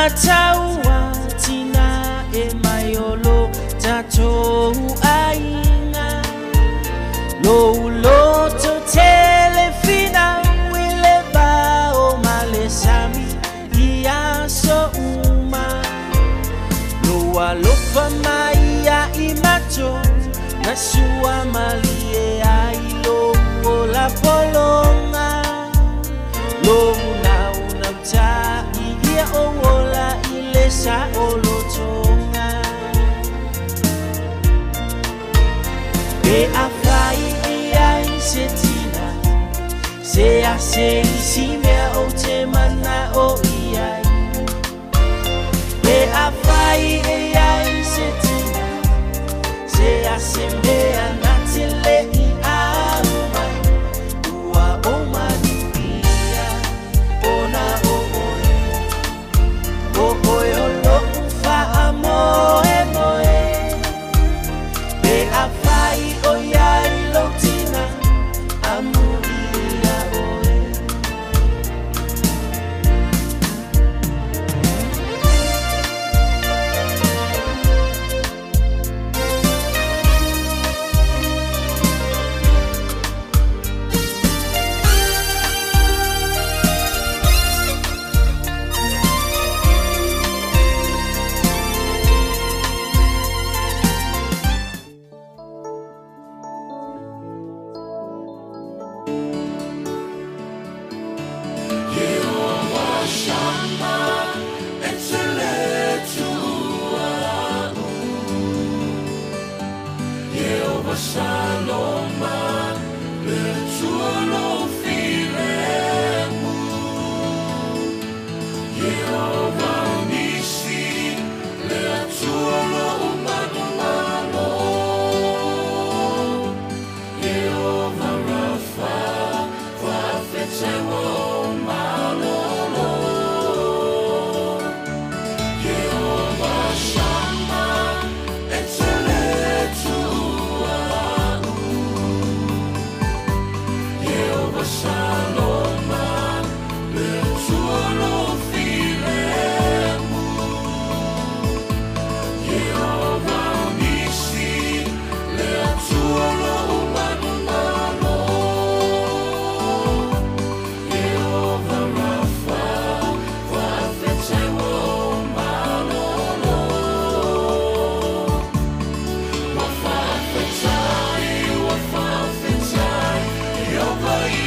Alataua tina e mai o lo tatou aiga. Lou loto tele finau i le va o ma le sami i aso uma. Lou alofa mai ia i matou na sua malie ai lou ola pologa. Lou naunautai ia ou ola i le saolotoga. Pe afai e i ai se tina, se a se isi mea ou te mana'o i ai. Pe afai e i ai se tina, se a se mea na te le i aumai, ua ou manuia ona o oe. O oe o lo'u faamoemoe. Pe afai o i ai lou tina, amuia oe. Ieova Shama e te le Atua a'u, Ieova Saloma le Atua lou filemu, Ieova Nisi le Atua lo'u manumalo, Ieova Rafa faafetai ua ou malōlō. Ieova Shama e te le Atua a'u, Ieova Saloma le Atua lou filemu, Ieova Nisi le Atua lo'u manumalo, Ieova Rafa faafetai ua ou malōlō. Ua faafetai, ua faafetai, Ieova i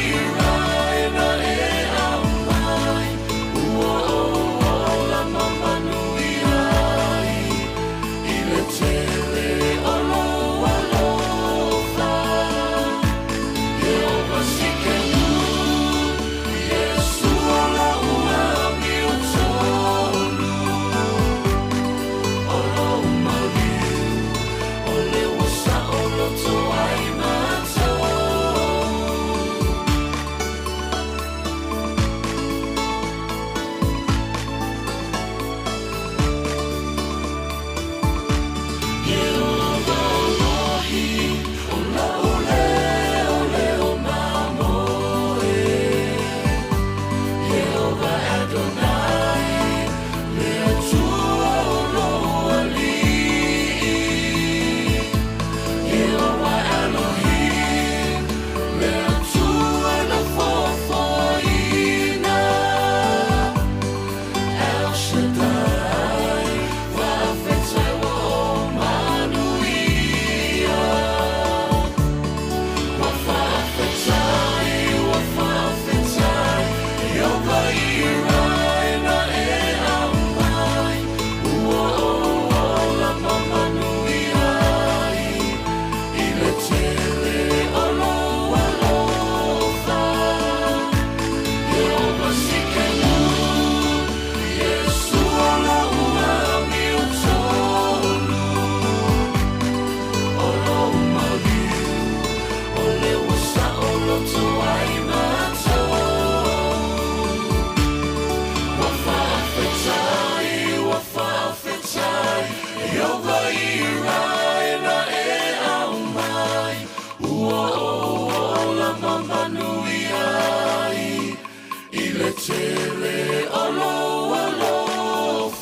na e aumai, ua ou ola ma manuia ai, i le tele o lou alofa. Ieova Tsidkenu, Iesu o la'u amiotonu, o lou maliu, o lea ua saoloto ai matou. Ieova Rohi, o la'u leo leo mamoe, Ieova Adonai, le Atua o lou Alii, Ieova Elohim, le Atua na foafoaina, El Shaddai, faafetai ua ou manuia. Ua faafetai, ua faafetai, Ieova Irai na e aumai, ua ou ola ma manuia ai, i le tele o lou alofa. Ieova Tsidkenu, Iesu o la'u amiotonu, o lou maliu, o lea ua saoloto ai matou. Ua faafetai, ua faafetai, Ieova Irai na e aumai, ua ou ola ma manuia ai, i le tele o lou alofa.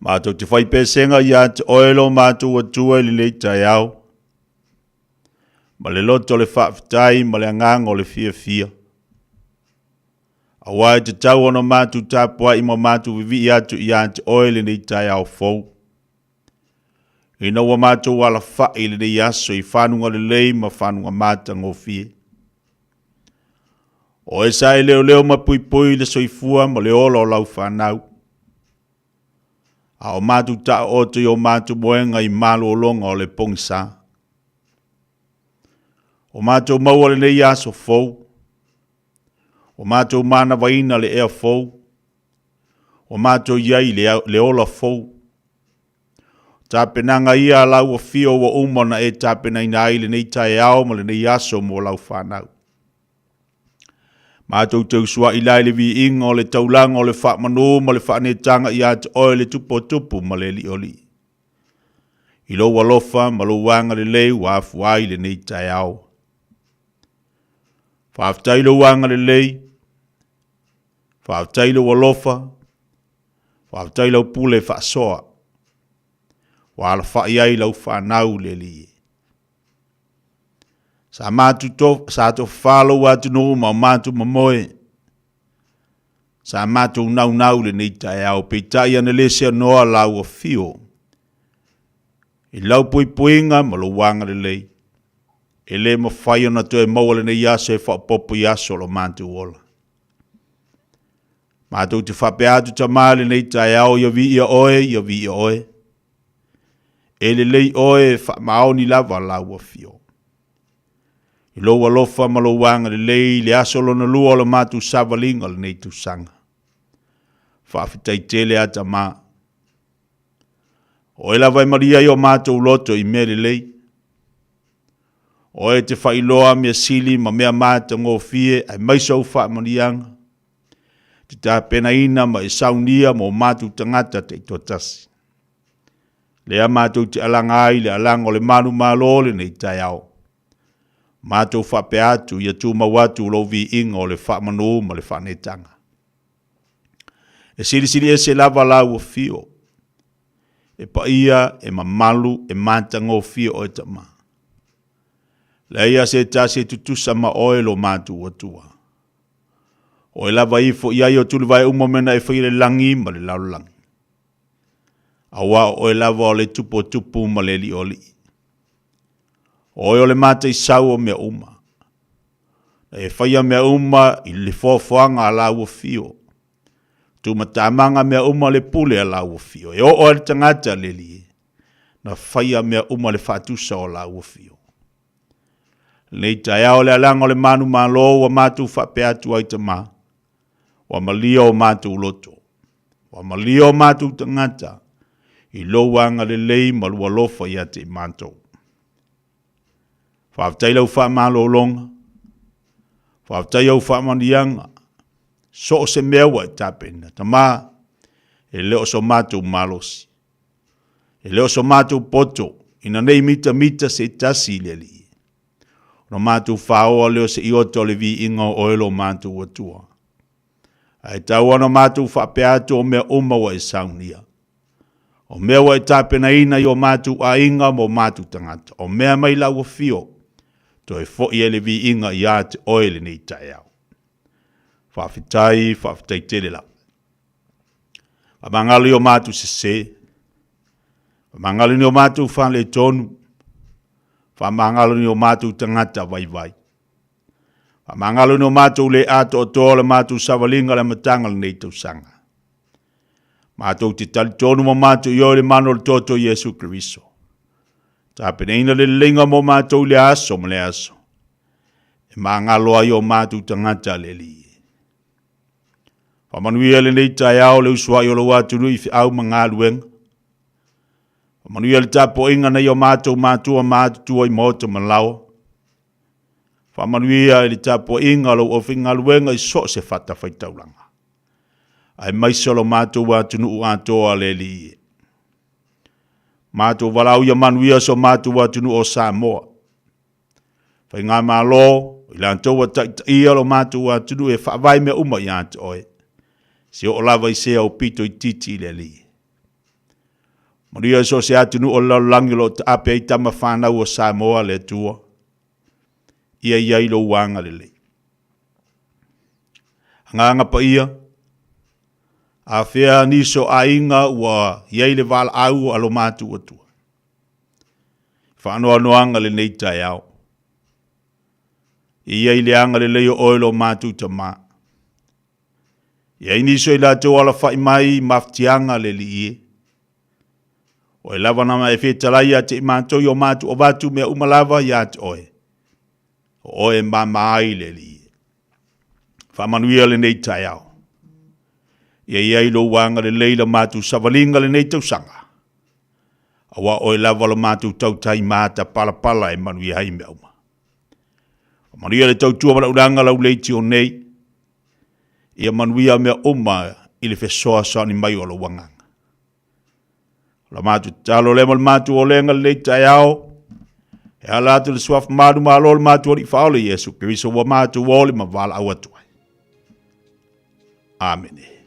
Matou te fai pesega ia te oe lo matou Atua i lenei taeao, ma le loto o le faafetai ma le agaga o le fiafia. Aua e tatau ona matou tapuai ma matou vivii atu ia te oe lenei taeao fou. Ina ua matou alafai i lenei aso i fanuga lelei ma fanuga matagofie. O oe sa e leoleo ma puipui le soifua ma le ola o lau fanau. A o matou taooto i o matou moega i malologa o le pogisa. O matou maua lenei aso fou. Ua matou manavaina le ea fou. Ua matou i ai le ola fou. Tapenaga ia a lau afio ua uma ona e tapenaina ai lenei taeao ma lenei aso mo lau fanau. Matou te usuai la i le viiga o le taulaga o le faamanu ma le faaneetaga ia te oe le Tupu o Tupu ma le Alii o Alii. I lou alofa ma lou agalelei ua afua ai lenei taeao. Faafetai lou agalelei, faafetai lou alofa, faafetai lau pule faasoa. Ua alafai ai lau fanau le Alii. Sa matou to, sa tofafa lou atunuu ma o matou mamoe. Sa matou naunau lenei taeao, peitai ana le seanoa lau afio i lau puipuiga ma lou agalelei. E le mafai ona toe maua lenei aso e faaopoopo i aso o lo matou ola. Matou te faapea atu Tama lenei taeao, ia viia oe, ia viia oe. E lelei oe e faamaoni lava lau afio. I lou alofa ma lou agalelei i le aso lona lua o le matou savaliga o lenei tausaga. Faafetai tele a Tama. O oe lava e malie ai o matou loto i mea lelei. O oe e te faailoa mea sili ma mea matagofie aemaise ou faamanuiaga. Te tapenaina ma e saunia mo matou tagata taitoatasi. Lea matou te alaga ai le alaga o le manumalo lenei taeao. Matou faapea atu ia tumau atu lou viiga o le faamanu ma le faaneetaga. E silisili ese lava lau afio, e paia, e mamalu, e matagofie oe Tama. Leai a se tasi e tutusa ma oe lo matou Atua. Oe lava ifo i ai o tulivae uma mea na e faia le lagi ma le lalolagi. Aua o oe lava o le Tupu o tupu ma le Alii o alii. O oe o le mataisau o mea uma. Na e faia mea uma i le foafoaga a lau afio. Tumatamaga mea uma le pule a lau afio. E oo ai le tagata le Alii na faia mea uma le faatusa o lau afio. Lenei taeao le alaga o le manumalo ua matou faapea atu ai Tama, ua malia o matou loto, ua malia o matou tagata i lou agalelei ma lou alofa ia te i matou. Faafetai lau faamalologa, faafetai au faamanuiaga, so o se mea ua e tapena. Tama, e le o so matou malosi, E le o so matou poto ina nei mitamita se tasi i le Alii. Ona matou faoa lea o se iota o le viiga o oe lo matou Atua. Ae tau ona matou faapea atu o mea uma ua e saunia. O mea ua e tapenaina i o matou aiga ma o matou tagata. O mea mai lau afio, toe foi ai le viiga ia te oe lenei taeao. Faafetai, faafetai tele lava. Faamagalo i o matou sese, faamagalo i o matou faaletonu, faamagalo i o matou tagata vaivai. Faamagalo i o matou le atoatoa o le matou savaliga le amataga o lenei tausaga. Matou te talitonu ma matou ioe i le mana o le toto o Iesu Keriso. Tapenaina le leleiga mo matou i le aso ma le aso. E magalo ai o matou tagata le Alii. Faamanuia lenei taeao le usuai o lou atunuu i feau ma galuega. Faamanuia le tapuaiga nai o matou matua ma atutua i maota ma laoa. Faamanuia i le tapuaiga o lau aufaigaluega i so o se fatafaitaulaga, aemaise o lo matou atunuu atoa le Alii e. Matou valaau ia manuia so matou atunuu o Samoa. Faigamalo, i latou ua taitaia lo matou atunuu e faavae mea uma ia te oe, se oo lava i se aupito itiiti i le Alii. Manuia so o se atunuu o le lalolagi o lo o taape ai tama fanau o Samoa le Atua. Ia i ai lou agalelei. Agaga paia, afea nisi o aiga ua i ai le valaau a lo matou Atua. Faanoanoaga lenei taeao. Ia i ai le agalelei o oe lo matou Tama. E i ai nisi o i latou alafai mai i mafatiaga a le Alii e. Oe lava na e fetalai ia te i matou i o matou avatu mea uma lava ia te oe. O oe e mama ai le Alii e. Faamanuia lenei taeao. Ia i ai lou agalelei la matou savaliga lenei tausaga. Aua oe lava lo matou tautai matapalapala e manuia ai mea uma. Faamanuia le tautua ma le auaunaga lau leitio nei. Ia manuia mea uma i le fesoasoani mai o lou agaga. O la matou tatalo lea ma le matou olega lenei taeao, e ala atu le suafa malu malo le matou Alii Faaola Iesu Keriso ua matou ole ma valaau atu ai. Amene.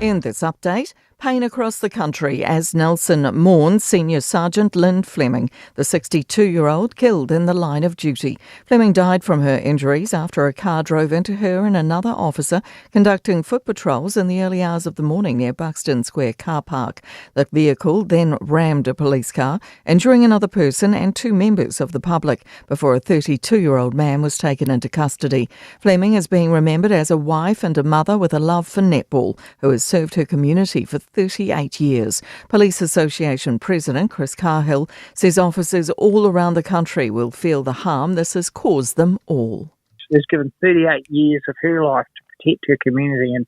In this update, Pain across the country as Nelson mourns Senior Sergeant Lynn Fleming, the 62 year old killed in the line of duty. Fleming died from her injuries after a car drove into her and another officer conducting foot patrols in the early hours of the morning near Buxton Square car park. The vehicle then rammed a police car, injuring another person and two members of the public before a 32 year old man was taken into custody. Fleming is being remembered as a wife and a mother with a love for netball who has served her community for 38 years. Police Association President Chris Carhill says officers all around the country will feel the harm this has caused them all. She's given 38 years of her life to protect her community and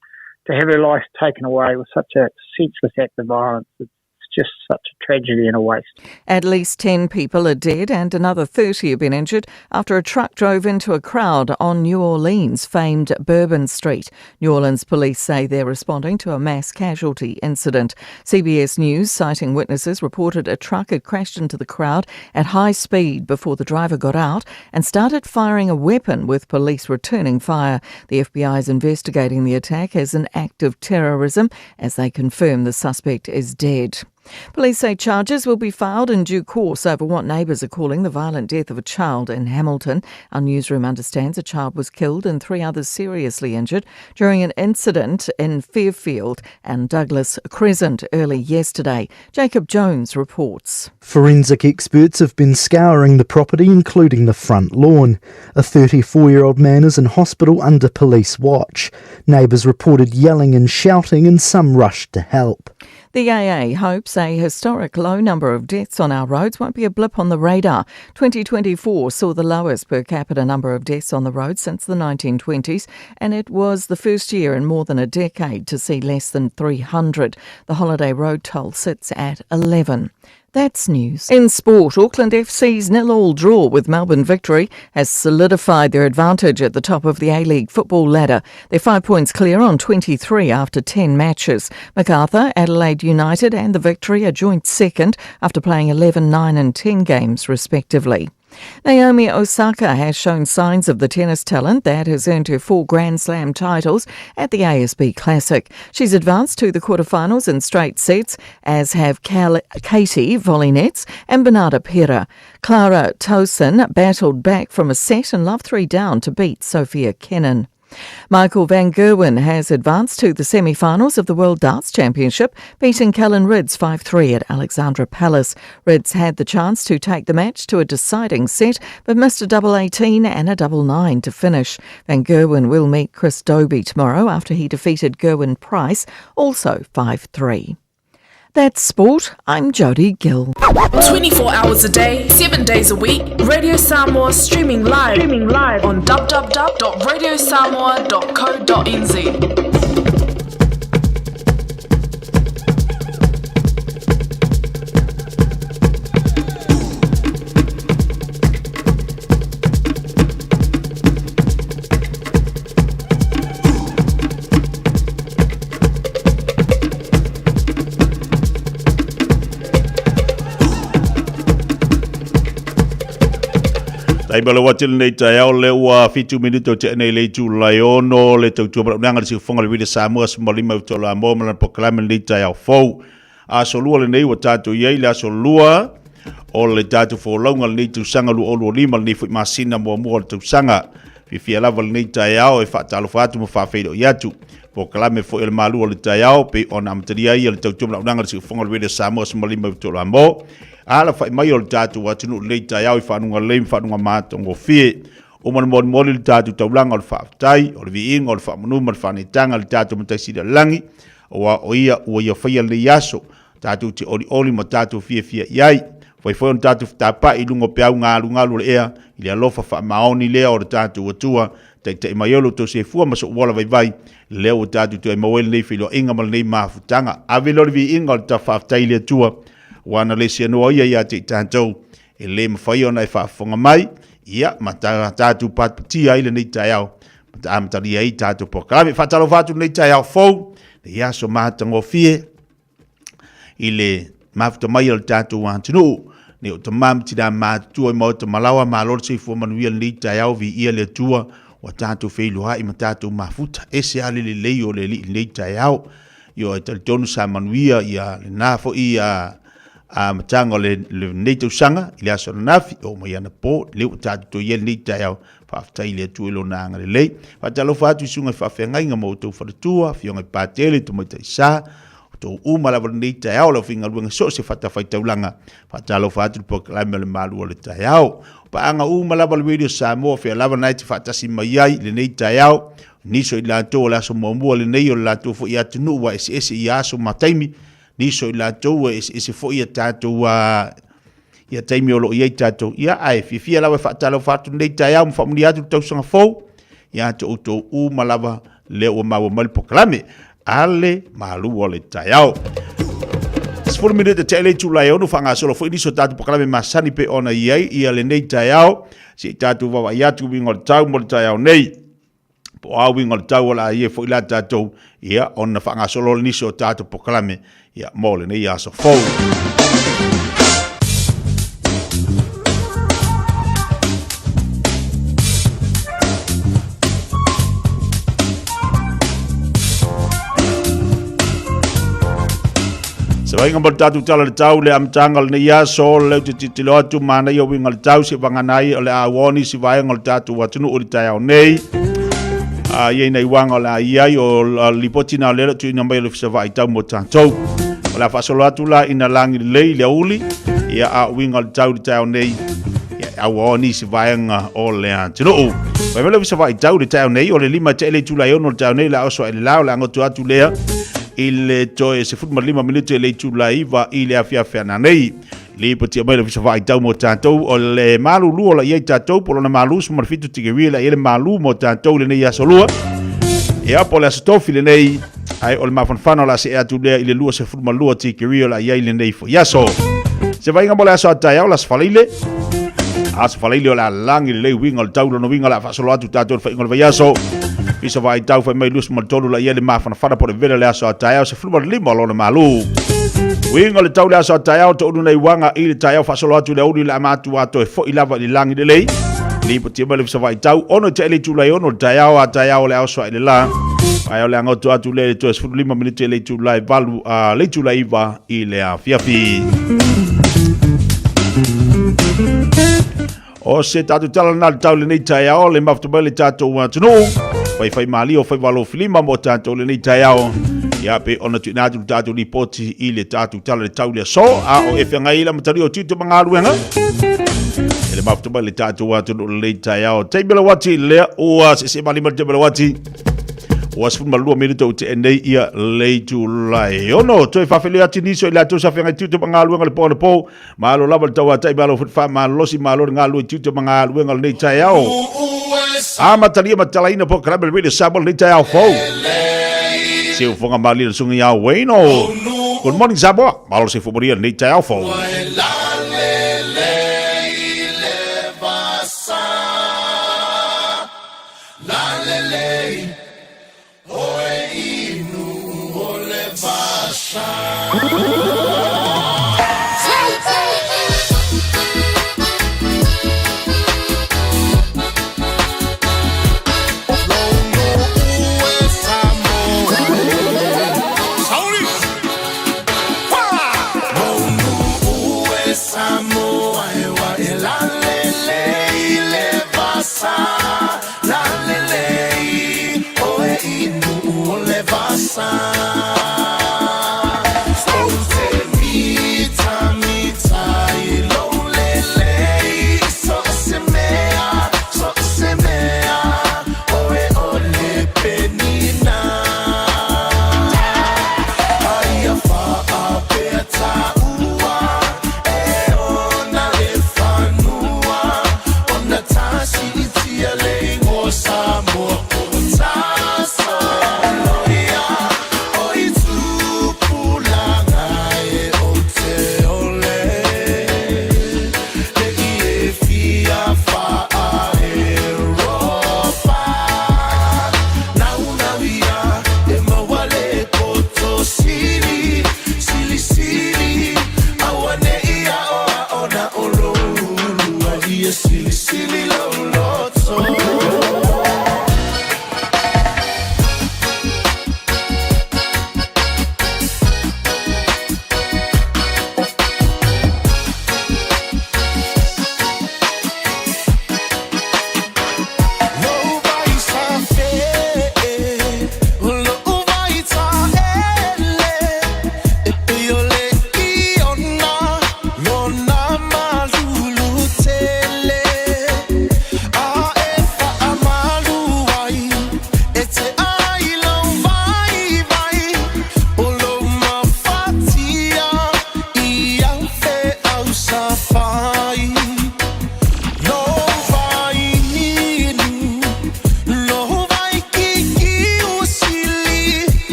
to have her life taken away with such a senseless act of violence. It's just such a tragedy and a waste. At least 10 people are dead and another 30 have been injured after a truck drove into a crowd on New Orleans' famed Bourbon Street. New Orleans police say they're responding to a mass casualty incident. CBS News, citing witnesses, reported a truck had crashed into the crowd at high speed before the driver got out and started firing a weapon with police returning fire. The FBI is investigating the attack as an act of terrorism as they confirm the suspect is dead. Police say charges will be filed in due course over what neighbours are calling the violent death of a child in Hamilton. Our newsroom understands a child was killed and three others seriously injured during an incident in Fairfield and Douglas Crescent early yesterday. Jacob Jones reports. Forensic experts have been scouring the property, including the front lawn. A 34 year old man is in hospital under police watch. Neighbours reported yelling and shouting, and some rushed to help. The AA hopes a historic low number of deaths on our roads won't be a blip on the radar. 2024 saw the lowest per capita number of deaths on the road since the 1920s, and it was the first year in more than a decade to see less than 300. The holiday road toll sits at 11. That's news. In sport, Auckland FC's nil-all draw with Melbourne Victory has solidified their advantage at the top of the A-League football ladder. They're five points clear on 23 after 10 matches. Macarthur, Adelaide United and the Victory are joint second after playing 11, 9 and 10 games respectively. Naomi Osaka has shown signs of the tennis talent that has earned her four Grand Slam titles at the ASB Classic. She's advanced to the quarterfinals in straight sets, as have Cal- Katie Volynets and Bernarda Pera. Clara Tauson battled back from a set and love three down to beat Sofia Kenin. Michael Van Gerwen has advanced to the semi finals of the World Darts Championship, beating Callan Rydz 5 3 at Alexandra Palace. Rydz had the chance to take the match to a deciding set, but missed a double 18 and a double 9 to finish. Van Gerwen will meet Chris Dobey tomorrow after he defeated Gerwyn Price, also 5 3. That's sport. I'm Jodie Gill. 24 hours a day, 7 days a week, Radio Samoa streaming live, streaming live on www.radiosamoa.co.nz. Taima le wati lenei taeao le ua fitu minuto o tea nei le itu lai ono le tautua malaunanga le siufoga le Vila Samoa 15 i tolo mo ma lana polokalame lenei taeao fou. Aso lua lenei ua tatou i ai le aso lua o le tatou folauga lenei tausaga 2025 lenei foi masina muamua o le tausaga. Fiafia lava lenei taeao e faatalofa atu ma faafeiloai atu. Polokalame foi o le malu o le taeao pei ona amatalia ai le tautua malaunanga le siufoga o le Radio Samoa 15 i tolo mo. Alafai mai o le tatou atunuu lenei taeao i faanuga lelei ma faanuga matagofie. Uma ona molimoli le tatou taulaga o le faafetai, o le viiga, o le faamanu ma le faaneetaga i le tatou Matai Sili o le Lagi, aua o Ia ua Ia faia lenei aso, tatou te olioli ma tatou fiafia i ai. Fai foi ona tatou fetapa'i i luga o peau galugalu o le ea, i le alofa faamaoni lea o le tatou Atua, taitai mai ai lo outou soifua ma sou ola vaivai, lea ua tatou toe maua ai lenei feiloaiga ma lenei mafutaga. Ave lea o le viiga o le faafetai i le Atua, aua na le seanoa ia ia te i tatou, e le mafai ona e faafofoga mai, ia, ma tatou patipatia ai lenei taeao, ma amatalia ai tatou polokalame. Faatalofa atu lenei taeao fou, lenei aso matagofie, i le mafuta mai o le tatou atunuu. Nei o tama ma tina matutua i maota malawa, malo le soifua manuia lenei taeao, viia le Atua, ua tatou feiloai ma tatou mafuta. Ese lava le lelei o le Alii i lenei taeao. Ioe, talitonu sa manuia ia lena foi ia amataga o lenei tausaga i le aso ananafi, oo mai anapo, lea ua tatou toe i ai lenei taeao. Faafetai i le Atua i Lona agalelei. Faatalofa atu i susuga i faafeagaiga ma outou faletua, afioga i Patele, Tamaitai Sa, outou uma lava lenei taeao, le aufaigaluega so o se fatafaitaulaga. Faatalofa atu i le polokalame o le Malu o le Taeao. O paaga uma lava le Radio Samoa, fea lava na e te faatasi mai ai i lenei taeao. Nisi o i latou o le aso muamua lenei o le latou foi atunuu ua eseese i aso ma taimi. Nisi o i latou ua eseese foi ia tatou ia taimi o lo o i ai tatou. Ia, ae fiafia lava e faatalofa atu lenei taeao ma faamanuia atu le tausaga fou ia te outou uma lava lea ua maua mai le polokalame a le malu o le taeao. 10 minute te le itula e 6 faagasolo foi nisi o tatou polokalame masani pe ona i ai ia lenei taeao. Se i tatou vaavaai atu uiga o le tau mo le taeao nei. Po o a uiga o le tau o le a i ai foi la tatou, ia, ona faagasolo le nisi o tatou polokalame, ia, mo lenei aso fou. Se vaaiga mo le tatou tala o le tau le amataga o lenei aso, lea ou te tilotilo atu manaia uiga o le tau se vagana ai o le a ua nisi vaega o le tatou atunuu i le taeao nei. A i ai nai uaga o le a i ai o lipoti na o lea o tuuina mai o le Ofisa Vaai Tau mo tatou. O le a faasolo atu la ina lagi lelei le aoauli, ia a uiga o le tau i le taeao nei, ia aua nisi vaega o le atunuu. Fai mai le Ofisa Vaai Tau i le taeao nei, o le 5 tea i le itula e 6 o le taeao nei, le a oso ai le la, o le a goto atu lea i le toe 15 minute i le itula e 9 i le afiafi ana nei. Lipotia mai le Ofisa Vaai Tau mo tatou, o le malulu o la i ai tatou, po o lona malu 17 tikeri la i ai le malu mo tatou i lenei aso lua. Ia, po o le aso tofi lenei, ae o le mafanafana o le a see atu lea i le 22 tikeri o la i ai lenei foi aso. Se vaaiga mo le aso a taeao, le aso Faraile. Aso Faraile o le a lagi lelei uiga o le tau, lona uiga o le a faasolo atu tatou i le faiga o le vaiaso. Ofisa Vaai Tau fai mai 23 la i ai le mafanafana po o le vela le aso a taeao, 15 o lona malu. Uiga o le tau le aso a taeao, toulu nei uaga i le taeao faasolo atu i le aoauli le ama atu a toe foi lava i le lagi lelei. Lipotia mai le Ofisa Vaai Tau, 6 tea i le itula e 6 le taeao a taeao o le a oso ai le la. Ae o le a goto atu lea i le toe 15 minute i le itula e 8 a le itula e 9 i le afiafi. O se tatou tala lena le tau lenei taeao, le mafuta mai le tatou atunuu. Faifai malie o faiva alofilima mo tatou lenei taeao. Ia pe ona tuuina atu le tatou lipoti i le tatou tala le tau le aso. A o e feagai la matali o tiute ma galuega. E le mafuta mai le tatou atunuu lenei taeao. Taimi o le wati lea ua sese malima le taimi o le wati. Ua 12 minute o te nei ia le itula e 6. Toe faafeiloai atu nisi o i latou sa feagai tiute ma galuega le po anapo. Malo lava le tauatai, malo foi le faamalolosi, malo le galulue i tiute ma galuega o lenei taeao. Amatalia ma tatalaina polokalame o le Radio Samoa lenei taeao fou. Siufofoga malie le susuga ia Wayno. Good morning Samoa. Malo le soifua manuia lenei taeao fou.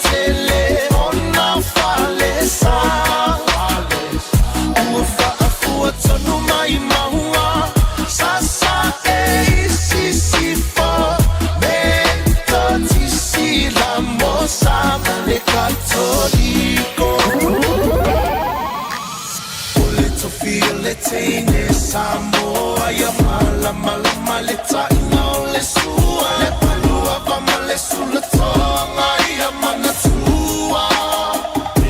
tele ona falesa. Ua faafua tonu mai mauga Sasae i Sisifo Metotisi la Mosa ma le Katoliko. O le tofi o le teine Samoa ia malamalama le taina o le sua Le paluava ma le sulatoga ia manatua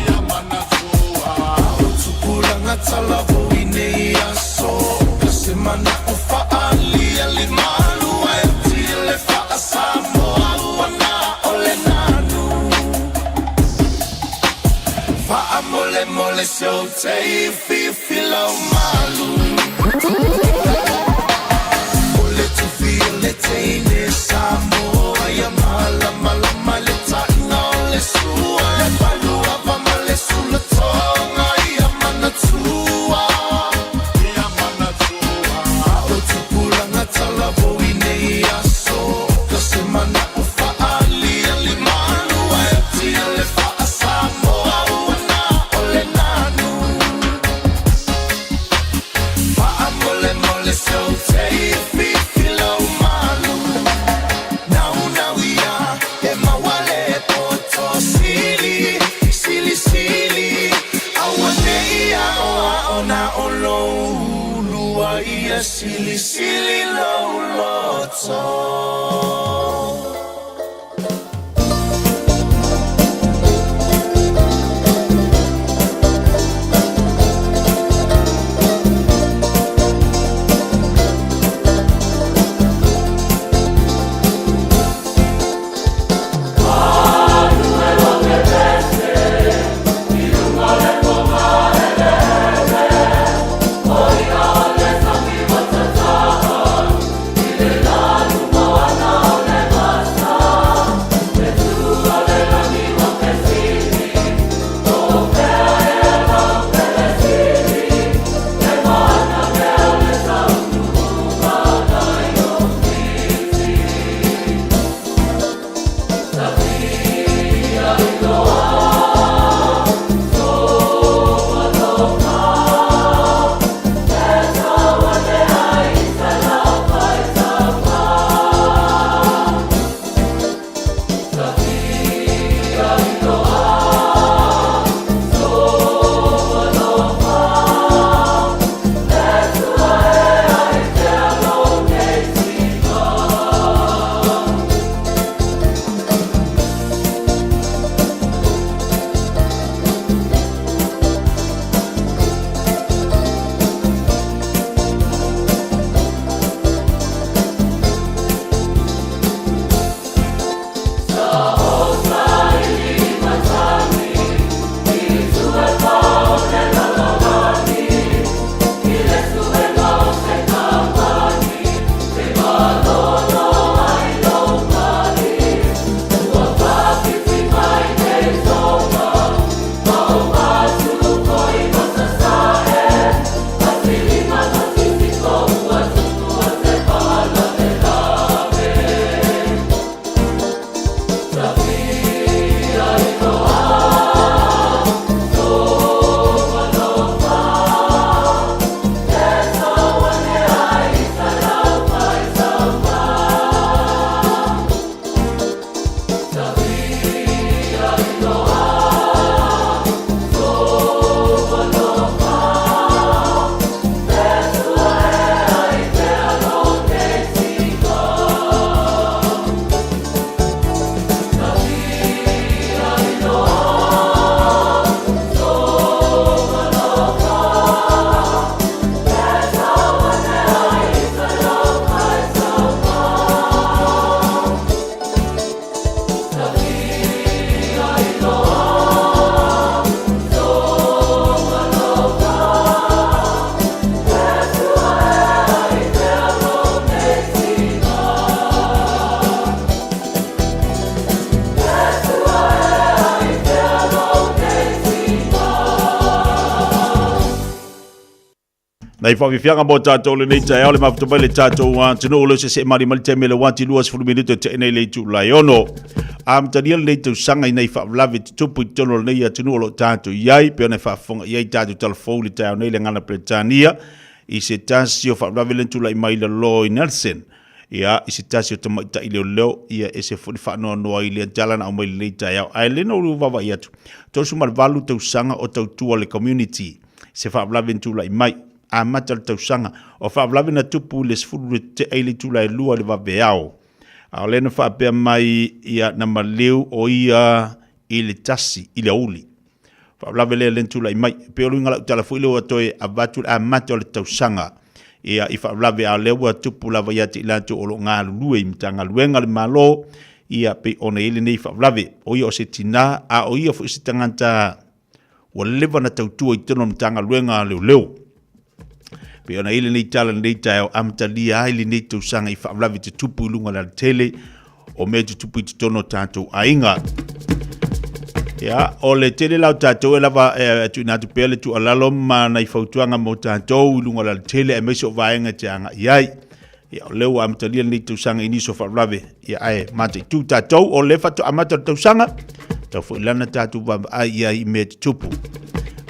Ia manatua O tupulaga talavou i nei aso Ka se mana'o fa'aaliali malua e tile fa'asamoa ua na o le nanu Faamolemole se ou te fifi lau malu O le tufi o le teine Samoa ia malamalama le taina o le sua Le paluava ma le sulatoga ia manatua Ia manatua O tupulaga talavou i nei aso Ka se mana'o fa'aaliali malua e tia le fa'asamoa ua na o le nanu Faamolemole se ou te fifi lau malu Naunau ia e maua le poto sili Sili sili aua ne i aoao na o lou ulua ia silisili lou loto. Nei whaafifianga mo tātou lenei taeao le mafuta mai le tātou atunuu o leo se se mari mari taimi le wati 20 minuto te nei le itu lai ono. Amatalia lenei tausaga i nai faalavelave tutupu i totonu o lenei atunuu o lo o tatou i ai, pei ona e faafofoga i ai tatou talafou i le taeao nei le gagana Peretania i se tasi o faalavelave lea na tulai mai i lalo i Nelson. Ia, i se tasi o tamaitai leoleo, ia ese foi le faanoanoa i lea tala na aumai i lenei taeao. Ae le na ou vaavaai atu, 38 tausaga o tautua le community, se faalavelave na tulai mai. Amata le tausaga. O faalavelave na tupu i le 12 tea i le itula e 2 i le vaveao. A o lea na faapea mai, ia, na maliu o ia i le tasi, i le aoauli. Faalavelave lea lea na tulai mai. E pei o le uiga o lau tala foi lea ua toe avatu le amata o le tausaga ia, i faalavelave, a o lea ua tupu lava ia te i latou o lo o galulue i Matagaluega a le Malo, ia, pei ona i ai lenei faalavelave. O ia o se tina, a o ia foi se tagata ua leva ona tautua i totonu o le Matagaluega a Leoleo. Pei ona i ai lenei tala i lenei taeao, amatalia ai lenei tausaga i faalavelave tutupu i luga o le alatele, o mea tutupu i totonu o tatou aiga. Ia, o le tele la o tatou e lava e tuuina atu pea le tuualalo ma nai fautuaga mo tatou i luga o le alatele aemaise o vaega e te agai ai. Ia, o lea ua amatalia lenei tausaga i nisi o faalavelave, ia, ae mataitu tatou, o lea faatoa amata le tausaga, tau foi lana tatou vaavaai i ai i mea tutupu.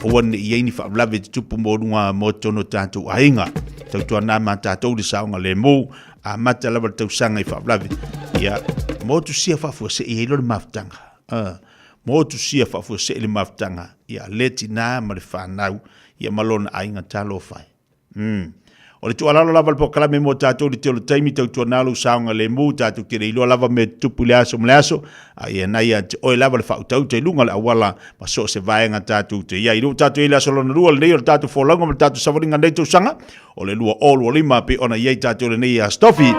Aua ne i ai ni faalavelave tutupu mo luga mo totonu o tatou aiga. Tautuana ma tatou le saogalemu, amata lava le tausaga i faalavelave. Ia, motusia faafuasei ai loa le mafutaga. Motusia faafuasei le mafutaga, ia, le tina ma le fanau, ia ma lona aiga talofa e. O le tuualalo lava le polokalame mo tatou i le tele o taimi, tautuana lou saogalemu, tatou te le iloa lava mea tutupu i le aso ma le aso, a ia na ia te oe lava le faautauta i luga o le auala ma so o se vaega tatou te i ai. Lea ua tatou i ai i le aso lona lua lenei o le tatou folauga ma le tatou savaliga i lenei tausaga, o le 2025 pei ona i ai tatou i lenei Aso Tofi.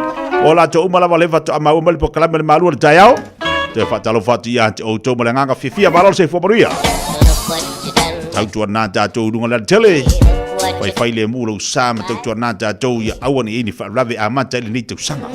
O latou uma lava lea faatoa maua mai le polokalame o le Malu o le Taeao. Toe faatalofa atu ia te outou ma le agaga fiafia, malo le soifua manuia. Tautuana tatou i luga o le alatele. Faifai lemu lou sa ma tautuana tatou ia aua ne i ni faalavelave amata i lenei tausaga.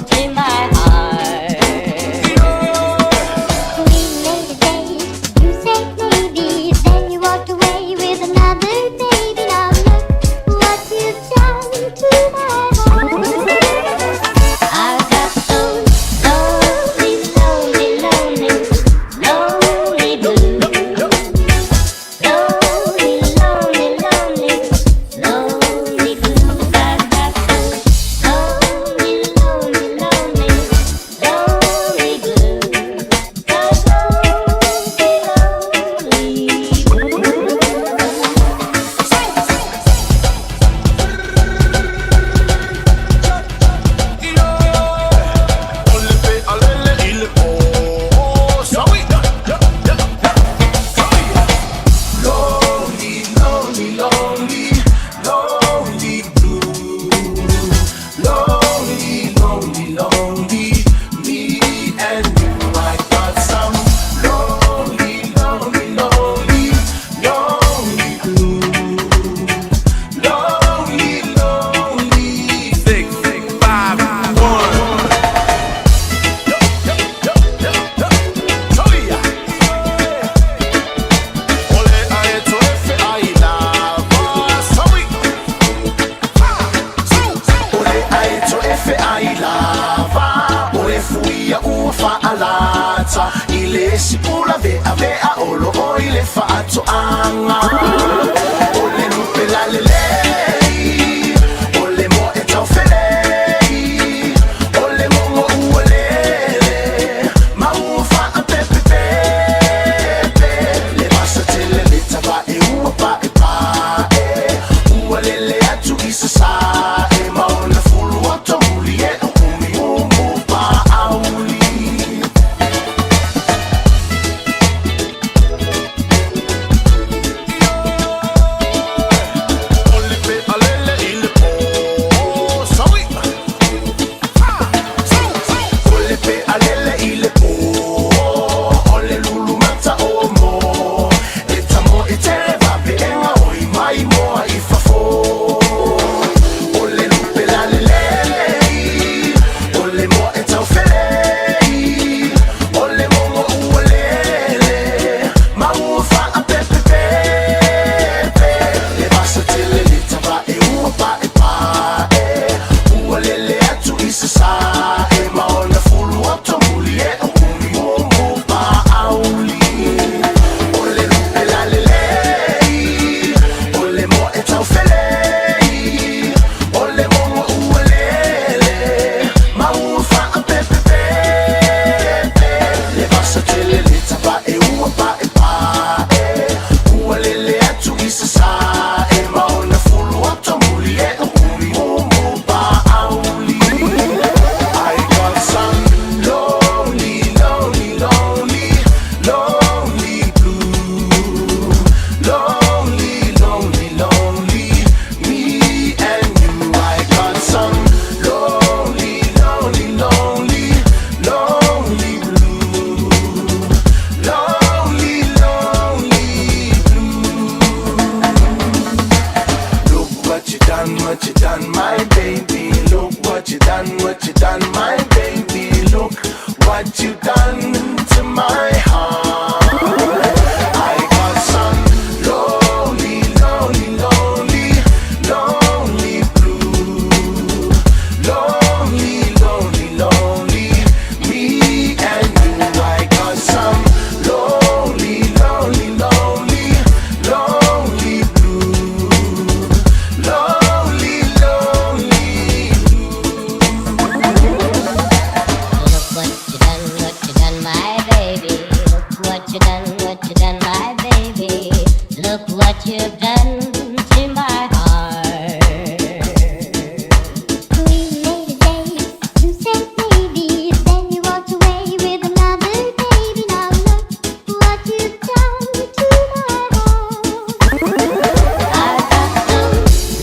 you done, what you done, my baby. Look what you've done to my heart. We made a date, you said maybe, then you walked away with another baby. Now look what you've done to my heart. I've got the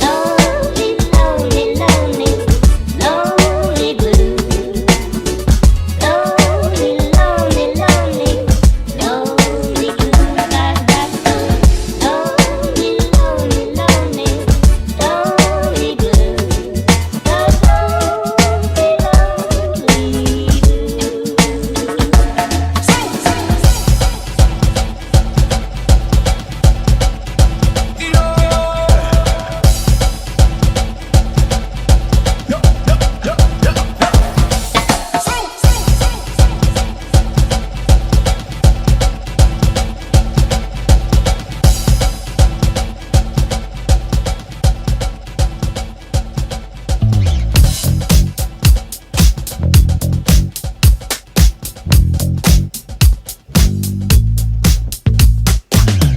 lonely, lonely, lonely, lonely blues. Lonely, lonely, lonely, lonely blues. I've got the lonely, lonely, lonely, lonely blues. The lonely, lonely blues.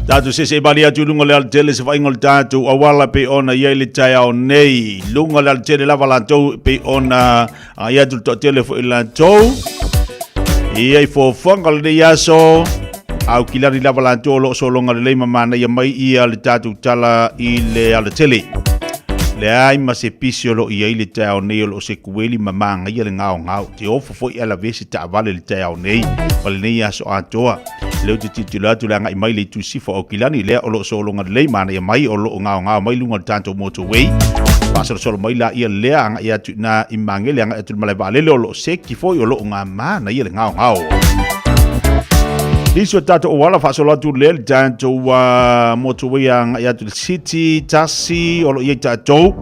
Tātou se se bali atu lunga le alatele se whainga o le tātou awala pe ona ia i le taeao nei. Lunga le alatele lava latou pe ona ai atu le toatele fo i latou. Ia i foafoaga o lenei aso, au kilani lava latou o lo o sologa lelei ma manaia mai ia le tatou tala i le alatele. Leai ma se pisi o lo o i ai le taeao nei o lo o sekueli ma magaia le gaogao. Te ofo foi alave se taavale i le taeao nei ma lenei aso atoa. Lea ou te tilotilo atu le agai mai le itu sifo o Aukilani, lea o lo o sologa lelei manaia mai o lo o gaogao mai luga o le tatou motorway. Faasolosolo mai laia lea agai atu i ina i Magele agai atu i le malae vaalele o lo o seki foi o lo o gamanaia le gaogao. Nisi o tatou auala faasolo atu lea le tatou motorway agai atu i le city tasi o lo o i ai tatou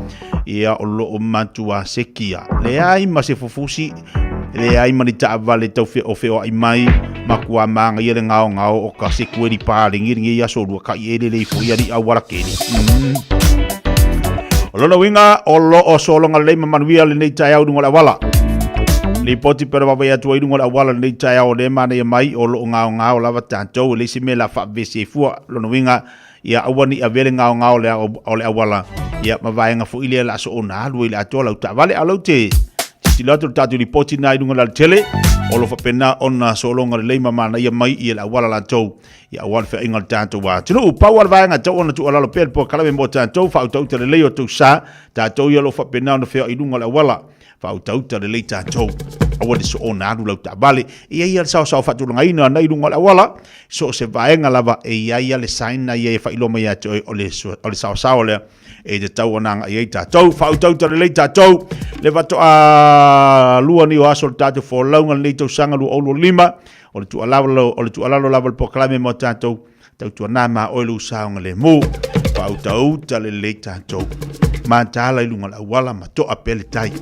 ia o lo o matua sekia. Leai ma se fufusi, leai ma ni taavale tau feofeoai mai, matua magaia le gaogao o ka sekueli palagi lenei aso lua ka i elele ifo i alii auala kele. O lona uiga o lo o sologa lelei ma manuia lenei taeao i luga o le auala. Lipoti pea vaavaai atu ai i luga o le auala lenei taeao o lea e manaia mai o lo o gaogao lava tatou e leai se mea o le a faavevesi ai fua. Lona uiga, ia aua ne i avea le gaogao o le auala ia ma vaega foi lea o le a soona alu ai i le atoa lau taavale. A o lea ou te tilotilo atu i le tatou lipoti lena i luga o le alatele, o lo o faapena ona sologa lelei ma manaia mai le auala latou ia aua le feaiga o le tatou atunuu. Pau lava le vaega e tatau ona tuualalo pea le polokalame mo tatou, faautauta lelei o tou sa, tatou ia o lo o faapena ona feoai i luga o le auala, faautauta lelei tatou. Aua le soona alu lau taavale. E i ai lava le saosao faatulagaina na i luga o le auala, so o se vaega lava e i ai lava le sign na ia e faailoa mai ia te oe o le, o le saosao lea e tatau ona agai ai tatou. Faautauta lelei tatou, le faatoa lua nei o aso o le tatou folauga lenei tausaga 2025, O le tuualalo, o le tuualalo lava le polokalame mo tatou, tautuana ma oe lou saogalemu. Faautauta lelei tatou. Mataala i luga o le auala ma toa pea le tai.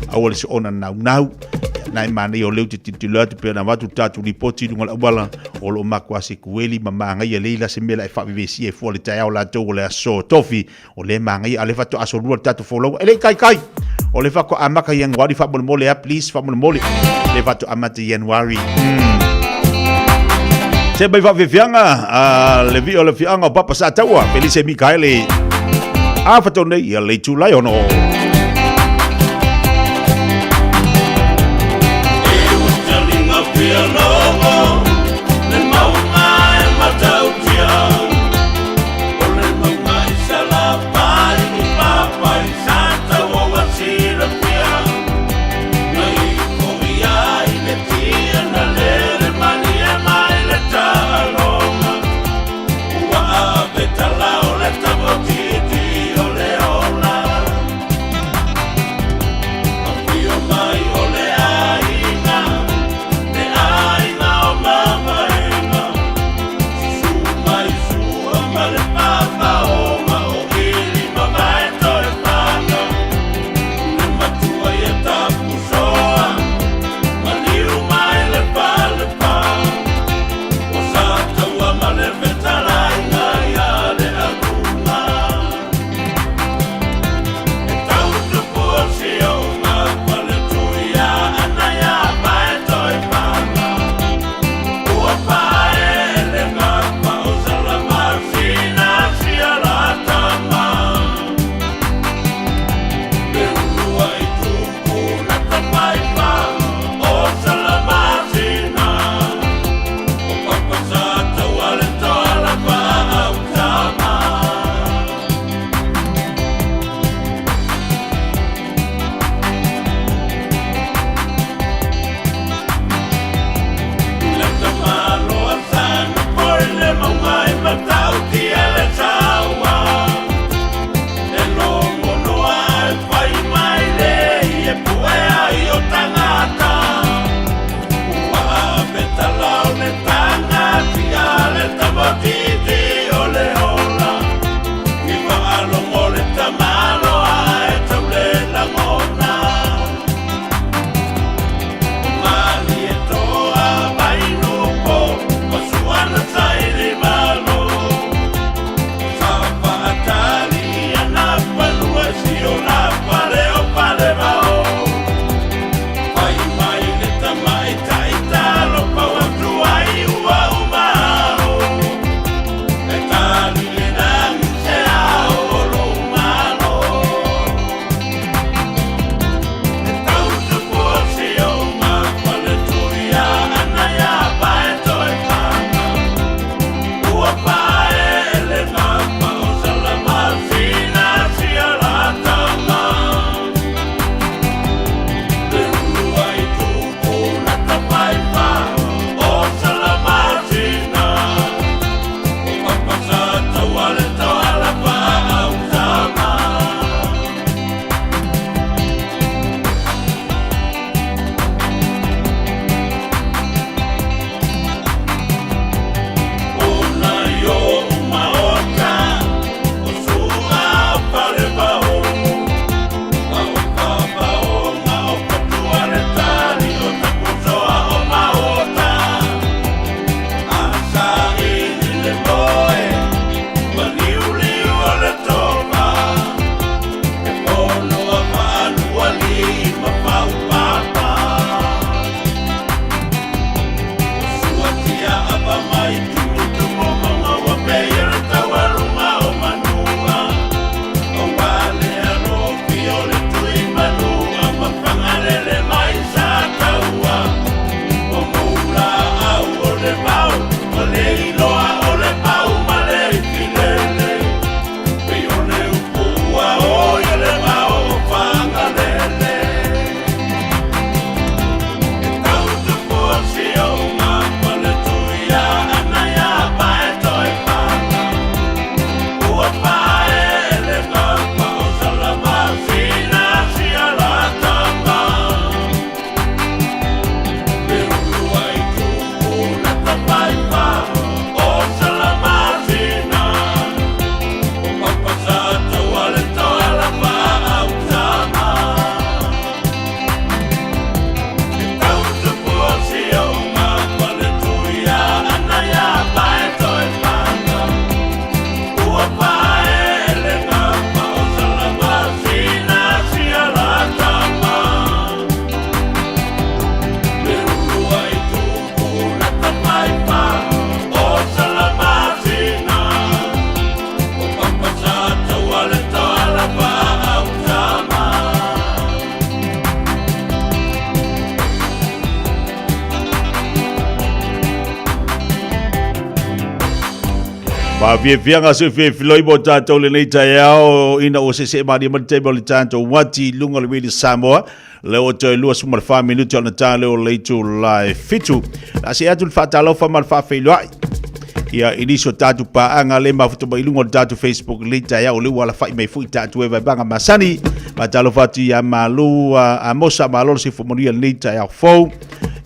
Aua le soona naunau. Ia, na e manaia o lea ou te tilotilo atu pei ona avatu le tatou lipoti i luga o le auala, o lo o matua sekueli ma magaia lelei la se mea la e faavevesia ai fua le taeao latou o le aso Tofi. O lea e magaia, a o lea faatoa aso lua le tatou folauga. E le i taitai. O lea faatoa amata Ianuari, faamolemole a, please, faamolemole. O lea faatoa amata Ianuari. Se mai faafiafiaga a le vio o le fiaga o Papa Sataua, Felice Mikaele. A fatou nei ia le itulai ono. Faafiafiaga se fiafiloi mo tatou lenei taeao ina ua seesee malie mai le taimi o le tatou uati i luga o le Radio Samoa. Lea ua toe 24 minute ona ta lea o le itula e 7. La see atu le faatalofa ma le faafeiloai. Ia, i nisi o tatou paaga le mafuta mai i luga o le tatou Facebook i lenei taeao, o lea ua alafai mai foi tatou e vaevaega masani. Faatalofa atu ia Malu Amosa, malo le soifua manuia i lenei taeao fou.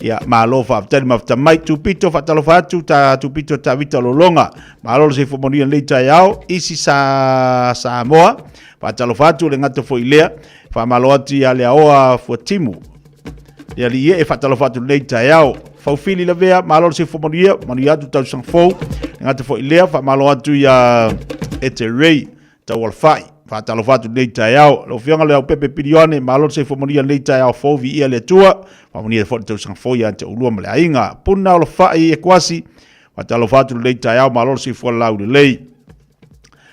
Ia, malo faafetai le mafuta mai. Tupito, faatalofa atu, ta Tupito Tavita Lologa. Malo le soifua manuia i lenei taeao. Isi sa Samoa, faatalofa atu le gata foi lea. Faamalo atu ia Leaoa Fuatimu. Le alii e faatalofa atu lenei taeao. Faufili Lavea, malo le soifua manuia, manuia atu tausaga fou. Le gata foi lea, faamalo atu ia Ete Ray Taualafai. Faatalofa atu lenei taeao. Lau Afioga le Aupepe Pilione, malo le soifua manuia lenei taeao fou, viia le Atua. Faamanuia foi le tausaga fou ia te oulua ma le aiga. Puna Olafai Ekuasi, faatalofa atu lenei taeao, malo le soifua laulelei.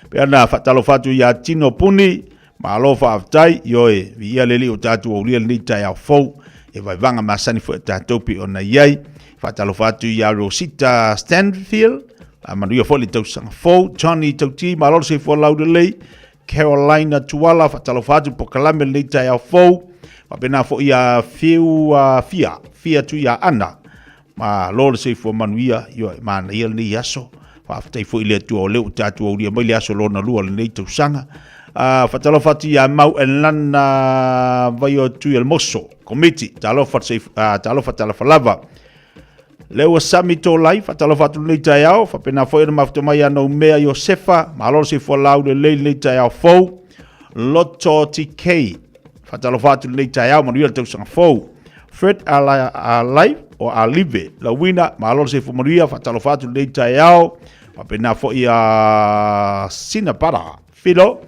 Pea na faatalofa atu ia Tino Puni, malo faafetai, ioe, viia le Alii o tatou aulia lenei taeao fou, e vaevaga masani foi a tatou pei ona i ai. Faatalofa atu ia Rosita Stanfield, manuia foi le tausaga fou. Johnny Tauti, malo le soifua laulelei. Carolina Tuala, faatalofa atu pokalame lenei taeao fou. Faapena foi ia Fiu uh, Fia, Fia Tuia Ana, Malo le soifua manuia, ioe, manaia lenei aso. Faafetai foi i le Atua o lea ua tatou aulia mai le aso lona lua o lenei tausaga. Faatalofa atu ia Mau Elana Vaiotuialmoso, Komiti, talofa, talofa talofa lava. Lea ua sami tōlai, faatalofa atu lenei taeao, faapena foi ona mafuta mai ia Noumea Iosefa, malo le soifua laulelei lenei taeao fou. Loto TK, Faatalofa atu lenei taeao, manuia le tausaga fou. Fred Alive o Alive, Lauina, malo le soifua manuia, faatalofa atu lenei taeao. Faapena foi a Sina Para, Filo,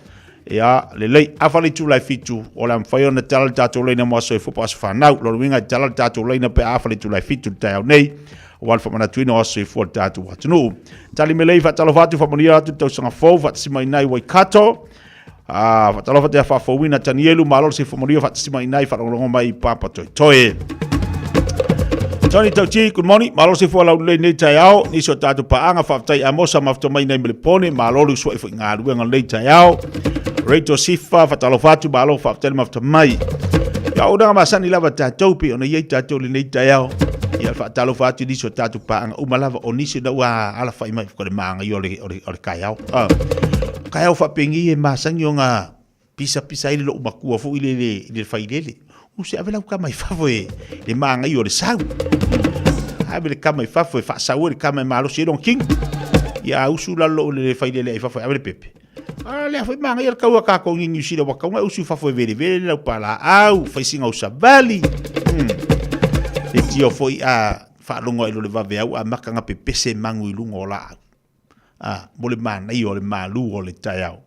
ia lelei. Afa le itula e 7, o le a mafai ona tala le tatou laina mo aso e fua po o aso fanau. Lona uiga e tala le tatou laina pe a afa le itula e 7 le taeao nei, aua le faamanatuina o aso soifua o le tatou atunuu. Tali Melei, faatalofa atu, faamanuia atu le tausaga fou, faatasi mai i Waikato. Ah, faatalofa te faafouina Tanielu, malo le soifua manuia, faatasi mai i faalogologo mai i Papa Toetoe. Tony Tauti, good morning. Malo se fua lau lei nei taeao. Nisi o tātou paaga, faafetai Amosa, mafuta mai nei Melepone. Malo le usuai foi galuega lei taeao. Rachel Sifa, faatalofa atu, malo faafetai le mafuta mai. Ia o unaga masani lava tātou, pe ona iai tātou lenei taeao. Ia faatalofa atu nisi o tātou paaga uma lava o nisi na ua alafai mai ko le maangai o le, o le, o le kaeao. Ah. Kaeao faapenei e masani ona pisapisa ai le lou matua foi lele i le failele. U se ave lau tama i fafo e le manaia o le sau. Ave le tama i fafo e faasau ai le tama e malosi ai lona tino. Ia a usu la lou le failele ai fafo e ave le pepe. A lea foi manaia le tau a tatou i Niu Sila ua tatau ona e usu i fafo e velevele le laupalaau, fai sina au savali. Le tio foi a faalogo ai loa le vaveau amata ona pepese manu i luga o laau. A, mo le manaia o le malu o le taeao.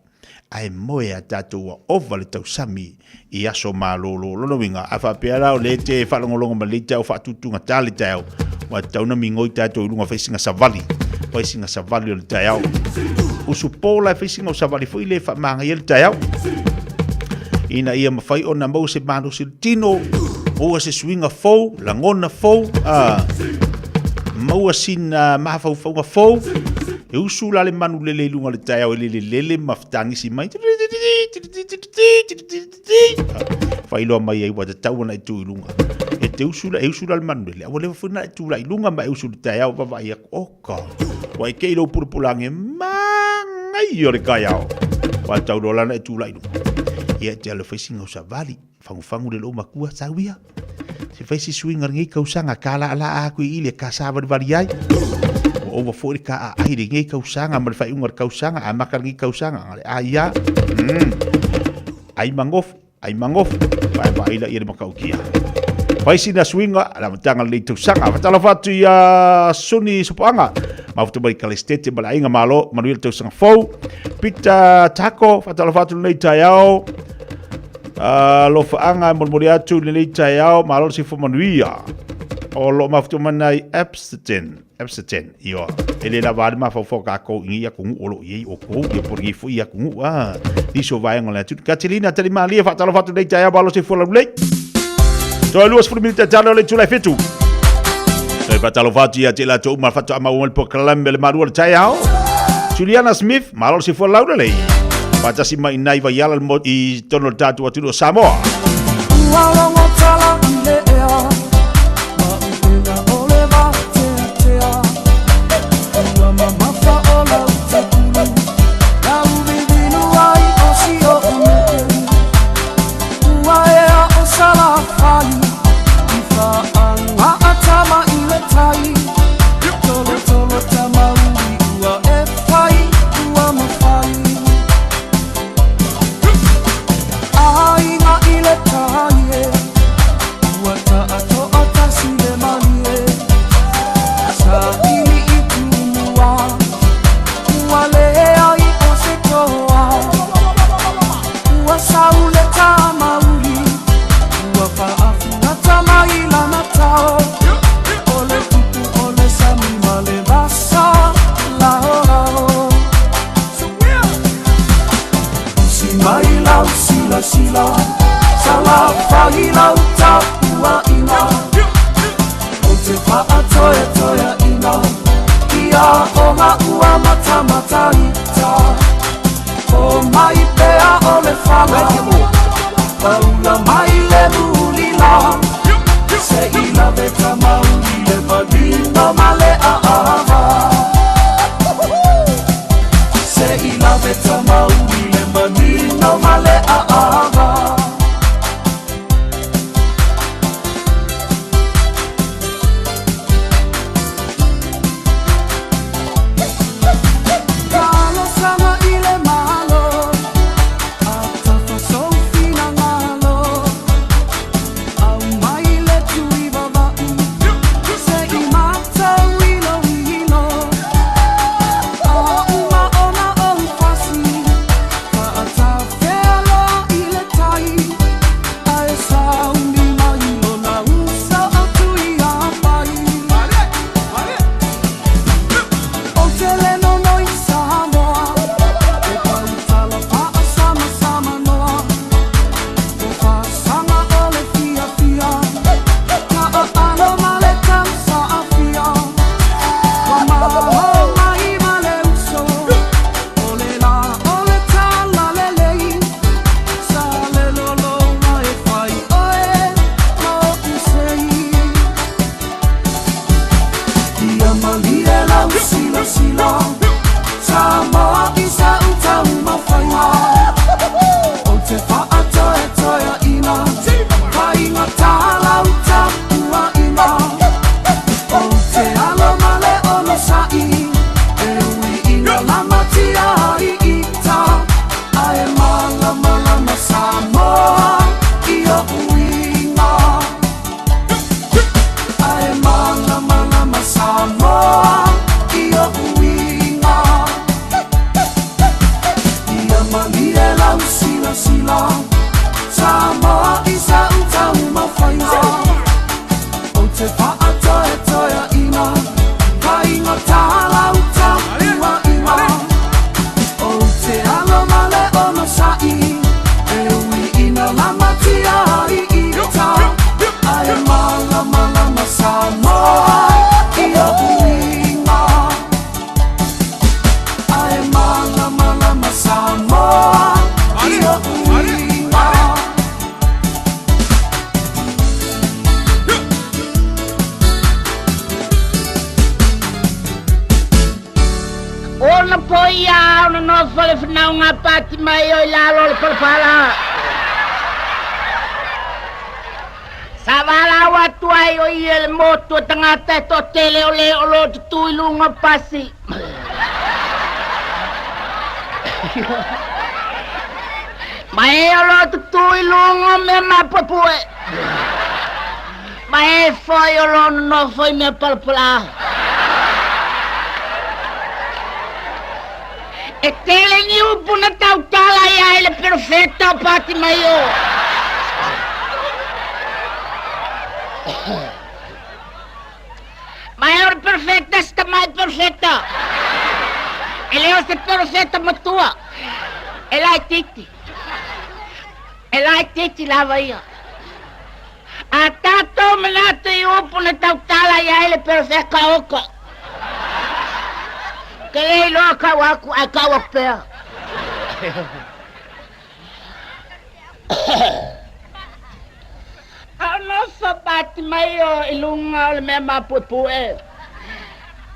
Ae moe a tatou ua ova le tausami i aso malolo. Lona uiga, a faapea la o lea e te faalogologo mai lenei taeao faatutugata le taeao, ua tatau ona migoi tatou i luga fai sina savali, fai sina savali o le taeao. Usu po la e fai sina savali foi lea e faamagaia le taeao. Ina ia mafai ona maua se malosi o le tino, maua se suiga fou, lagona fou, a, maua sina mafaufauga fou, e usu la le manu lele i luga o le taeao e lele lele ma fetagisi mai. Faailoa mai ai ua tatau ona e tu i luga. E te usu la, e usu la le manu lele, a ua leva foi ona e tulai i luga ma e usu i le taeao vaavaai atu, oka, ua e kei lou pulapulage manaia o le taeao. Ua tatau loa la ona e tulai i luga. Ia e te alu e fai sina au savali. Fagufagu le lou matua, sau ia. Se fai se suiga lenei tausaga, ka laalaa atu i i le ka savalivali ai. Ua ova foi le ka aai lenei tausaga ma le faaiuga o le tausaga, amata lenei tausaga, na le ai lava. Ai magofu, ai magofu, vaevaai laia le matautia. Fai sina suiga, le amataga o lenei tausaga. Faatalofa atu ia Suni Sopoaga, mafuta mai Kalestete ma le aiga malo, manuia le tausaga fou. Peter Tako, faatalofa atu lenei taeao. Alofaaga e molimoli atu i lenei taeao, malo le soifua manuia. O lo o mafuta mai nai Epstein, Epstein, ioa. E le lava le mafaufau tatou i nei atunuu o lo o i ai outou, ia po o lenei foi atunuu, a. Nisi o vaega o le atunuu. Katilina Talimalie, faatalofa atu lenei taeao, malo le soifua laulelei. Toe 20 minute tala o le itula e 7. Toe faatalofa atu ia te i latou uma faatoa maua mai le polokalame le malu o le taeao. Juliana Smith, malo le soifua laulelei. Faatasi mai i nai Vaiala i totonu o le tatou atunuu o Samoa. Ua logo tala i le ea, ma upega o le vateatea. Ua mamafa o lau tapulu, lau vivinu ai o si oʻu nuu. Ua ea o Salafai, i faaaga tama i le tai. Tolotolo tamauli ua e fai, ua mafai. Aiga i le tai e, ua taatoa tasi le malie. Saili i tumua, ua leai o se toa. Ua sau le tamauli, ua faafuata mai lana tao. O le tupu o le sami ma le vasa laolao. Usi mai lau silasila, Salafai lau tapuaiga. Ou te faatoetoeaina ia ona ua matamataita. O mai pea o le fala, paula mai le mulila. Se i lave tamauli le manino ma le aava. Se i lave tamauli le manino ma le aava. Talosaga i le Malo, a tafa sou finagalo. Aumai le tuivavau, se i matou iloilo. A uma ona ou fasi, faatafea loa i le tai. Ae sauni mai lona uso o Tuiapai. Ou te le nonoi Samoa, e tautala faasamsamanoa. O fasaga o le fiafia, ka aano ma le tausaafia. Ua maho mai ma le uso, o le la o le talalelei. Sa le lologa e fai oe ma oʻu sei. Ia malie lau silasila, Samoa i sa'u taumafaiga. Ou te faatoetoeaina, faigata lau tapuaiga. Ou te alo ma le onosai, e ui ina lamatia ai ita. Ae malamalama Samoa i oʻu uiga. Ae malamalama Samoa i oʻu uiga. Ia malie lau silasila, Samoa i sa'u taumafaiga. Ou te faatoetoeaina, faigata lau tapuaiga. Ou te alo ma le onosai, e ui ina lamatia ai ita. Ae malamalama Samoa i oʻu uiga. Ae malamalama Samoa i oʻu uiga. Ona po ia ona nofo le fanauga a Patimaio i lalo o le palapala. Sa valaau atu ai o ia i le motu o tagata e toatele o le o lo o tutū i luga o pasi. Ma e o lo o tutū i luga o mea mapuepue. Ma e foi o lo o nonofo i mea palapala. E tele ni upu na tautala ai le perofeta o Patimaio. Ma e o le perofeta se tamai perofeta. E le o se perofeta matua. E laitiiti. E laitiiti lava ia. A tatou manatu i upu na tautala i ai le perofeta oka. te le iloa tau atu ae tau atu pea. A o nofo Patimaio i luga o le mea mapuepue,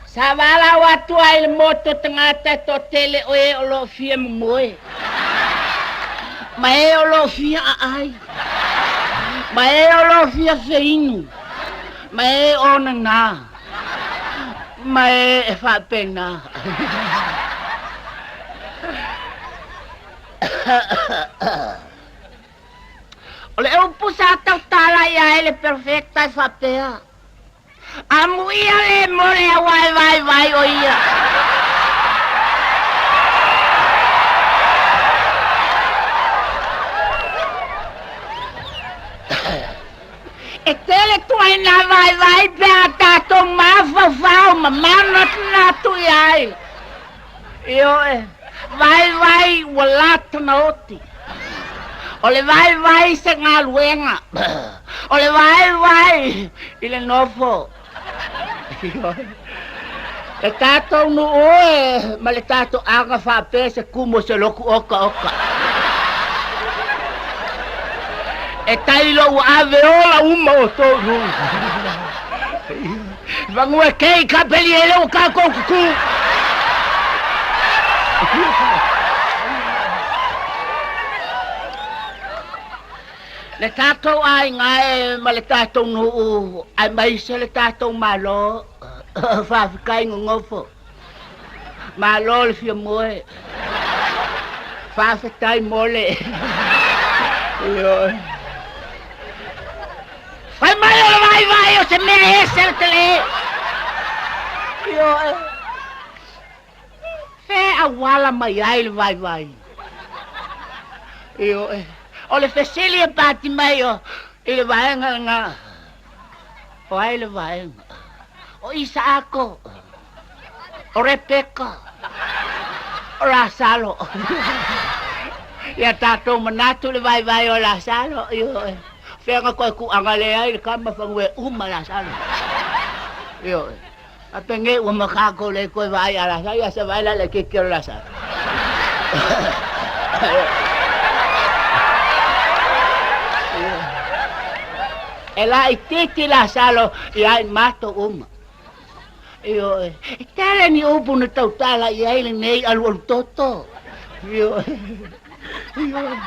sa valaau atu ai i le motu o tagata e toatele o e o lo o fia momoe, ma e o lo o fia aai, ma e o lo o fia feinu, ma e o nana, ma e e faapena. O le upu sa tautala i ai le Perofeta e faapea, Amuia le mo le aua e vaivai o ia. E tele tuaiga vaivai pe a tatou mafaufau ma manatunatu i ai. Ioe, vaivai ua lata na oti. O le vaivai i se galuega. O le vaivai i le nofo. Ioe. Le tatou nuu e ma le tatou aga faapea se kumu o se lotu okaoka. E tailo ua ave ola uma outou i luga. Vanua kei ka peli e leo ka kou kuku. Le tatou aiga e ma le tatou nuu aemaise le tatou Malo, faafetai nonofo. Malo le fia moe. Faafetai mo le. Ioe. Fai mai o le vaivai o se mea ese le tele. Ioe. Fea auala mai ai le vaivai. Ioe. O le fesili e pati mai o i le vaega lena. O ai le vaega? O Isaako. O Rebeka. O Lasalo. Ia tatou manatu le vaivai o Lasalo. Ioe. Fea na toe tuuaga lea ai le tama fanua e uma Lasalo. Ioe. A penei ua makakou le toe vaai ia Lasalo, ia se vaai la le keiki o Lasalo. E laitiiti Lasalo ia i matou uma. Ioe. E tele ni upu na tautala i ai lenei alualu toto. Ioe. Ioe.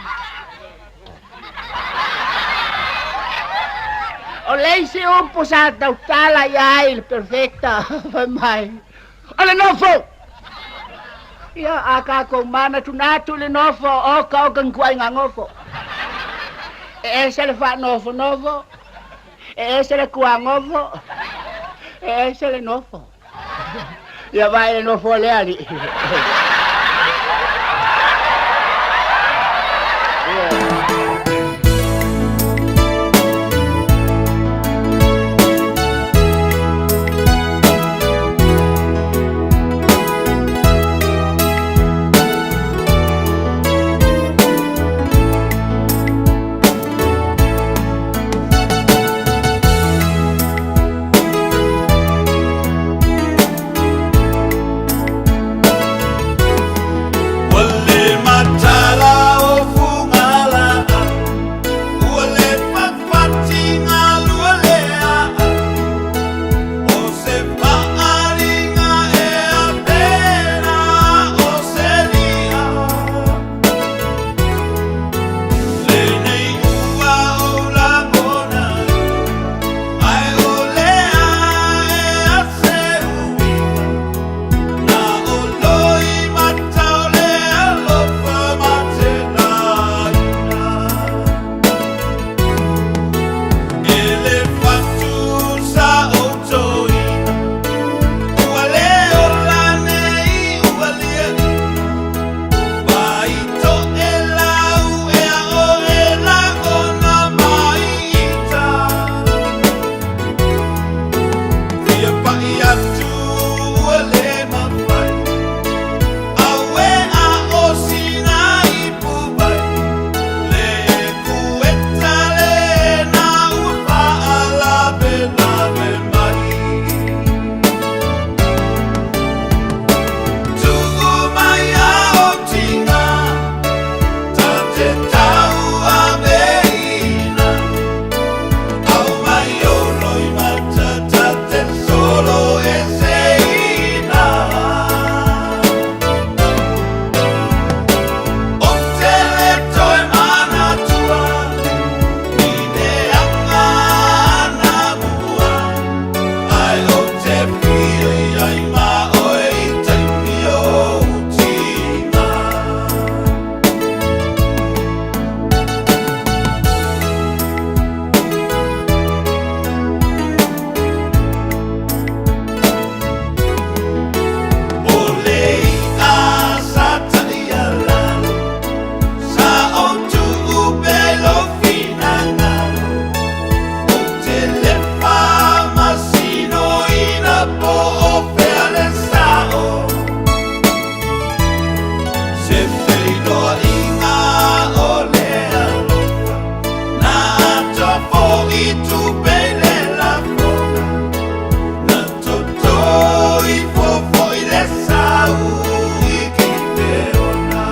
O le isi upu sa tautala i ai le Perofeta fai mai, O le nofo! Ia, a tatou manatunatu i le nofo, oka oka ni tuaiga nofo. E ese le faanofonofo, e ese le tuanofo, e ese le nofo. Ia vaai le nofo a le alii. i Kipeona.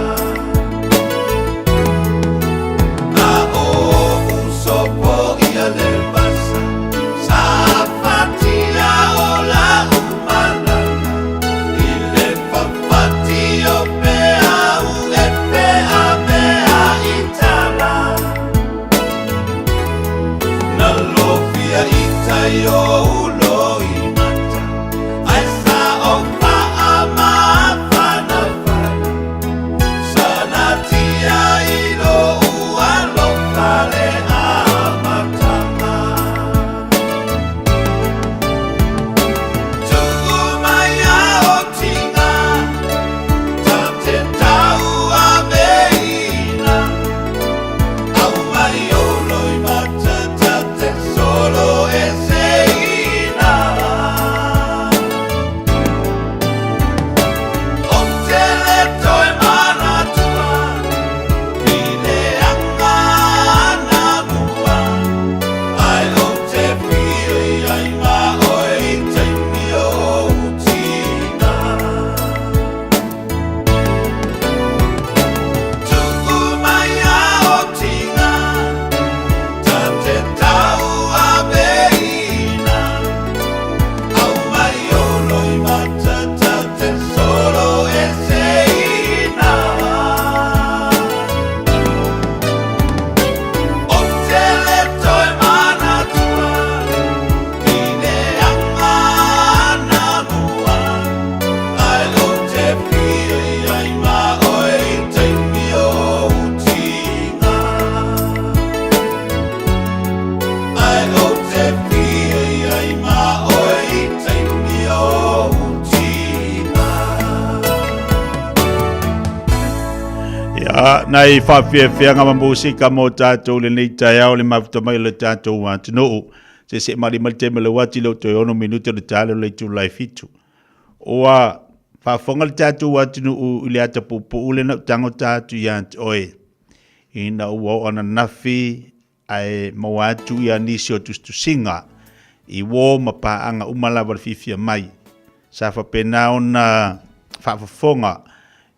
A oʻu sopoia le vasa, sa fatia o la'u malala, i le fafati o peau e peapea i tala. Na lofia i tai o Uloimata, ae sa ou faamafanafana. Sanatia i lou alofa le amataga. Tuu mai a o tiga, ta te tauaveina. Aumai ou loimata ta te solo eseina. Ou te le toe manatua i le aga anamua, ae ou te fia i ai ma oe i taimi o ou tina. Tuu mai a o tiga, ta te tauaveina. Aumai ou loimata ta te solo eseina. Ou te le toe manatua i le aga anamua, ae ou te fia i ai ma oe i taimi o ou tina. Ae ou te fia i ai ma oe i taimi o ou tina. Ia, nai faafiafiaga ma musika mo tatou lenei taeao le mafuta mai o le tatou atunuu. Se se mali mai le taimi o le uati le o toe 6 minute o le tale o le itula e 7. Ua faafofoga le tatou atunuu i le ata puupuu lea na ou tago ta atu ia te oe ina ua oo ananafi ae maua atu ia nisi o tusitusiga i uō ma paaga uma lava le fiafia mai. Sa faapena ona faafofoga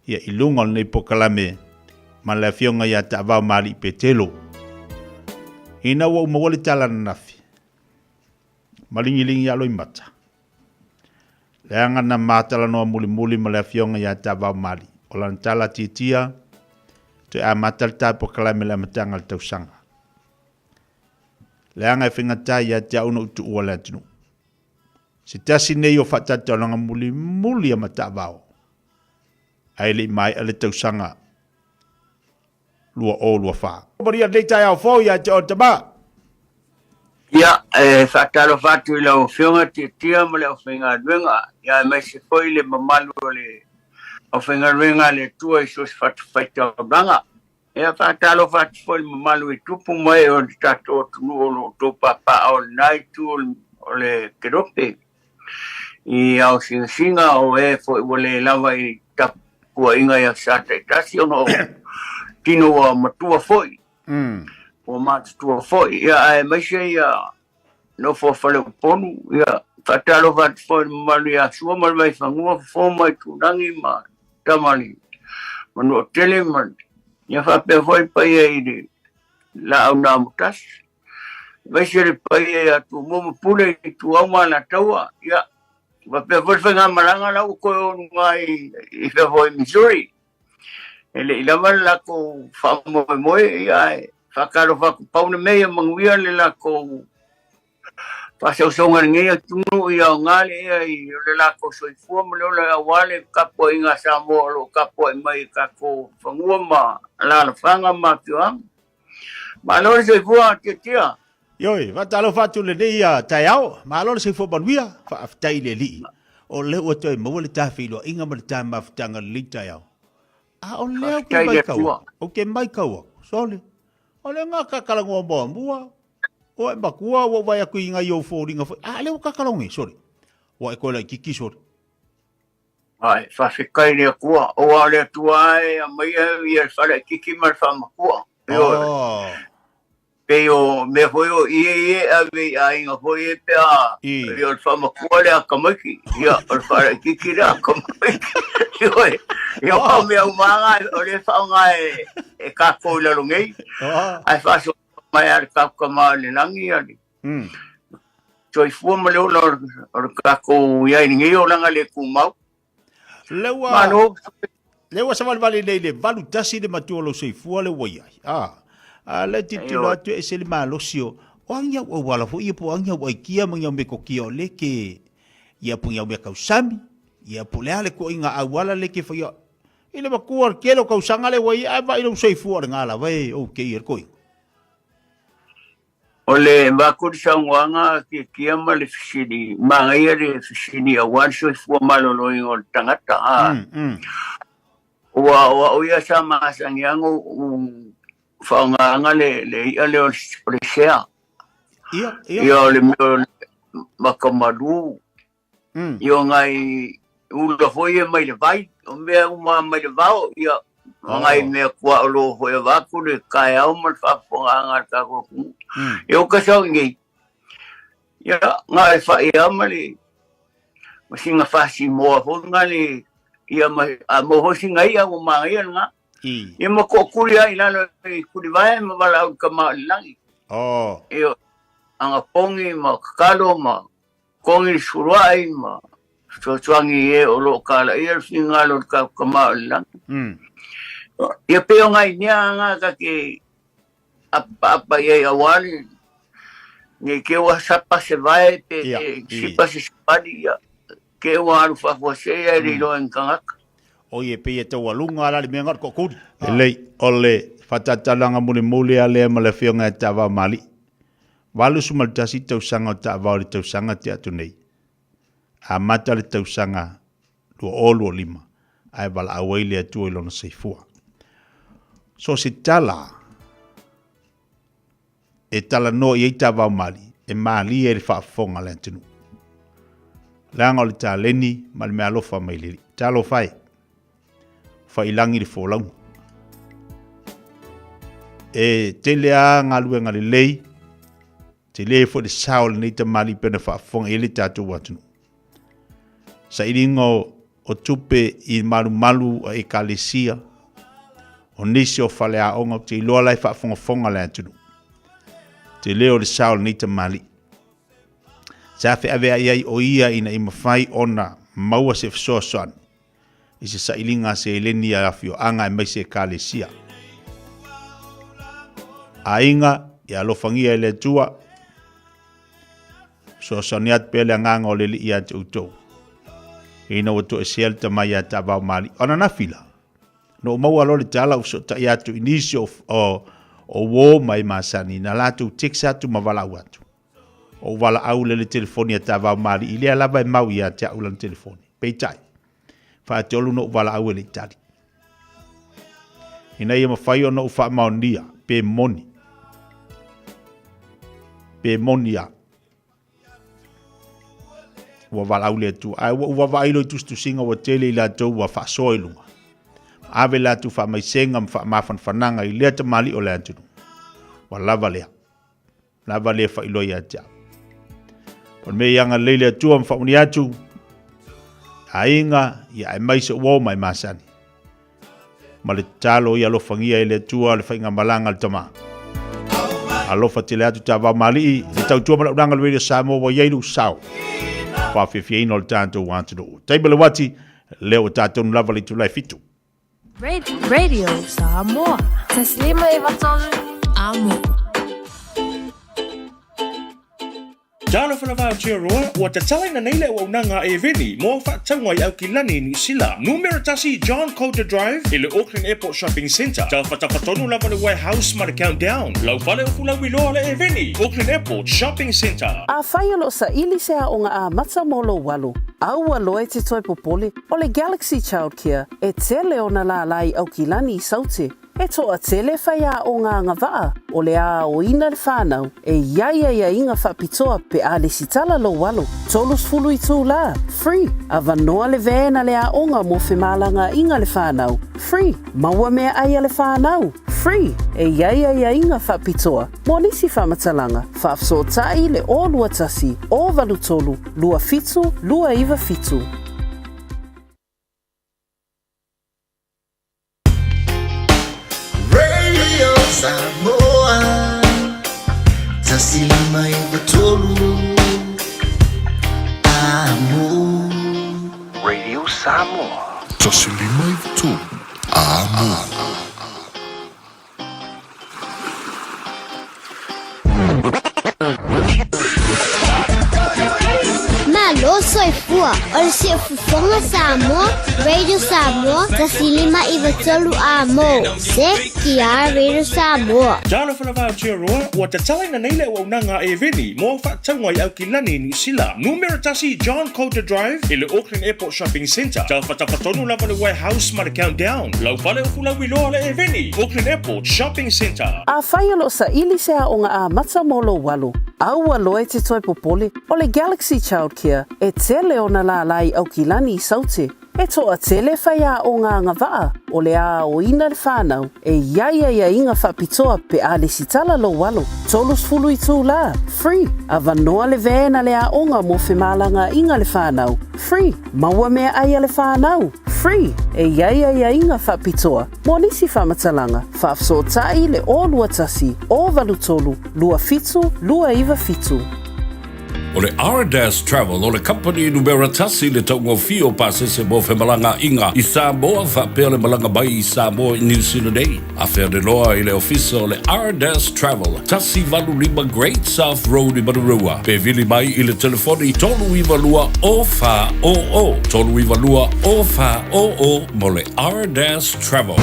ia i luga o lenei polokalame ma le afioga ia Taavao Mali'i Petelo. Ina ua ou maua le tala ananafi, ma ligiligī a loimata, leaga na ma talanoa mulimuli ma le afioga ia Taavao Mali'i, o lana tala tiatia, toe amata le ta polokalame i le amataga o le tausaga. Leaga e faigata ia te au ona ou tuua le atunuu. Se tasi nei o faatalatalanoaga mulimuli a Matavao, ae le i maea le tausaga 2024. Maria lenei taeao fou ia te oe tama. Ia, e faatalofa atu i lau Afioga Tiatia ma le aufaigaluega, ia aemaise foi le mamalu o le aufaigaluega a le Atua i so o se fatafaitaulaga. Ia, faatalofa atu foi i le mamalu i tupu ma ee o le tatou atunuu o lo o outou papaaao i lena itu o le kelope, i ao singasinga o e foi ua le lava i tapuaiga i aso taitasi ona o tino ua matua foi, ua matutua foi, ia aemaise ia nofo a Faleupolu, ia faatalofa atu foi i le mamalu ia Sua ma le Vaifanua, Fofo ma Aitulagi ma Tamalii Manuatele ma ia faapea foi le paia i le Laau na Amotasi, aemaise le paia ia Tumua ma Pule i Ituau ma Alataua, ia faapea foi le faigamalaga la ua toe o i luga i fea foi i Missouri. E le i lava le latou faamoemoe, ia ae faatalofa atu, pau le mea ia manuia le latou faasausauga i lenei atunuu, ia aoga le ea i le latou soifua ma le ola aua le tapuaiga a Samoa o lo o tapuai mai i tatou fanua ma alaalafaga ma afioaga. Malo le soifua Tiatia. Ioe, faatalofa atu i lenei taeao, malo le soifua manuia, faafetai i le Alii, o lea ua toe maua le ta feiloaiga ma le ta mafutaga i lenei taeao. A o lea ou te matau atu, ou te matau atu, sole, o lea na ta talanoa muamua, ua e matua ua ou vaai atu i nai ou foliga foi, a o lea ua ta talanoa nei, sole, ua e toe laitiiti sole. Ai, faafetai i le Atua, aua o le Atua lava e aumaia ia le faalaitiiti ma le faamatua. Ioe. Oh. pei o mea foi o ie ia e ave i aiga foi ia pe a ia o le faamatua le akamai, ia o le faalaitiiti le akamai. Ioe, ia o mea uma lava o lea e faaaoga e tatou i lalo nei, ae faasoa mai lava e le tatou Tama o le lagi ia le soifua ma le ola o le tatou i ai i lenei olaga le tumau. Lea ua Malo. Lea ua savalivali nei le 81 le matua o lou soifua lea ua i ai. Ah. A le tilotilo atu e ese le malosi o o agi au auala foi ia po o agi au aikia ma agi au metokia o le ke ia po o agi au mea tausami ia po o le a le toaiga auala le ke faia i le matua o le tele o tausaga lea ua i ai ae vaai lou soifua o lena lava e okay ai le toaiga. O le avatu le saunoaga a Tiatia ma le fesili, manaia le fesili aua le soifua maloloina o le tagata. Ua o au ia sa masani lava ona ou faaaogaina le i'a lea o le sea. Ia o le mea o le makamalu, Ia o nai ula foi ia mai le vai, o mea uma mai le vao, ia o nai mea kuaʻo foi avatu le taeao ma le faafofogaaga a le tatou atunuu. Ia o kasau nei, ia na o le fai lava ma le ma sina fasimoa foi na le ia ma a maua foi sina i'a ua manaia lena. Ia ma toʻokuli lava i lalo i Tulivae ma valaau i le Tama o le Lagi. Ia anapogi ma tatalo ma Kogi suluai ma fesoasoani i e o lo o kalaia le finagalo o le tatou Tama o le Lagi. Ia pei o nai mea na ta te apaapa i ai aua le nei te ua sapa se vae pe sipa se savali ia te ua alu faafuasei ae le iloa e ni tagata. Oi e pei e taualuga la le mea na o le toʻokuli. Lelei, o le faatatalaga mulimuli lava lea ma le Afioga ia Taavaomaali'i. 81 tausaga o taavao i le tausaga tea atu nei. Amata le tausaga 2025 ae valaau ai le Atua i lona soifua. So se tala e talanoa i ai taavao mali e malie ai le faafofoga a le atunuu. Leaga o le taleni ma le meaalofa mai le Alii. Talofa e! Faiilagi le folauga. E tele a galuega lelei, tele foi le sao o lenei tamalii pei ona faafofoga i ai le tatou atunuu. Sailiga o tupe i malumalu a ekalesia, o nisi o faleaoga, ou te iloa la e faafogafoga le atunuu. Tele o le sao o lenei tamalii. Sa feaveai ai o ia ina ia mafai ona maua se fesoasoani i se sailiga a seleni a afioaga aemaise ekalesia. Aiga, ia alofagia e le Atua, fesoasoani atu pea le agaga o le Alii ia te outou. Ina ua toesea le tama ia Taavaomaali'i. O ananafi la, na ou maua loa le tala ua fesootai atu i nisi o, o, o uo ma e masani, na latou text atu ma valaau atu. Ou valaau lea i le telefoni a Taavaomaali'i, lea lava e mau ia te au lana telefoni. Peitai, faatolu na ou valaau e le i tali. Ina ia mafai ona ou faamaonia pe moni, pe moni a. Ua valaau le Atua. Ae ua ou vaavaai loa i tusitusiga ua tele i latou ua faasoa i luga. Ave latou faamaisega ma faamafanafanaga i lea tamalii o le atunuu. Ua lava lea. Lava lea faailoa ia te au. O le mea ia agalelei le Atua ma faamanuia atu, aiga, ia aemaise ua o mai masani. Ma le tatalo ia alofagia e le Atua le faigamalaga a le tama. Alofa tele atu Taavaomaali'i, le tautua ma le auaunaga a le Radio Samoa ua i ai lou sao. Faafiafiaina o le tatou atunuu. Taimi le uati, lea ua tatou lava le itula e 7. Radio Samoa. Taslima e vatolu amo. Talofa lava Aotearoa, ua tatalaina nei le auaunaga a Aireni mo au faatauga i Aukilani, Niu Sila. Numera 1 John Coulter Drive i le Auckland Airport Shopping Centre. Tafatafa tonu lava le Warehouse ma le Countdown. Lau fale upu lauiloa le Aireni, Auckland Airport Shopping Centre. Afai o lo o saili se aoga amata mo lou alo, aua loa e te toe popole, o le Galaxy Childcare e tele ona lālā i Aukilani i Saute. E toatele faiaoga agavaa o le a aoina le whanau e i ai aiaiga faapitoa pe a lesitala lou alo. 30 itulā, free, avanoa le van a le aoga mo femalagaaiga le whanau, free, maua meaai a le whanau, Free! E i ai aiaiga faapitoa mo nisi faamatalaga, faafesootai le 021 083 27 297. Radio Samoa 153 Amo. Radio Samoa. 153 Amo. Malo soifua o le Siufofoga Samoa, Radio Samoa, 153 A mo, CKR Radio Samoa. Talofa lava Aotearoa, ua tatalaina nei le auaunaga a Eveni mo au faatauga i Aukilani, Niu Sila. Numera tasi John Coulter Drive i le Auckland Airport Shopping Centre. Tafatafa tonu lava le Warehouse ma le Countdown. Lau fale ufu lauiloa le Eveni, Auckland Airport Shopping Centre. Afai o lo o saili se aoga amata mo lou alo, a ua loa e te toe popole, o le Galaxy Childcare e tele ona lālā i Aukilani i Saute. E toatele faiaoga agavaa o le aoina le whanau e i ai aiaiga faapitoa pe a lesitala lou alo. 30 itulā, free, avanoa le van a le aoga mo femalagaaiga le whanau, free, maua meaai a le whanau, free, e i ai aiaiga faapitoa mo nisi faamatalaga, faafesootai le 021 083 27 297. O le Ardas Travel o le kamupani numera tasi i le taugofie o pasese mo femalagaaiga i Samoa faapea le malaga mai i Samoa i Niu Sila nei. Afe ane loa i le ofisa o le Ardas Travel, 185 Great South Road i Manurewa, pe vili mai i le telefoni 392 0400, 392 0400 mo le Ardas Travel.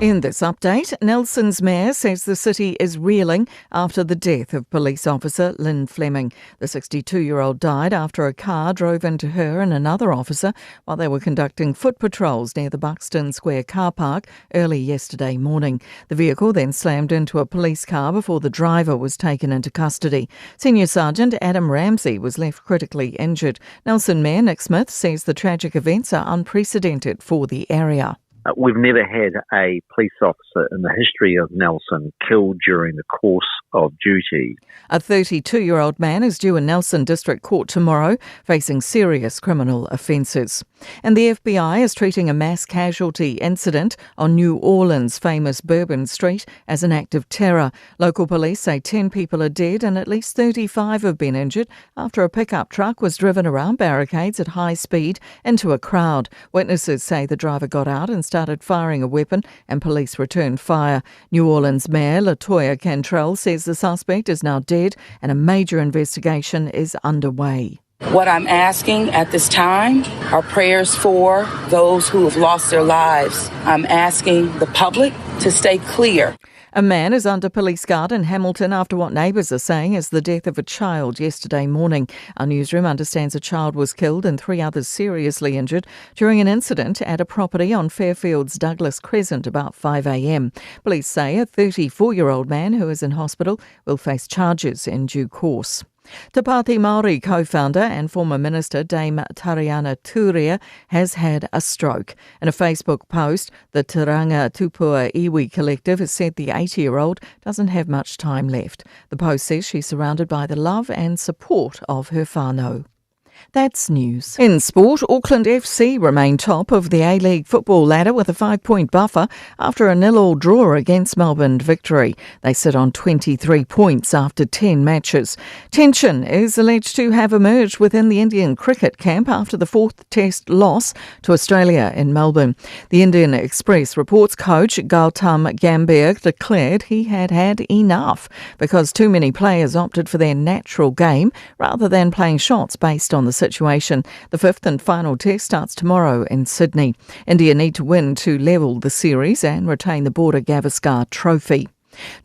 In this update, Nelson's mayor says the city is reeling after the death of police officer Lynn Fleming. The 62 year old died after a car drove into her and another officer while they were conducting foot patrols near the Buxton Square car park early yesterday morning. The vehicle then slammed into a police car before the driver was taken into custody. Senior Sergeant Adam Ramsey was left critically injured. Nelson Mayor Nick Smith says the tragic events are unprecedented for the area. Uh, we've never had a police officer in the history of Nelson killed during the course of duty. A 32 year old man is due in Nelson District Court tomorrow, facing serious criminal offences. And the FBI is treating a mass casualty incident on New Orleans' famous Bourbon Street as an act of terror. Local police say 10 people are dead and at least 35 have been injured after a pickup truck was driven around barricades at high speed into a crowd. Witnesses say the driver got out and started firing a weapon and police returned fire. New Orleans Mayor Latoya Cantrell says the suspect is now dead and a major investigation is underway. What I'm asking at this time are prayers for those who have lost their lives. I'm asking the public to stay clear. A man is under police guard in Hamilton after what neighbours are saying is the death of a child yesterday morning. Our newsroom understands a child was killed and three others seriously injured during an incident at a property on Fairfield's Douglas Crescent about 5 a.m. Police say a 34 year old man who is in hospital will face charges in due course. Te Pāti Māori co-founder and former minister Dame Tariana Turia has had a stroke. In a Facebook post, the Taranga Tupua Iwi Collective has said the 80-year-old doesn't have much time left. The post says she's surrounded by the love and support of her whānau. That's news. In sport, Auckland FC remain top of the A-League football ladder with a five-point buffer after a nil-all draw against Melbourne Victory. They sit on 23 points after 10 matches. Tension is alleged to have emerged within the Indian cricket camp after the fourth test loss to Australia in Melbourne. The Indian Express reports coach Gautam Gambhir declared he had had enough because too many players opted for their natural game rather than playing shots based on the situation. The fifth and final test starts tomorrow in Sydney. India need to win to level the series and retain the Border Gavaskar Trophy.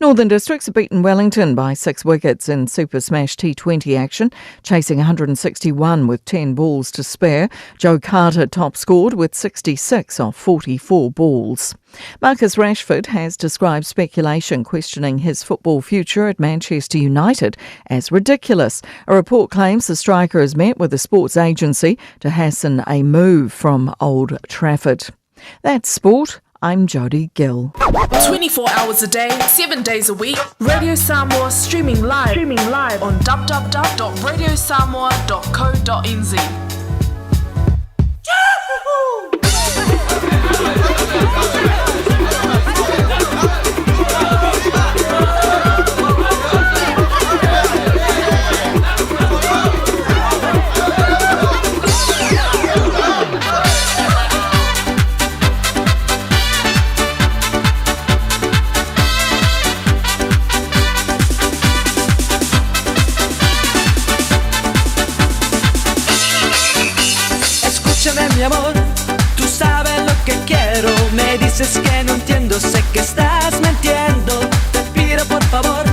Northern Districts have beaten Wellington by six wickets in Super Smash T20 action, chasing 161 with 10 balls to spare. Joe Carter top scored with 66 off 44 balls. Marcus Rashford has described speculation questioning his football future at Manchester United as ridiculous. A report claims the striker has met with a sports agency to hasten a move from Old Trafford. That's sport. I'm Jodie Gill. 24 hours a day, 7 days a week, Radio Samoa streaming live, streaming live on www.radiosamoa.co.nz. Escúchame mi amor, tú sabes lo que quiero. Me dices que no entiendo, sé que estás mintiendo. Te pido por favor,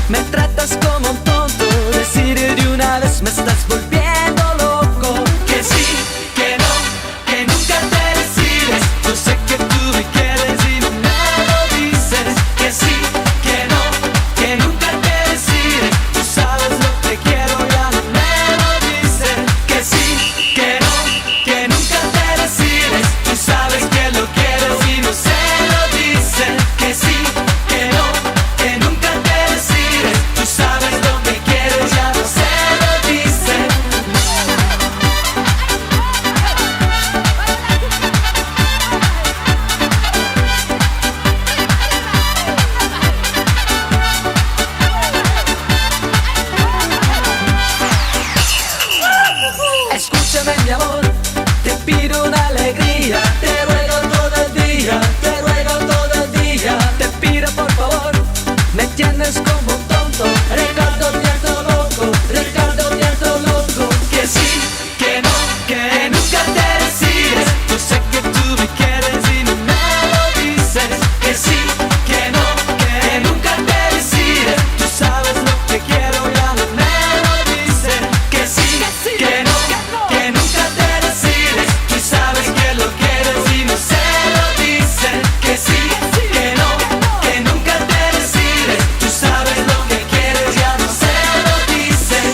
me tratas como un tonto. Decir de una vez me estás volviendo loco. Que sí, que no, que nunca te decides. Yo sé que tú me quieres y no me lo dices. Que sí, que no, que nunca te decides. Tú sabes lo que quiero, ya no me lo dices. Que sí, que no, que nunca te decides. Tú sabes que lo quieres y no se lo dices. Que sí, que no, que nunca te decides. Tú sabes lo que quieres, ya no se lo dices. Escúchame mi amor, te pido una alegría, te ruego todo el día, te ruego todo el día, te pido por favor, me tienes como un tonto, Ricardo cierto loco, Ricardo cierto loco, que sí, que no, que nunca te decides, yo sé que tú me quieres y no me lo dices, que sí, que no, que nunca te decides, tú sabes lo que quiero, ya no me lo dices, que sí, que no, que nunca te decides, tú sabes que lo quieres y no se lo dices, que sí, que no, que nunca te decides, tú sabes lo que quieres, ya no se lo dices.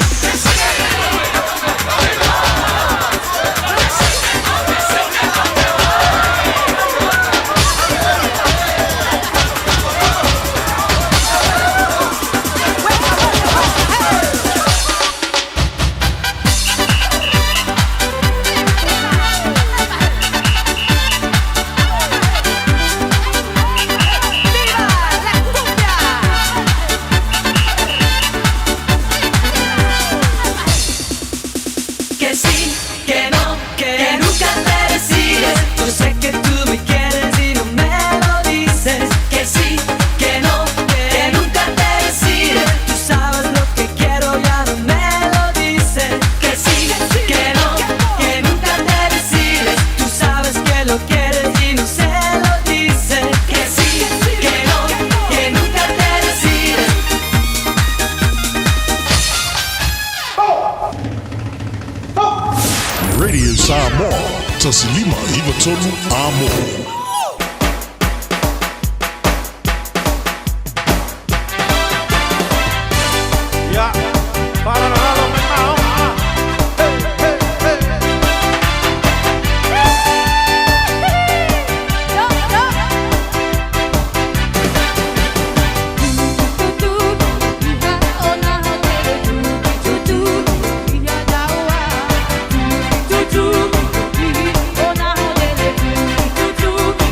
Que sí, que no, que nunca te decides. Yo sé que tú me quieres y no me lo dices. Que sí, que no, que nunca te decides. Tú sabes lo que quiero, ya no me lo dices. Que sí, que no, que nunca te decides. Tú sabes que lo quieres y no se lo dices. Que sí, que no, que nunca te decides. Radio Samoa, Tasilima Ivatonu Amo. Tutu,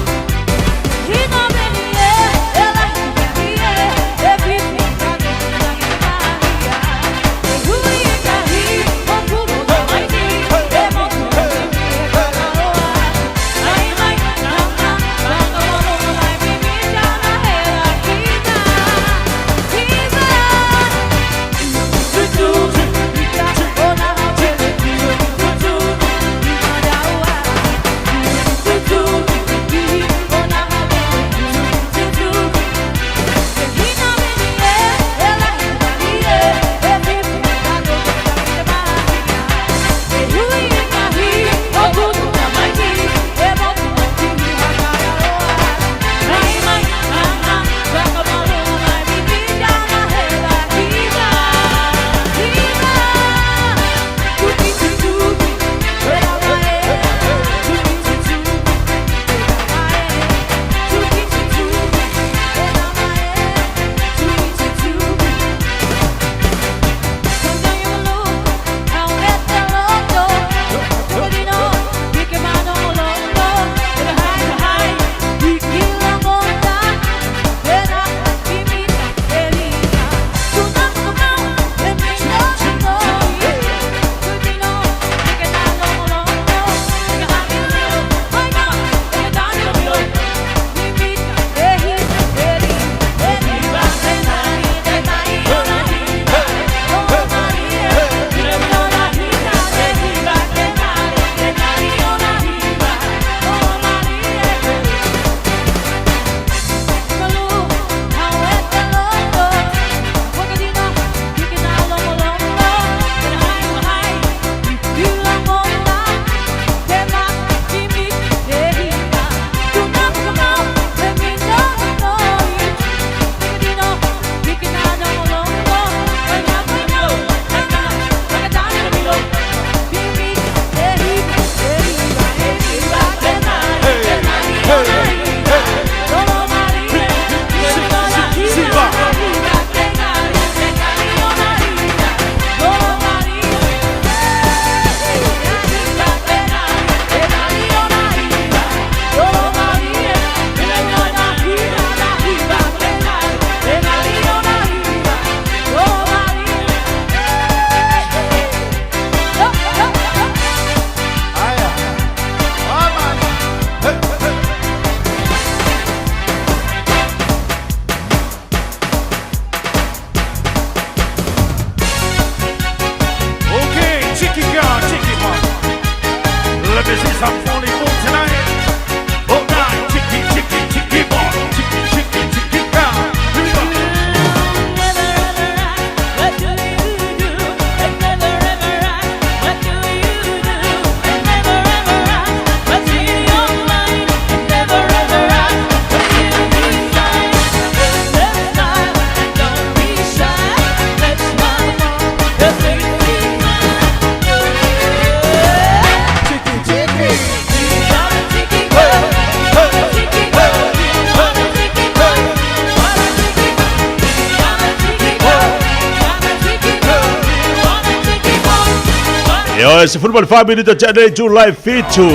Ioe, 14 minuta tea nei tu live fitu.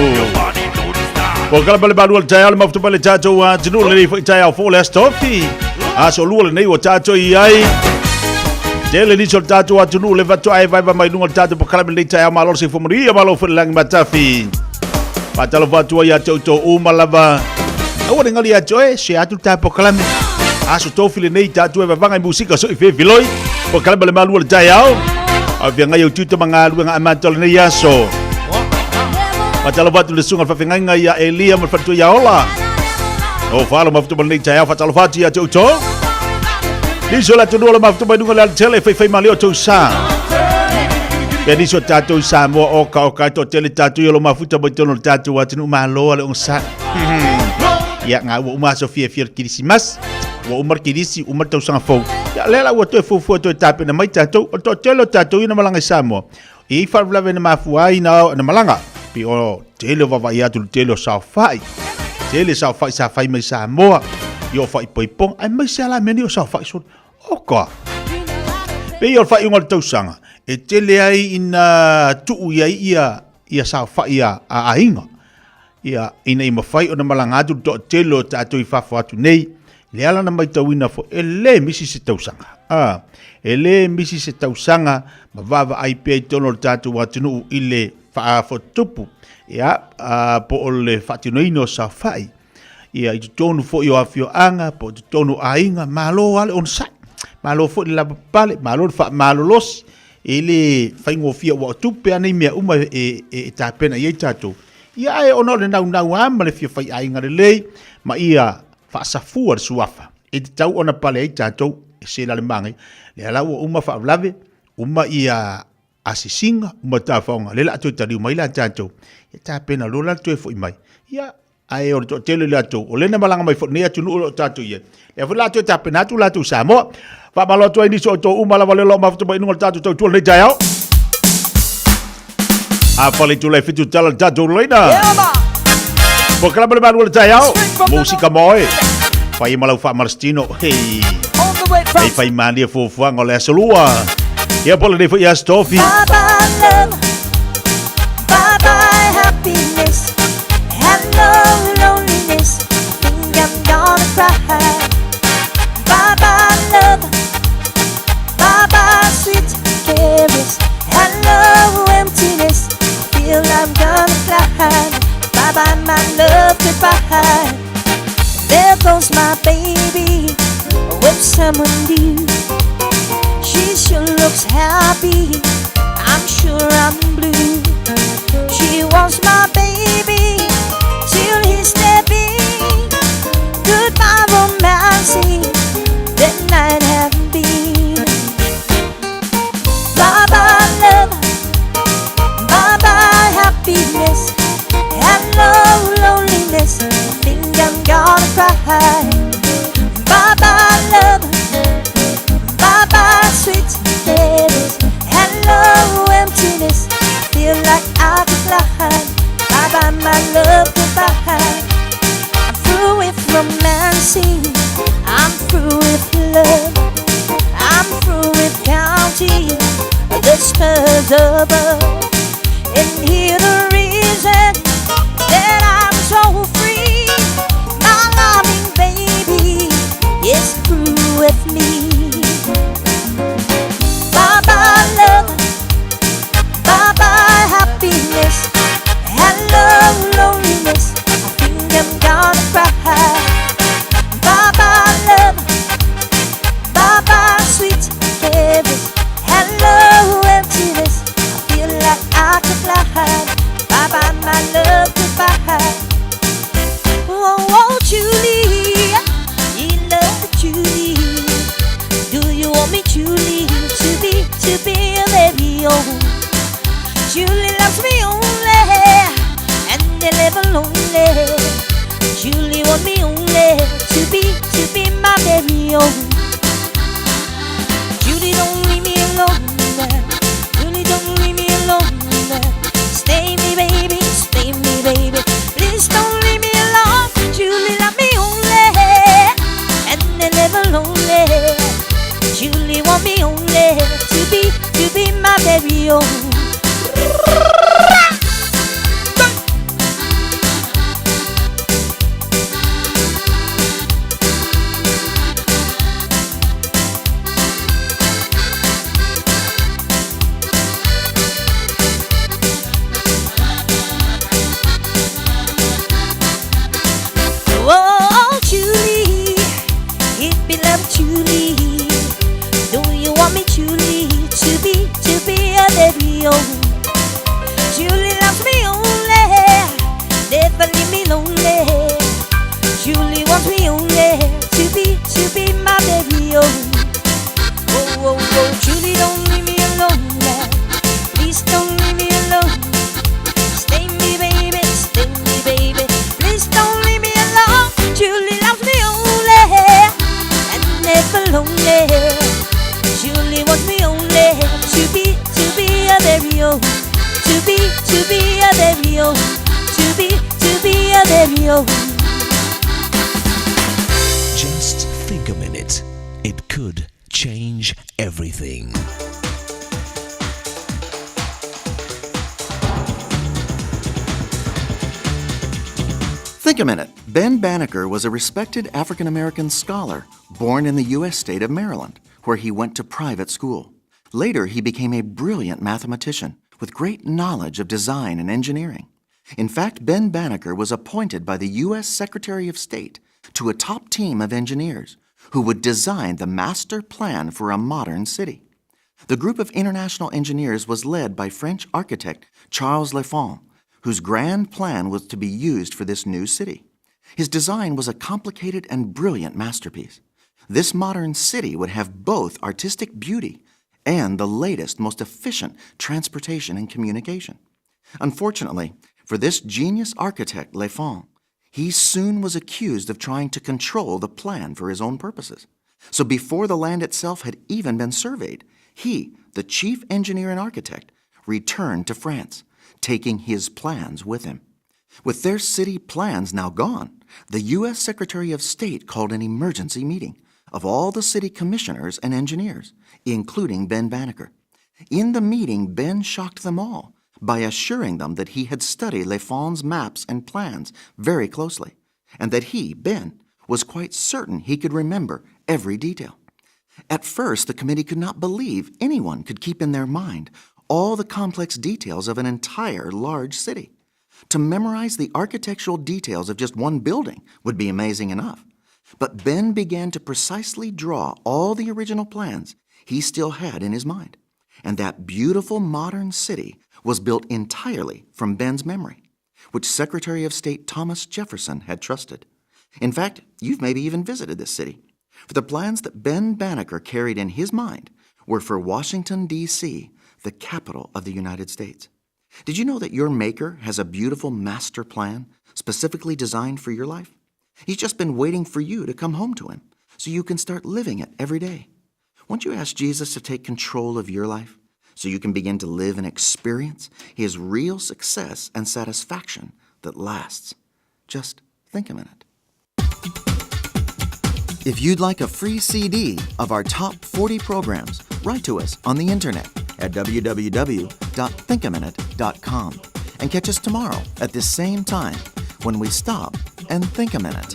Po kala pale malu al taeao le mafuta pale tatou atunuu lenei foi taeao fou le aso tofi. Aso lua lenei ua tatou i ai. Tele nisi o le tatou atunuu le faatoa e vaeva mai luga o le tatou polokalame lenei taeao malo le soifua manuia malo foi le lagi matafi. Faatalofa atu ai ia te outou uma lava. Aua ne gali ia te oe, share atu le tatou polokalame. Aso tofi lenei tatou e vavaga i musika so i fefiloi. Polokalame le malu o le taeao. A feagai au tiute ma galuega amata o lenei aso. Faatalofa atu le susuga i le faafeagaiga ia Elia ma le faletua ia Ola. O falo mafuta ma lenei taeao faatalofa atu ia te outou. Nisi o le atunuu o le mafuta mai luga o le alatele faifai malie o tou sa. Pea nisi o tatou i Samoa oka oka e toatele tatou i o lo mafuta mai totonu o le tatou atunuu malo a le ogasai. Ia ngā ua uma aso fiafia o le Kirisimasi. Ua uma le Kirisi, uma le tausaga fou. Ia lea la ua toe fuafua toe tapena mai tatou. O le toatele o tatou ia na malaga i Samoa. E i ai faalavelave na mafua ai na, na malaga. Pei o tele o vaavaai atu le tele o saofai. Tele saofai sa fai mai Samoa. I o faaipoipoga. Aemaise lava la mea nei o saofai solo. Oka! Pei o le faaiuga o le tausaga, e tele ai ina tuu i ai ia, ia saofai a, a aiga. Ia, ina ia mafai ona malaga atu le toatele o tatou i fafo atu nei. Le ala na matauina foi, e le misi se tausaga. A, e le misi se tausaga ma vaavaai pea i totonu o le tatou atunuu i le faafotutupu, ia, a, po o le faatinoina o saofai. Ia, i totonu foi o afioaga, po o totonu o aiga, malo lava le onosai, malo foi le lavapapale, malo le faamalolosi. E le faigofie aua o tupe lava nei mea uma e, e, e tapena i ai tatou. Ia ae ona o le naunau lava ma le fia faiaiga lelei ma ia faasafua le suafa e tatau ona pale ai tatou e sela le manaia. Lea la ua uma faalavelave, uma ia asiasiga, uma tafaoga, lea o le a toe taliu mai la tatou. Ia tapena loa la le toe foi mai. Ia Ae o le toatele o latou, o lea na malaga mai foi lenei atunuu o lo o tatou i ai. Lea foi la toe tapena atu latou i Samoa. Faamalo atu ai nisi o outou uma lava lea o lo o mafuta mai i luga o le tatou tautua lenei taeao. A fale tula e fitu tala le tatou laina. Polokalame le malu o le taeao. Musika moe. Fai ma lau faamalositino. Hei. Hei fai malie fuafuaga o le aso lua. Ia po lenei foi aso tofi. Bye bye love. Bye bye happiness. Hello loneliness. I think I'm gonna cry. Bye bye love. Bye bye sweet caress. Hello emptiness. I feel I'm gonna fly. Bye bye my love goodbye. There goes my baby with someone new. She sure looks happy. I'm sure I'm blue. She wants my baby till he's stepping. Goodbye romancing. That night have been. Bye bye love. Bye bye happiness. Hello loneliness. I think I'm gonna cry. Bye bye love. Bye bye sweet days. Hello emptiness. Feel like I could fly. Bye bye my love goodbye. I'm through with romancing. I'm through with love. I'm through with counting the stars above. And hear the reason that I'm so free. My loving baby is through with me. Bye bye love. Bye bye happiness. Hello loneliness. I think I'm gonna cry. Bye bye love. Bye bye sweet caress. Hello emptiness. I feel like I could fly. Bye bye my love goodbye. Oh, won't Julie? You love Julie. Do you want me, Julie, to be, to be a very old? Julie loves me only, and they live lonely. Julie want me only to be, to be my very own. Julie, don't leave me alone. Julie, don't leave me alone. Stay me, baby, stay me, baby. Please don't leave me alone. Julie, love me only, and they live lonely. Julie want me only to be, to be my very own. Oh, Julie, hippie love Julie. Do you want me, Julie, to be, to be a very own? Julie loves me only, never leave me lonely. Julie wants me only to be, to be my very own. Oh, oh, oh, Julie, don't leave me alone. Now. Please don't leave me alone. Stay me, baby, stay me, baby. Please don't leave me alone. Julie loves me only and never lonely. Julie wants me only to be, to be a very own. To be, to be a very own. To be, to be a very own. Just think a minute. It could change everything. Think a minute. Ben Banneker was a respected African American scholar born in the U.S. state of Maryland, where he went to private school. Later, he became a brilliant mathematician with great knowledge of design and engineering. In fact, Ben Banneker was appointed by the U.S. Secretary of State to a top team of engineers who would design the master plan for a modern city. The group of international engineers was led by French architect Charles Lefond, whose grand plan was to be used for this new city. His design was a complicated and brilliant masterpiece. This modern city would have both artistic beauty and the latest, most efficient transportation and communication. Unfortunately, for this genius architect, Lefond, he soon was accused of trying to control the plan for his own purposes. So before the land itself had even been surveyed, he, the chief engineer and architect, returned to France, taking his plans with him. With their city plans now gone, the U.S. Secretary of State called an emergency meeting of all the city commissioners and engineers, including Ben Banneker. In the meeting, Ben shocked them all by assuring them that he had studied Lefond's maps and plans very closely, and that he, Ben, was quite certain he could remember every detail. At first, the committee could not believe anyone could keep in their mind all the complex details of an entire large city. To memorize the architectural details of just one building would be amazing enough. But Ben began to precisely draw all the original plans he still had in his mind. And that beautiful modern city was built entirely from Ben's memory, which Secretary of State Thomas Jefferson had trusted. In fact, you've maybe even visited this city. For the plans that Ben Banneker carried in his mind were for Washington, D.C., the capital of the United States. Did you know that your Maker has a beautiful master plan specifically designed for your life? He's just been waiting for you to come home to him so you can start living it every day. Won't you ask Jesus to take control of your life so you can begin to live and experience his real success and satisfaction that lasts? Just think a minute. If you'd like a free CD of our top 40 programs, write to us on the internet at www.thinkaminute.com and catch us tomorrow at this same time when we stop and think a minute.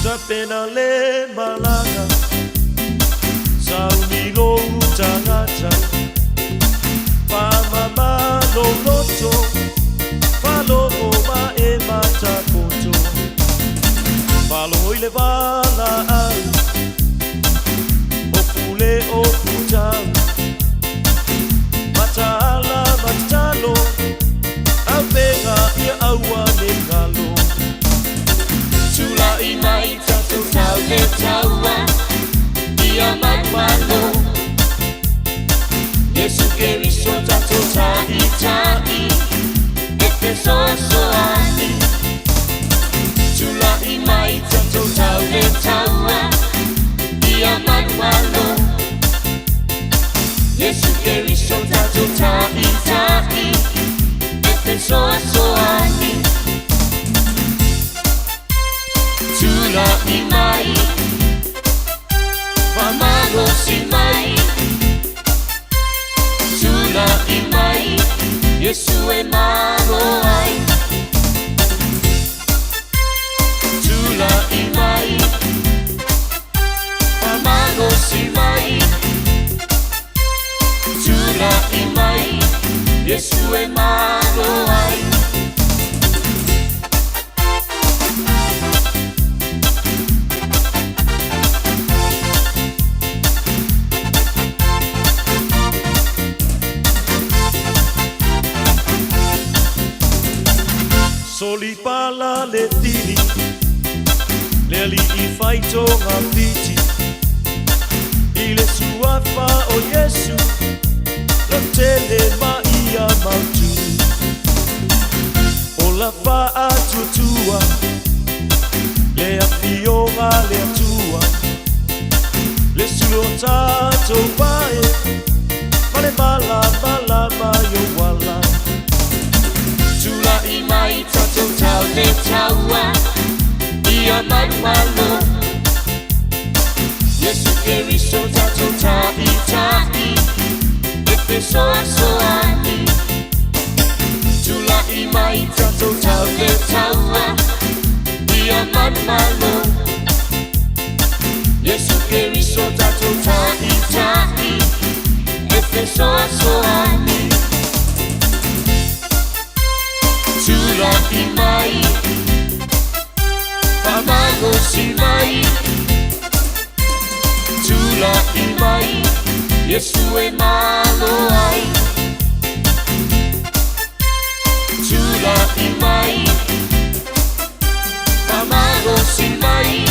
Tapena le malaga Sauni lou tagata Pamama lou loto Falogo ma e matakoto Falo i le vala au O pule o putau Mataala matalo Au pega ia aua ne ngalo. fesoasoani. Tula'i mai, faamalosi mai. Tula'i mai, Iesu e malo ai. Tula'i mai, faamalosi mai. Tula'i mai, Iesu e malo ai. Solipala le tili, le alii faitoga fiti, i le suafa o Iesu, lotele ma ia mautu. O la faatuatua, le afioga le Atua, le sulu o tatou vae, ma le malamalama i ou ala. Tula'i mai tatou tau le taua ia manumalo. Iesu Keriso tatou ta'ita'i e fesoasoani. Tula'i mai tatou tau le taua ia manumalo. Iesu Keriso tatou ta'ita'i e fesoasoani. Tula'i mai, faamalosi mai. Tula'i mai, Iesu e malo ai. Tula'i mai, faamalosi mai.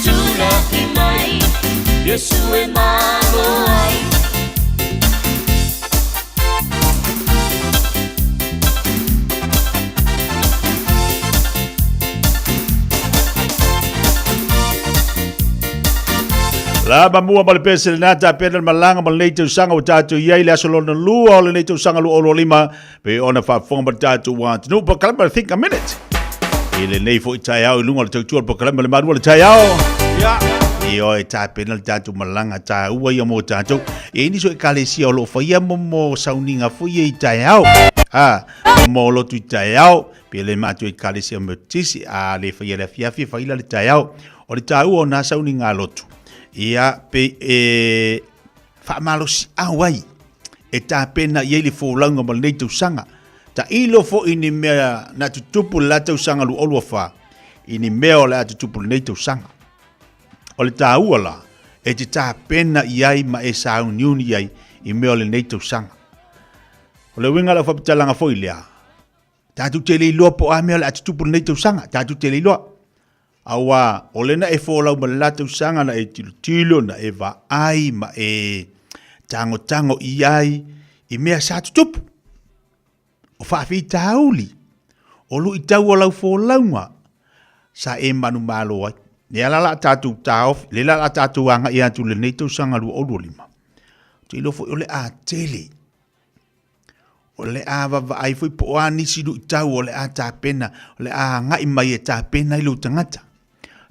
Tula'i mai, Iesu e malo ai. La mamua ma le pese lena tapena le malaga ma lenei tausaga ua tatou i ai le aso lona lua o lenei tausaga 2025 pe ona faafofoga ma le tatou atunuu. Polokalame le Think a Minute i lenei foi taeao i luga o le tautua o le polokalame le malu o le taeao. Ioe, tapena le tatou malaga taua ia mo tatou. E i ai nisi o ekalesia o lo o faia mo sauniga foi ia i taeao. A, mo lotu i taeao, pe le matou ekalesia Metotisi, a le faia le afiafi, e fai la le taeao. O le taua o nā sauniga lotu, ia, pe e faamalosiau ai e tapena i ai le folauga ma lenei tausaga. Tailo foi i ni mea na tutupu le la tausaga 2024, i ni mea o le a tutupu lenei tausaga. O le taua la, e te tapena i ai ma e sauniuni i ai i mea o lenei tausaga. O le uiga o lau faamatalaga foi lea, tatou te le iloa po o a mea o le a tutupu lenei tausaga, tatou te le iloa. Auā, o lena e folau ma le la tausaga na e tilotilo, na e vaai ma e tagotago i ai i mea sa tutupu. O faafitauli, o luitau o lau folauga, sa e manumalo ai. Lea la la tatou taofi, lea la la tatou agai atu i lenei tausaga 2025. Ou te iloa foi o le a tele O le a vaavaai foi po o a nisi luitau o le a tapena, o le a agai mai e tapena ai lou tagata.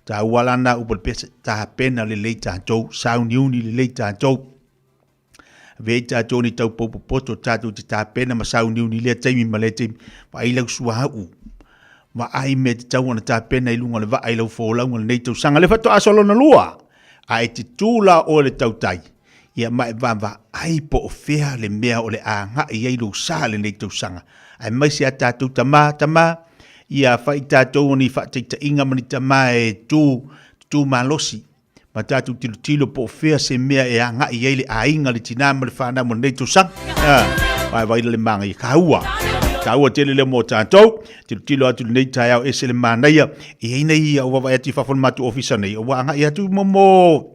Taua la na upu o le pese, tapena lelei tatou, sauniuni lelei tatou. Avea ai tatou ni tau poupopoto tatou te tapena ma sauniuni i lea taimi ma lea taimi. Vaai lau suauu, vaai mea tatau ona tapena i luga o le vaa i lau folauga i lenei tausaga. Lea faatoa aso lona lua, a e te tu la oe le tautai, Ia ma e vaavaai po o fea le mea o le a agai i ai lou sa i lenei tausaga, aemaise a tatou tama, tama, ia fai i tatou o ni faataitaiga ma ni tama e tu, tutū malosi, ma tatou tilotilo po o fea se mea e agai i ai le aiga, le tina ma le fanau mo lenei tausaga. A, vaivai le manaia, taua, taua tele lea mo tatou. Tilotilo atu i lenei taeao ese le manaia, e i ai nei au vaavaai atu i fafo o le matou ofisa nei, ua agai atu mo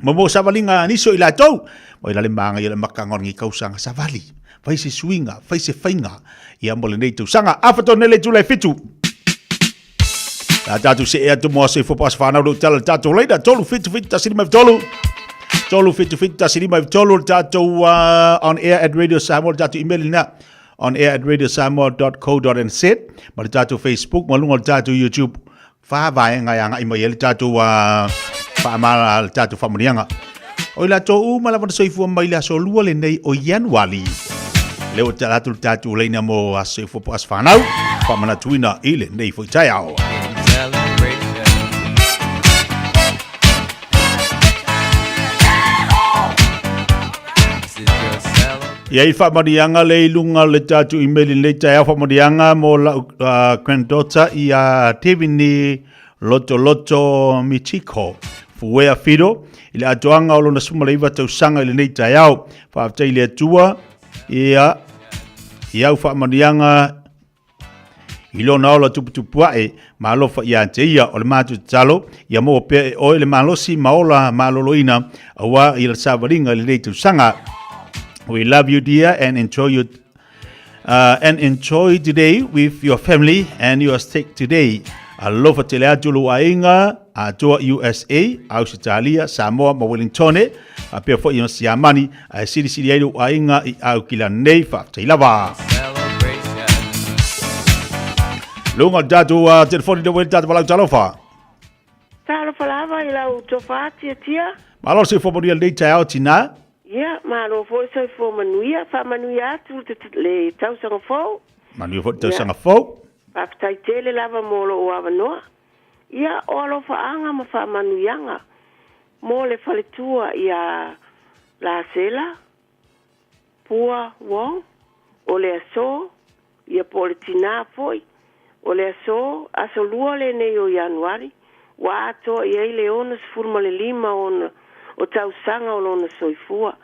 Ma mo savaliga a nisi o i latou, mai la le māngai o le makaga o lenei tausaga savali. Fai se suiga, fai se faiga, ia mo lenei tausaga. Afa tonu nei le itula e fitu. La tātou se e atu mo aso i fopa aso whanau le utala le tātou leina. 3 7 7 1 5 3. 3 7 7 1 5 3 le tātou on air at Radio Samoa le tātou email ina. on air at radiosamoa.co.nz ma le tatou Facebook ma luga o le tatou YouTube. Fa vaega e agai mai ai le tatou faamala le tatou faamanuiaga. O i latou uma lava na soifua mai le aso lua lenei o Ianuali. Lea ua tala atu le tatou laina mo aso soifua po aso fanau, faamanatuina i lenei foi taeao. Ia i faamanuiaga le i luga o le tatou email i lenei taeao faamanuiaga mo lau granddaughter ia Tevini Lotoloto Michiko Fuea Fido i le atoaga o lona 19 tausaga i lenei taeao. Faafetai i le Atua ia i au faamanuiaga i lona ola tuputupu ae ma alofa ia te ia. O le matou tatalo ia maua pea e oe le malosi ma ola maloloina aua i le savaliga i lenei tausaga. We love you dear and enjoy your and enjoy today with your family and your steak today. Alofa tele atu lou aiga atoa USA, Ausitalia, Samoa ma Wellingtone, faapea foi ma Siamani, ae silisili ai lou aiga i Aukilani nei, faafetai lava. Luga o le tatou telefoni lea ua i le tatou valaau talofa. Talofa lava i lau tofa tiatia. Malo le soifua manuia lenei taeao tina. Ia, malo foi le soifua manuia. Faamanuia atu le tausaga fou. Manuia foi le tausaga fou. Faafetai tele lava mo lou avanoa. Ia, o alofaaga ma faamanuiaga mo le faletua ia Lasela Pua Wong, o le aso, ia po o le tinā foi, o le aso, aso lua lenei o Ianuari, ua atoa i ai le 65 ona o tausaga o lona soifua.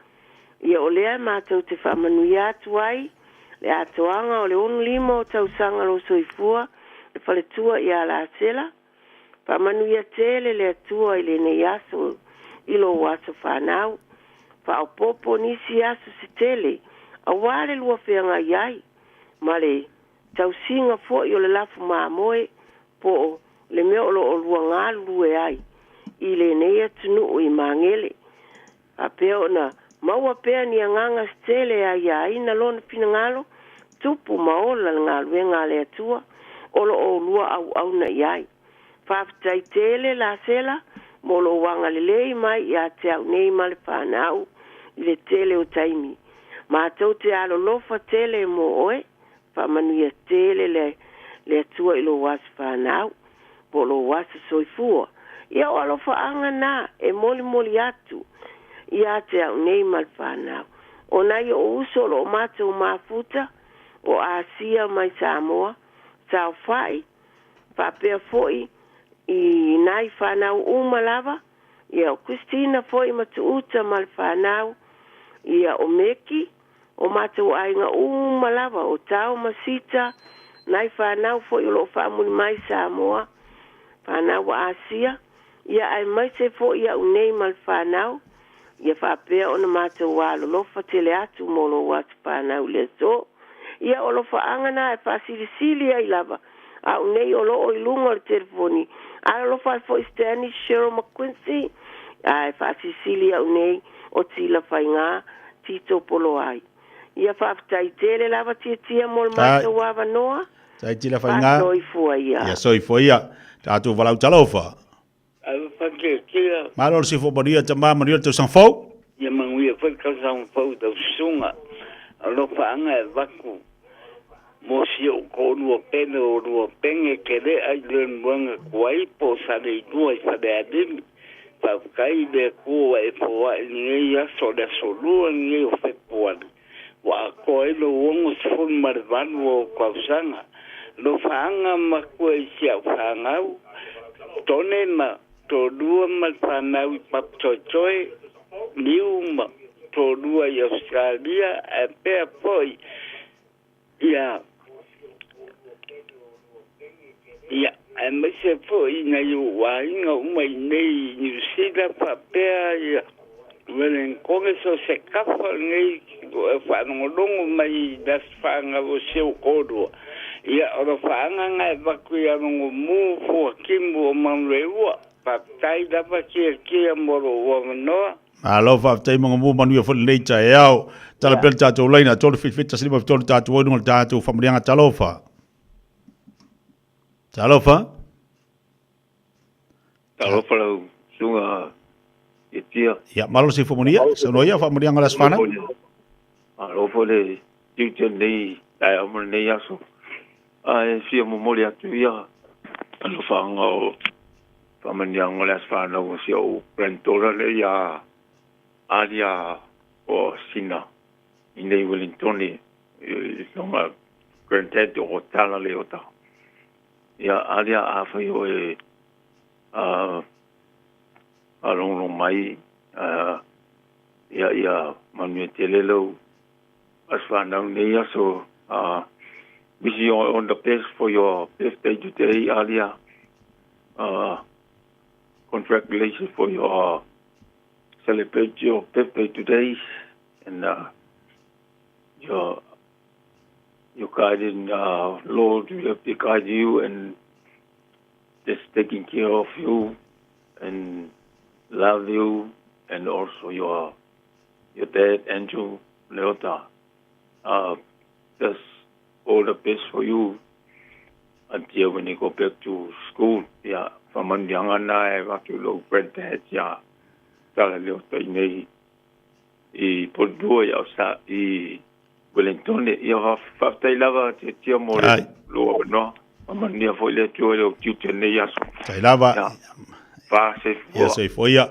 Ia o lea matou te faamanuia atu ai le atoaga o le 65 o tausaga lou soifua, le faletua ia Lasela, Faamanuia tele le Atua i lenei aso i lou aso fanau. Faaopoopo nisi aso se tele aua le lua feagai ai ma le tausiga foi o le lafu mamoe po o le mea o lo o lua galulue ai i lenei atunuu i Magele. Faapea ona maua pea ni agaga se tele e aiaina lona finagalo, tupu ma ola le galuega a le Atua o lo o lua auauna i ai. Faafetai tele Lasela mo lou agalelei mai ia te au nei ma le fanau i le tele o taimi. Matou te alolofa tele mo oe, faamanuia tele le le Atua i lou aso fanau po o lou aso soifua. Ia o alofaaga na e molimoli atu ia te au nei ma le fanau. O nai o'u uso o lo o matou mafuta o Asia mai Samoa, saofai, faapea foi i nai fanau uma lava, ia o Christina foi ma Tuuta ma le fanau, ia o Meki, o matou aiga uma lava, o Tao ma Sita, nai fanau foi o lo o faamuli mai Samoa, fanau a Asia, ia aemaise foi a'u nei ma le fanau, ia faapea ona matou alolofa tele atu mo lou aso fanau i le aso. Ia o alofaaga na e faasilisili ai lava a'u nei o lo o i luga o le telefoni. Alolofa ai foi Stanley Cheryl McQuincy, ae faasilisili a'u nei o Tila Faigā Tito Poloai. Ia faafetai tele lava Tiatia mo le matou avanoa. Tai Tila Faigā. Soifua ia. Ia soifua ia. Tatou valaau talofa. Alofa Tiatia. Malo le soifua manuia tama, manuia le tausaga fou. Ia manuia foi le tausaga fou i lau susuga. Alofaaga e avatu mo si ou toalua pele o lua pene Kele'a i Leulumoega Tuai po o Saleilua i Falealili. Faafetai i le Atua ua e foai i lenei aso, o le aso lua lenei o Fepuari, ua atoa ai lou 68 o ou tausaga. Alofaaga matua i si au fanau, Tone ma toalua ma le fanau i Papatoetoe, Niu ma toalua i Ausetalia, ae pea foi ia ia aemaise foi i nai ou aiga uma i inei i Niu Sila faapea ia Wellingtone so se kafa o lenei e faalogologo mai i le aso fanau o si ou toalua. Ia, o le faaagaga e avatu ia Logomu Fuatimu o Manuleua. Faafetai lava Tiatia mo lou avanoa. Malo faafetai Magamu, manuia foi lenei taeao. Tala pea le tatou laina, 3 7 7 1 5 3 tatou ai luga o le tatou faamanuiaga. Talofa. Talofa. Talofa lau susuga Tiatia. Ia, malo se faamanuia. Saunoa ia faamanuiaga o le Aso Fanau. Malo foi le tiute o lenei taeao ma lenei aso. Ae fia momoli atu ia alofaaga o faamanuiaga o le aso fanau o si ou granddaughter lea ia Alia o Sina i nei Wellingtone i lona granddad o Tala Leota. Ia Alia afai oe a faalogologo mai ia ia manuia tele lou aso fanau nei aso wish you all the best for your birthday today Alia congratulations for your celebrate your birthday today and your your guiding Lord will be guide you and just taking care of you and love you and also your your dad Andrew Leota. Just all the best for you until when you go back to school. Ia, faamanuiaga na e avatu i lou granddad ia Tala Leota i nei i Porirua i Ausa i Wellingtone. Ia faafetai lava Tiatia mo le lou avanoa. Faamanuia foi le Atua i lou tiute i lenei aso. Tai lava. Ia, fa soifua. Ia soifua ia.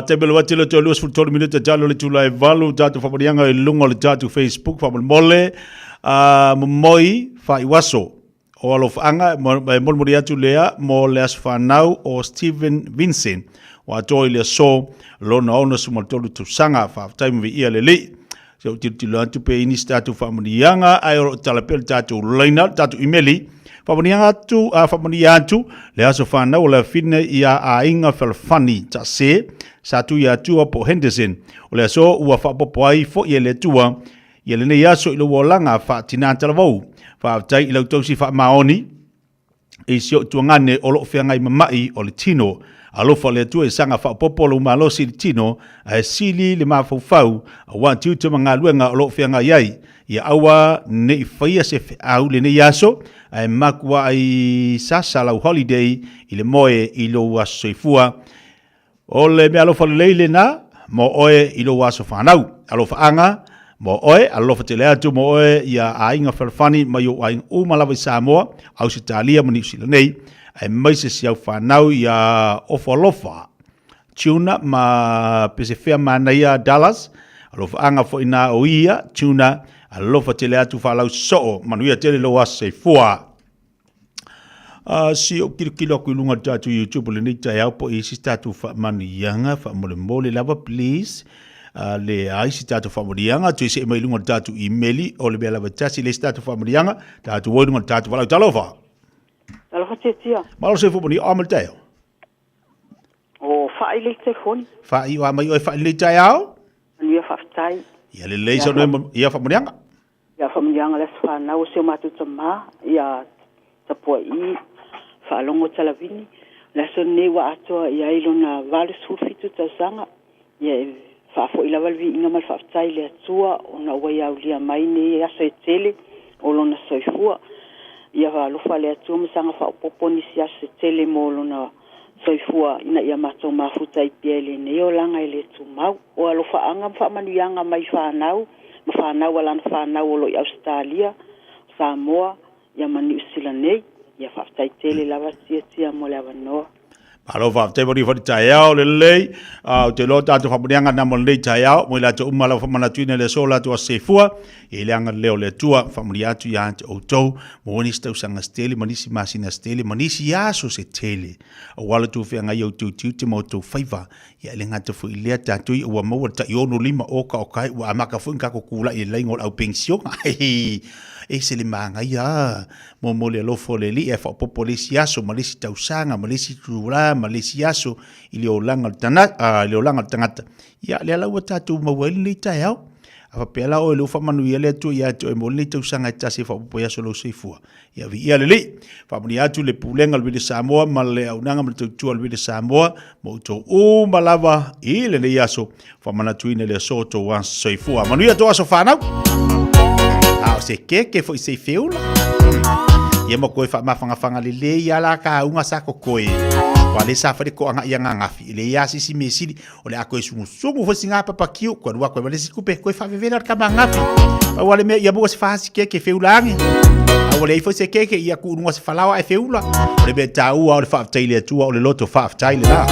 Taimi o le wati le toa 23 minute talo le tula e valu tātou whamanianga i lunga o le tātou Facebook whamalimole momoi whaiwaso o alofaanga e molimoli atu lea mo le aso whanau o Stephen Vincent wa atoa i le aso lona 63 tausaga whawhtai mo ia le lii. Se o tilotilo atu pe i nisi tātou faamanuiaga, ae o lo o tala pea le tātou laina, le tātou imeli. Faamanuiaga atu, a faamanuia atu, le aso whanau o le afine i a aiga Felfani, ta se, sa tui atua po Henderson. O le aso ua faapopo ai foi e le Atua, ia lenei aso i lou olaga faatina talavou. Faafetai i lau tausi faamaoni, i si ou tuagane o loo feagai ma ma'i o le tino. Alofa le Atua e saga faaopoopo lou malosi i le tino, ae sili le mafaufau aua tiute ma galuega o loo feagai ai. Ia aua ne i faia se feau lenei aso, ae makuai sasa lau holiday i le moe i lou aso soifua. O le meaalofa lelei lena mo oe i lou aso fanau. Alofaaga mo oe, alofa tele atu mo oe ia aiga fealofani mai ou aiga uma lava i Samoa, Ausetalia ma Niu Sila nei, aemaise si au fanau ia Ofo Alofa, Tuna ma Pesefea Manaia Dallas, alofaaga foi na o ia, Tuna, alofa tele atu faalau soo, manuia tele lou aso soifua. Si ou kilokilo aku i luga o le tatou YouTube o lenei taeao po i isi tatou faamanuiaga faamolemole lava please. Le ai si tatou faamanuiaga toe see mai i luga o le tatou email o le mea lava e tasi le isi tatou faamanuiaga tatou o i luga o le tatou valaau. Talofa. Talofa Tiatia. Malo soifua manuia o a ma le taeao. O faai le telefoni. Faai o a mai oe faai lenei taeao. Manuia faafetai. Ia lelei sa noe ia faamanuiaga. Ia faamanuiaga le aso fanau o si o matou tama ia Tapua'i Faalogo Talavini. O le aso lenei ua atoa i ai lona 87 tausaga. Ia e faafoi lava le viiga ma le faafetai i le Atua ona ua ia aulia mai nei aso e tele o lona soifua. Ia alofa le Atua ma saga faaopoopo nisi aso se tele mo lona soifua ina ia matou mafuta ai pea i lenei olaga e le tumau. O alofaaga ma faamanuiaga mai fanau ma fanau a lana fanau o lo o i Ausetalia, Samoa, ia ma Niu Sila nei. Ia faafetai tele lava Tiatia mo le avanoa. Malo faafetai mo le taeao lelei. Ou te iloa tatou faamanuiaga na mo lenei taeao mo i latou uma lava faamanatuina i le aso o latou aso soifua i le agalelei o le Atua. Faamanuia atu ia te outou mo nisi tausaga se tele ma nisi masina se tele ma nisi aso se tele aua lo outou feagai i outou tiute ma outou faiva. Ia e le gata foi i lea tatou ia ua maua le tai 65 oka o kai ua amata foi ona tatou tulai i le laina o le au penisiona. E se le manaia a mo mo le alofa o le Alii ae faaopoopo le isi aso ma le isi tausaga ma le isi itula ma le isi aso i le olaga o le tana, i le olaga o le tagata. Ia lea la ua tatou maua ai lenei taeao. A faapea la oe o lea ua faamanuia le Atua ia te oe mo lenei tausaga e tasi e faaopoopo ai aso o lou soifua. Ia viia le Alii. Faamanuia atu le Pulega o le Radio Samoa ma le auaunaga ma le tautua o le Radio Samoa ma outou uma lava i lenei aso. Faamanatuina le aso o outou aso soifua. Manuia outou aso fanau. A o se keke foi se i feula. Ia ma koe faamafangafaga lelei a la kauga sa kokoe. Wa le sa fale ko anga ia ngagafi. Le ia sisi mesili. O le a koe sungusungu foi singa papakiu. Koe lua koe wale sikupe. Koe faavevela le kama ngafi. Pau a le mea ia maua se fahasi keke feula ange. A ua leai foi se keke ia kuunuga se falaoa ae feula. O le mea taua o le faafetai i le Atua o le loto faafetai lena.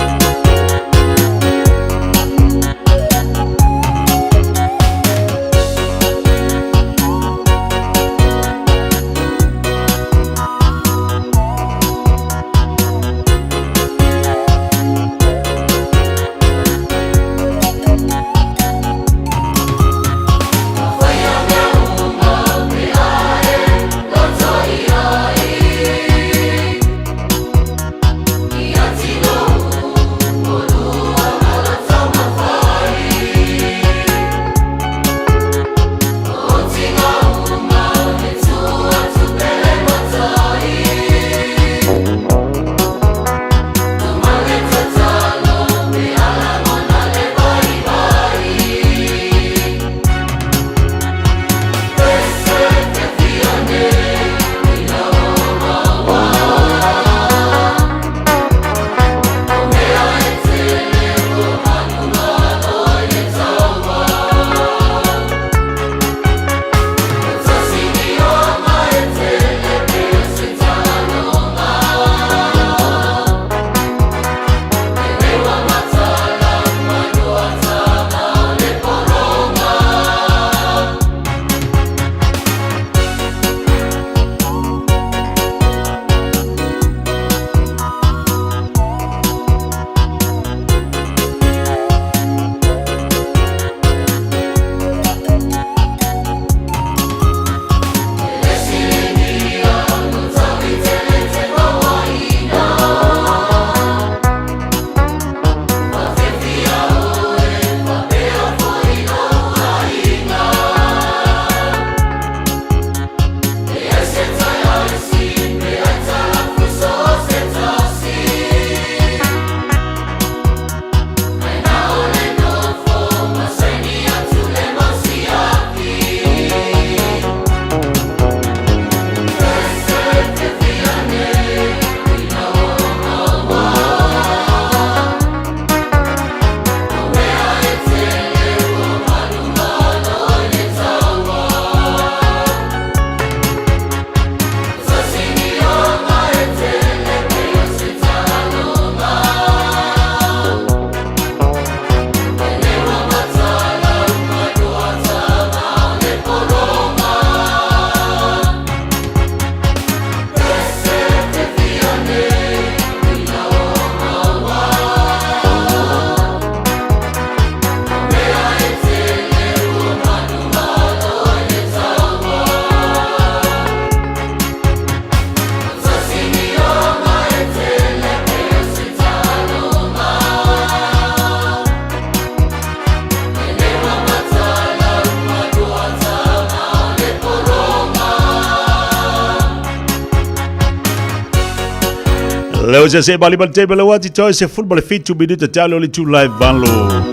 Leo se se bali bali table wa ti toi se full bali fitu minuta talo li tu live valo.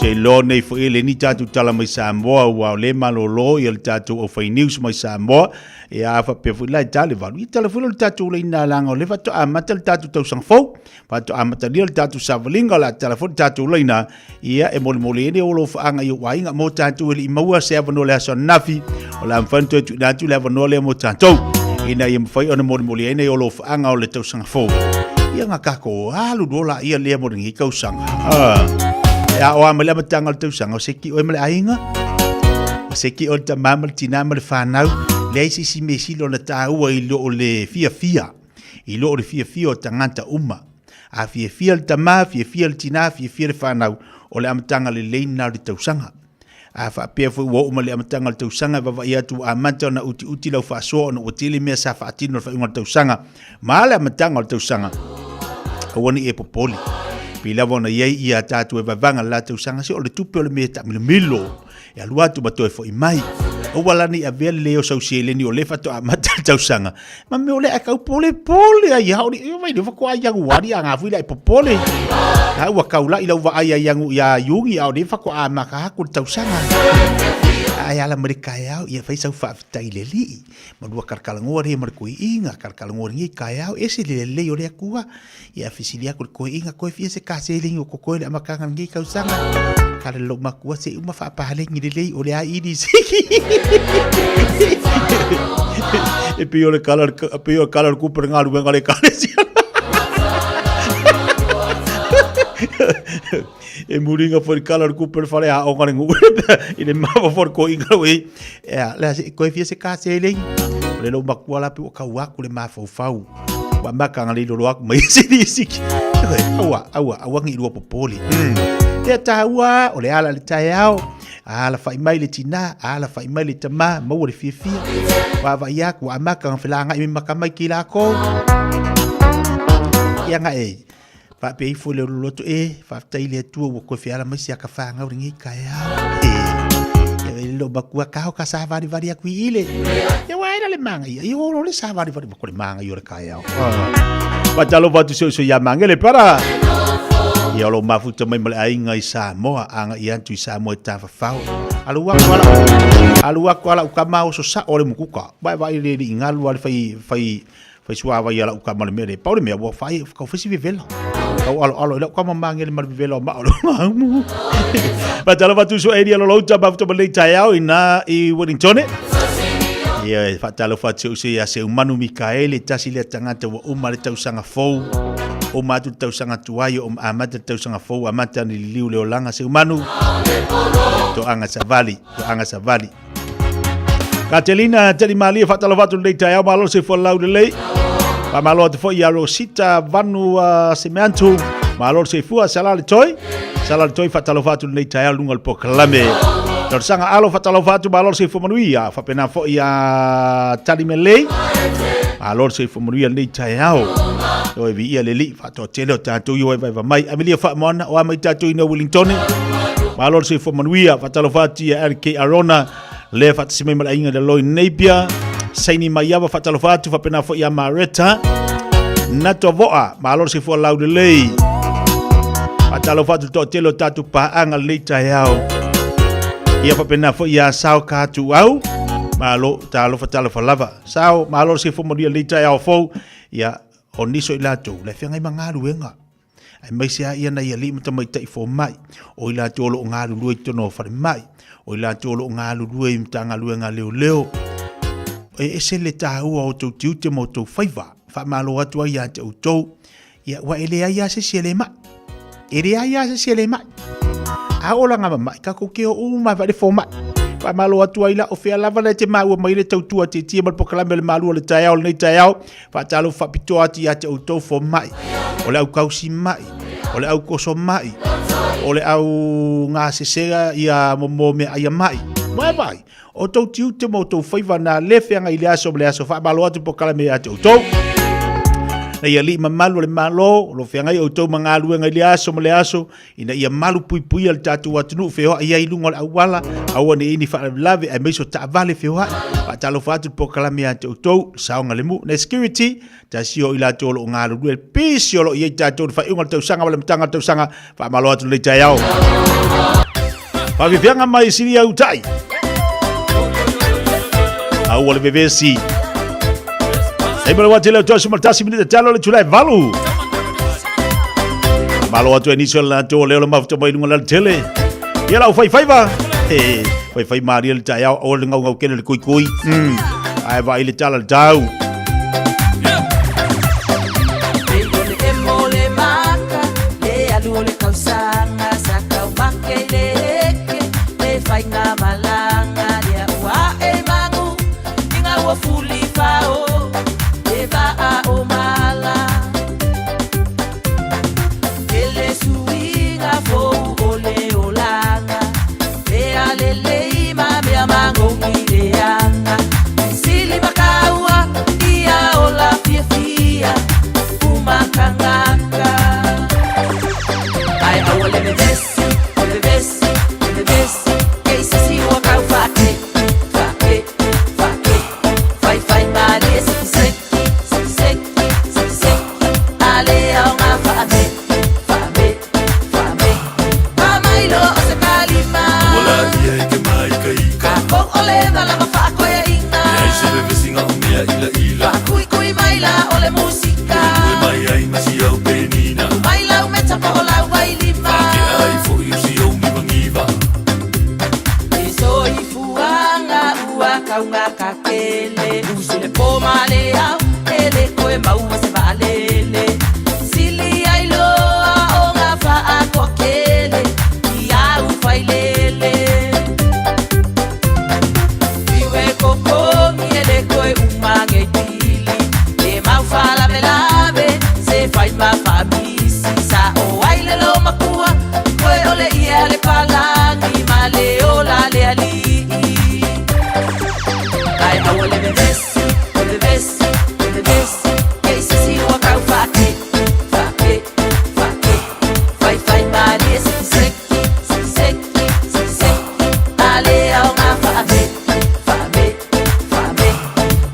Te lo nei fo ele ni tatu tala mai Samoa ua o le malolo ia le tatu o fai news mai Samoa e a fa pe foi lai tale valu i tala foi le tatu le ina langa o le fato a mata le tatu tausaga fou fato a mata le tatu savalinga la tala foi le tatu leina Ia, e molimoli ai nei o alofaaga i ou aiga mo tatou e le i maua se avanoa le aso ananafi, o le a mafai ona toe tuuina atu le avanoa lea mo tatou, ina ia mafai ona molimoli ai nei o alofaaga o le tausaga fou. Ia nga kako alu loa laia lea mo lenei tausaga. Ah, e a oa mai le amataga o le tausaga, o se ki oe ma le aiga, o se ki oe le tamā ma le tinā ma le whānau, leai se isi mea sili ona tāua i lo o le fiafia, i lo o le fiafia o tagata uma. A fiafia le tama, fiafia le tina, fiafia le whanau, o le amataga lelei lena o le tausaga. A faapea foi ua oo mai le amataga o le tausaga e vavaai atu ua amata ona utiuti lau faasoa ona ua tele mea sa faatino i le faaiuga o le tausaga ma le amataga o le tausaga, aua ne i e popole. Pei lava ona i ai ia tatou e vaevaega le la tausaga, se o le tupe o le mea e taamilomilo e alu atu ma toe foi mai. Aua la ne i avea le lei o sau seleni o lea faatoa amata le tausaga, ma mea o lea ae kau polepole ai a o le vai le faatoa Ianuari a ngā fui la e popole. A ua kau la i lau vaai a Ianu ia Iuni a o lea faatoa amata atu le tausaga. Ae ala mai le taeao ia fai sau faafetai i le Alii. Malua kalakalanoa lea ma le toeaina, kalakalanoa lenei taeao, ese le lelei o le Atua. Ia fesili atu le toeaina, toe fia se kaseleni o totoe le amataga o lenei tausaga. Tala le loomatua se i uma faapaleni lelei o le a ili siki. E pei o le kala, e pei o le kala o le kupe o le galuega a le ekalesia. E muliga foi le kala o le kupe o le fale aoga le nuu i le mafa foi le toeaina ua i ai. Ea, le a se i toe fia se kaseleni. O le loomatua la pei ua tau atu le mafaufau. Ua maka nga lilo loa mai se siki. Aua, aua, aua ngi lua popole. Ia tāua, o le ala le taeao, ala whai mai le tina, ala whai mai le tama, maua le fiafia. Wa vai aku, wa maka nga whilanga i maka mai ki lākou. Ia nga e, whaapea ifo le loloto e, whaafetai le Atua ua koe whiala mai si aka whāngau lenei taeao. E, ia le lo makua kao ka sāvarivari aku i ile. Ia wa era le manga ia, ia olo le sāvarivari ma ko le manga i o le taeao. Ah. Whatalofa atu se uso ia mangele para. Ia o lo mafuta mai ma le aiga i Samoa, aga i atu i Samoa i tafafao. Alu aku ala, alu aku ala ukama oso sa o le mukuka. Vai vai le li ngalu ale fai fai Fai suavai ia lau kama le mea le pau le mea ua fai kau fai si vevela. Kau alo alo i lau kama mangele ma le vevela o mao lo maumu. Pa talo fatu so elia lo louta ma futa malei taeao i na i Wellington. Ia e whaatalo whatu se ia se umanu Mikaele tasi lea tangata ua uma le tausaga fou. Uma atu le tausaga tuai o amata le tausaga fou amata ni liliu le olanga se umanu. Toanga savali, toanga savali. Katelina Telimalie whaatalofa atu lenei taeao malo se fua lau lelei. Faamalo atu foi ia Rosita Vanu Semeantu. Malo se fua sala le toi. Sala le toi whaatalofa atu lenei taeao lunga o le polokalame. Talosaga alo whaatalofa atu malo se fua manuia. Faapena foi ia Talimelei. Malo se fua manuia lenei taeao. O e viia le lii whaatoa tele o tātou i o e vaeva mai. Amelia Whaamoana o a mai tātou i no Wellington. Malo se fua manuia whaatalofa atu ia RK Arona. Le whaatasi mai ma le aiga le loi Napier. Saini Maiava whaatalofa atu whapena foi ia Mareta. Nato Voa, malo se fua lau lelei. Whaatalofa atu toa tele o tātou pāanga lelei taeao. Ia whapena foi ia Sao Kātu Au. Malo, talofa talofa lava. Sao, malo se fua manuia lelei taeao fou. Ia, o niso i latou, le whengai ma ngāruenga. Aemaise lava ia nai alii ma tamaitai fomai, o i latou o lo o galulue i totonu o falemai, o i latou o lo o galulue i Matagaluega a Leoleo. E ese le taua o outou tiute ma outou faiva. Faamalo atu ai ia te outou. Ia, ua e leai lava se isi e le mai. E leai lava se isi e le mai. A oo la ngā mama'i, tatou te o uma lava i le fomai. Faamalo atu ai la, o fea lava le te maua mai le tautua tietie ma le polokalame o le Malu o le Taeao o lenei taeao. Faatalofa faapitoa atu ia te outou fomai, o le au kausi mai, o le au koso mai, o le au gasesega ia mo mea ai a mai. Mai mai, o tou tiute ma outou faiva na le feagai i le aso ma le aso. Faamalo atu polokalame ia te outou. Na ia alii mamalu o le Malo, o lo feagai outou ma galuega i le aso ma le aso, ina ia malu puipuia le tatou atunuu feoai ai i luga o le auala, aua ne i ni faalavelave aemaise o taavale feoai. Faatalofa atu le polokalame ia te outou, saogalemu. Na security, tasi o i latou o lo o galulue le pisi o lo o i ai tatou i le faaiuga o le tausaga ma le amataga o le tausaga. Faamalo atu lenei taeao. Faafiafiaga mai Silia Utai. Aua le vevesi. Hei ma le wā tele o toa 11 minute talo le itula e 8. Malo atu e nisi o le latou o leo le mafuta mai lunga le tele. Ia lau fai faiva. He, fai fai maria le taeao o le ngau ngau kele le kui kui. Ai vai le tala le tau. o le vala ma faakoeaʻiga. Leai se vevesiga o mea ilaila. Faakuikui maila o le musika. Tue mai ai ma si au penina. Mai lau meta po o lau vailima. Faatea ai foʻi o si ou givagiva. Le soifuaga ua kaugakakele. Usu le po ma le ao, e le koe maua se vaalele. Sili ai loa o ngā faakoakele, i au failele. Fiu e kokogi e le koe umage i pili. Le mau faalavelave, se fai ma faamisi. Sa o ai le lo makua, koe o le ia le palagi ma le ola le alii. Ai aua le vevesi, le vevesi, le vevesi, ke i sisi ua kau faake, faake, faake. Fai fai malie seki seki, seki seki, seki seki. Ale ao ngā faame, faame, faame.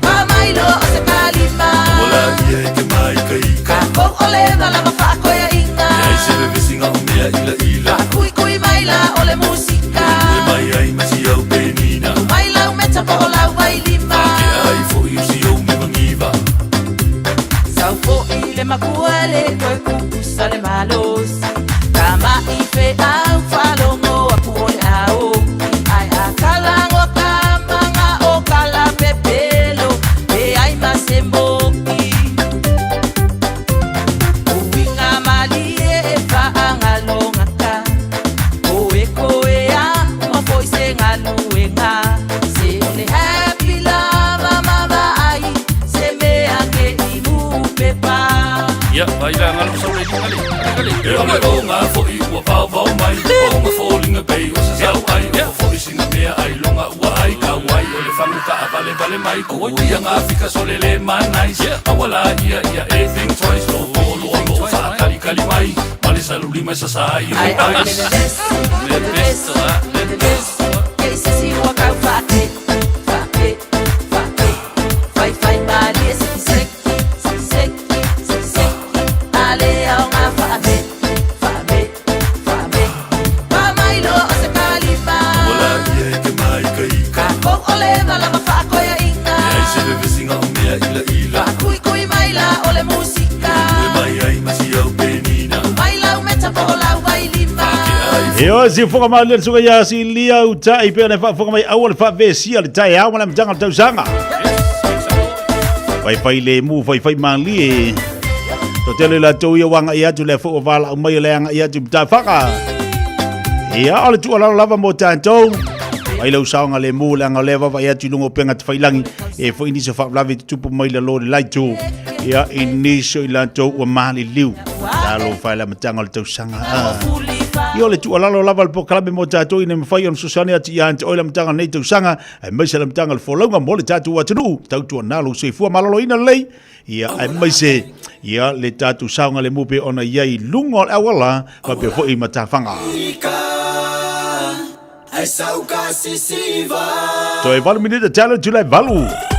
Pa mai loa o se kalima. Aua laia e te māikaika. Kākou o le vala ma faakoeaʻiga. Leai se vevesiga o mea ilaila. Faakuikui maila o le musika. Tue mai ai ma si au penina. Mai lau meta po o lau vailima. Faatea ai foʻi o si ou givagiva. Sau foʻi le makua le toe pupusa le malosi. Tamaʻi feau faalogo aku o le aoki. Ae a kalagoa kamaga o kala pepelo, leai ma se moki. Uiga malie e faagalogata. Koekoe a uma foʻi se galuega. Se o le happy lava ma vaai, se mea ke i nupepa. Ia, vai la ngalo sau le linga le, le. E o le oga foʻi ua vaovao mai. O ga foliga pei o se sau ai. O foʻi sina mea ai loga ua ai. Kau ai o le fagu kaʻavalevale mai. Ko ia gafika solele manais. Aua laia ia e think twice. Lo polo o loo faakalikali mai. Ma le salulima e sasā ai Ai o aua le ice. vevesi, le vevesi, le vevesi, ke i sisi ua kau faake, faake, faake. Fai fai malie seki seki, seki seki, seki seki. Ale ao ngā faame, faame, faame. Pa mai loa o se kalima. Aua laia e te māikaika. Kākou o le vala ma faakoeaʻiga. Leai se vevesiga o mea ilaila. Faakuikui maila o le musika. Tue mai ai ma si au penina. Mai lau meta po o lau vailima. E o si foka mai le suka ia si lia uta i pe na fa foka mai aua le fa vesia le tai au ma le mtanga le tausaga. Fai fai le mu fai fai mali e. To tele la tau ia wanga ia atu le fo o vala mai le anga ia atu mta whaka. Ia o le tua lava mo tātou. Mai lau saonga le mu le anga le vava ia atu i lunga o penga te whailangi. E fo ini se whaplawe te tupu mai le lo le laitu. Ia ini so i lantou ua mali liu. Talo whai la matanga o le tausaga. Ia o le tuualalo lava le polokalame mo tatou ina mafai ona fesoasoani atu ia te oe le amataga o lenei tausaga, aemaise le amataga o le folauga mo le tatou atunuu. Tautuana lou soifua maloloina lelei, ia aemaise ia le tatou saogalemu pei ona i ai i luga o le auala faapea foi ma tafaga. Toe 8 minute talo July 8.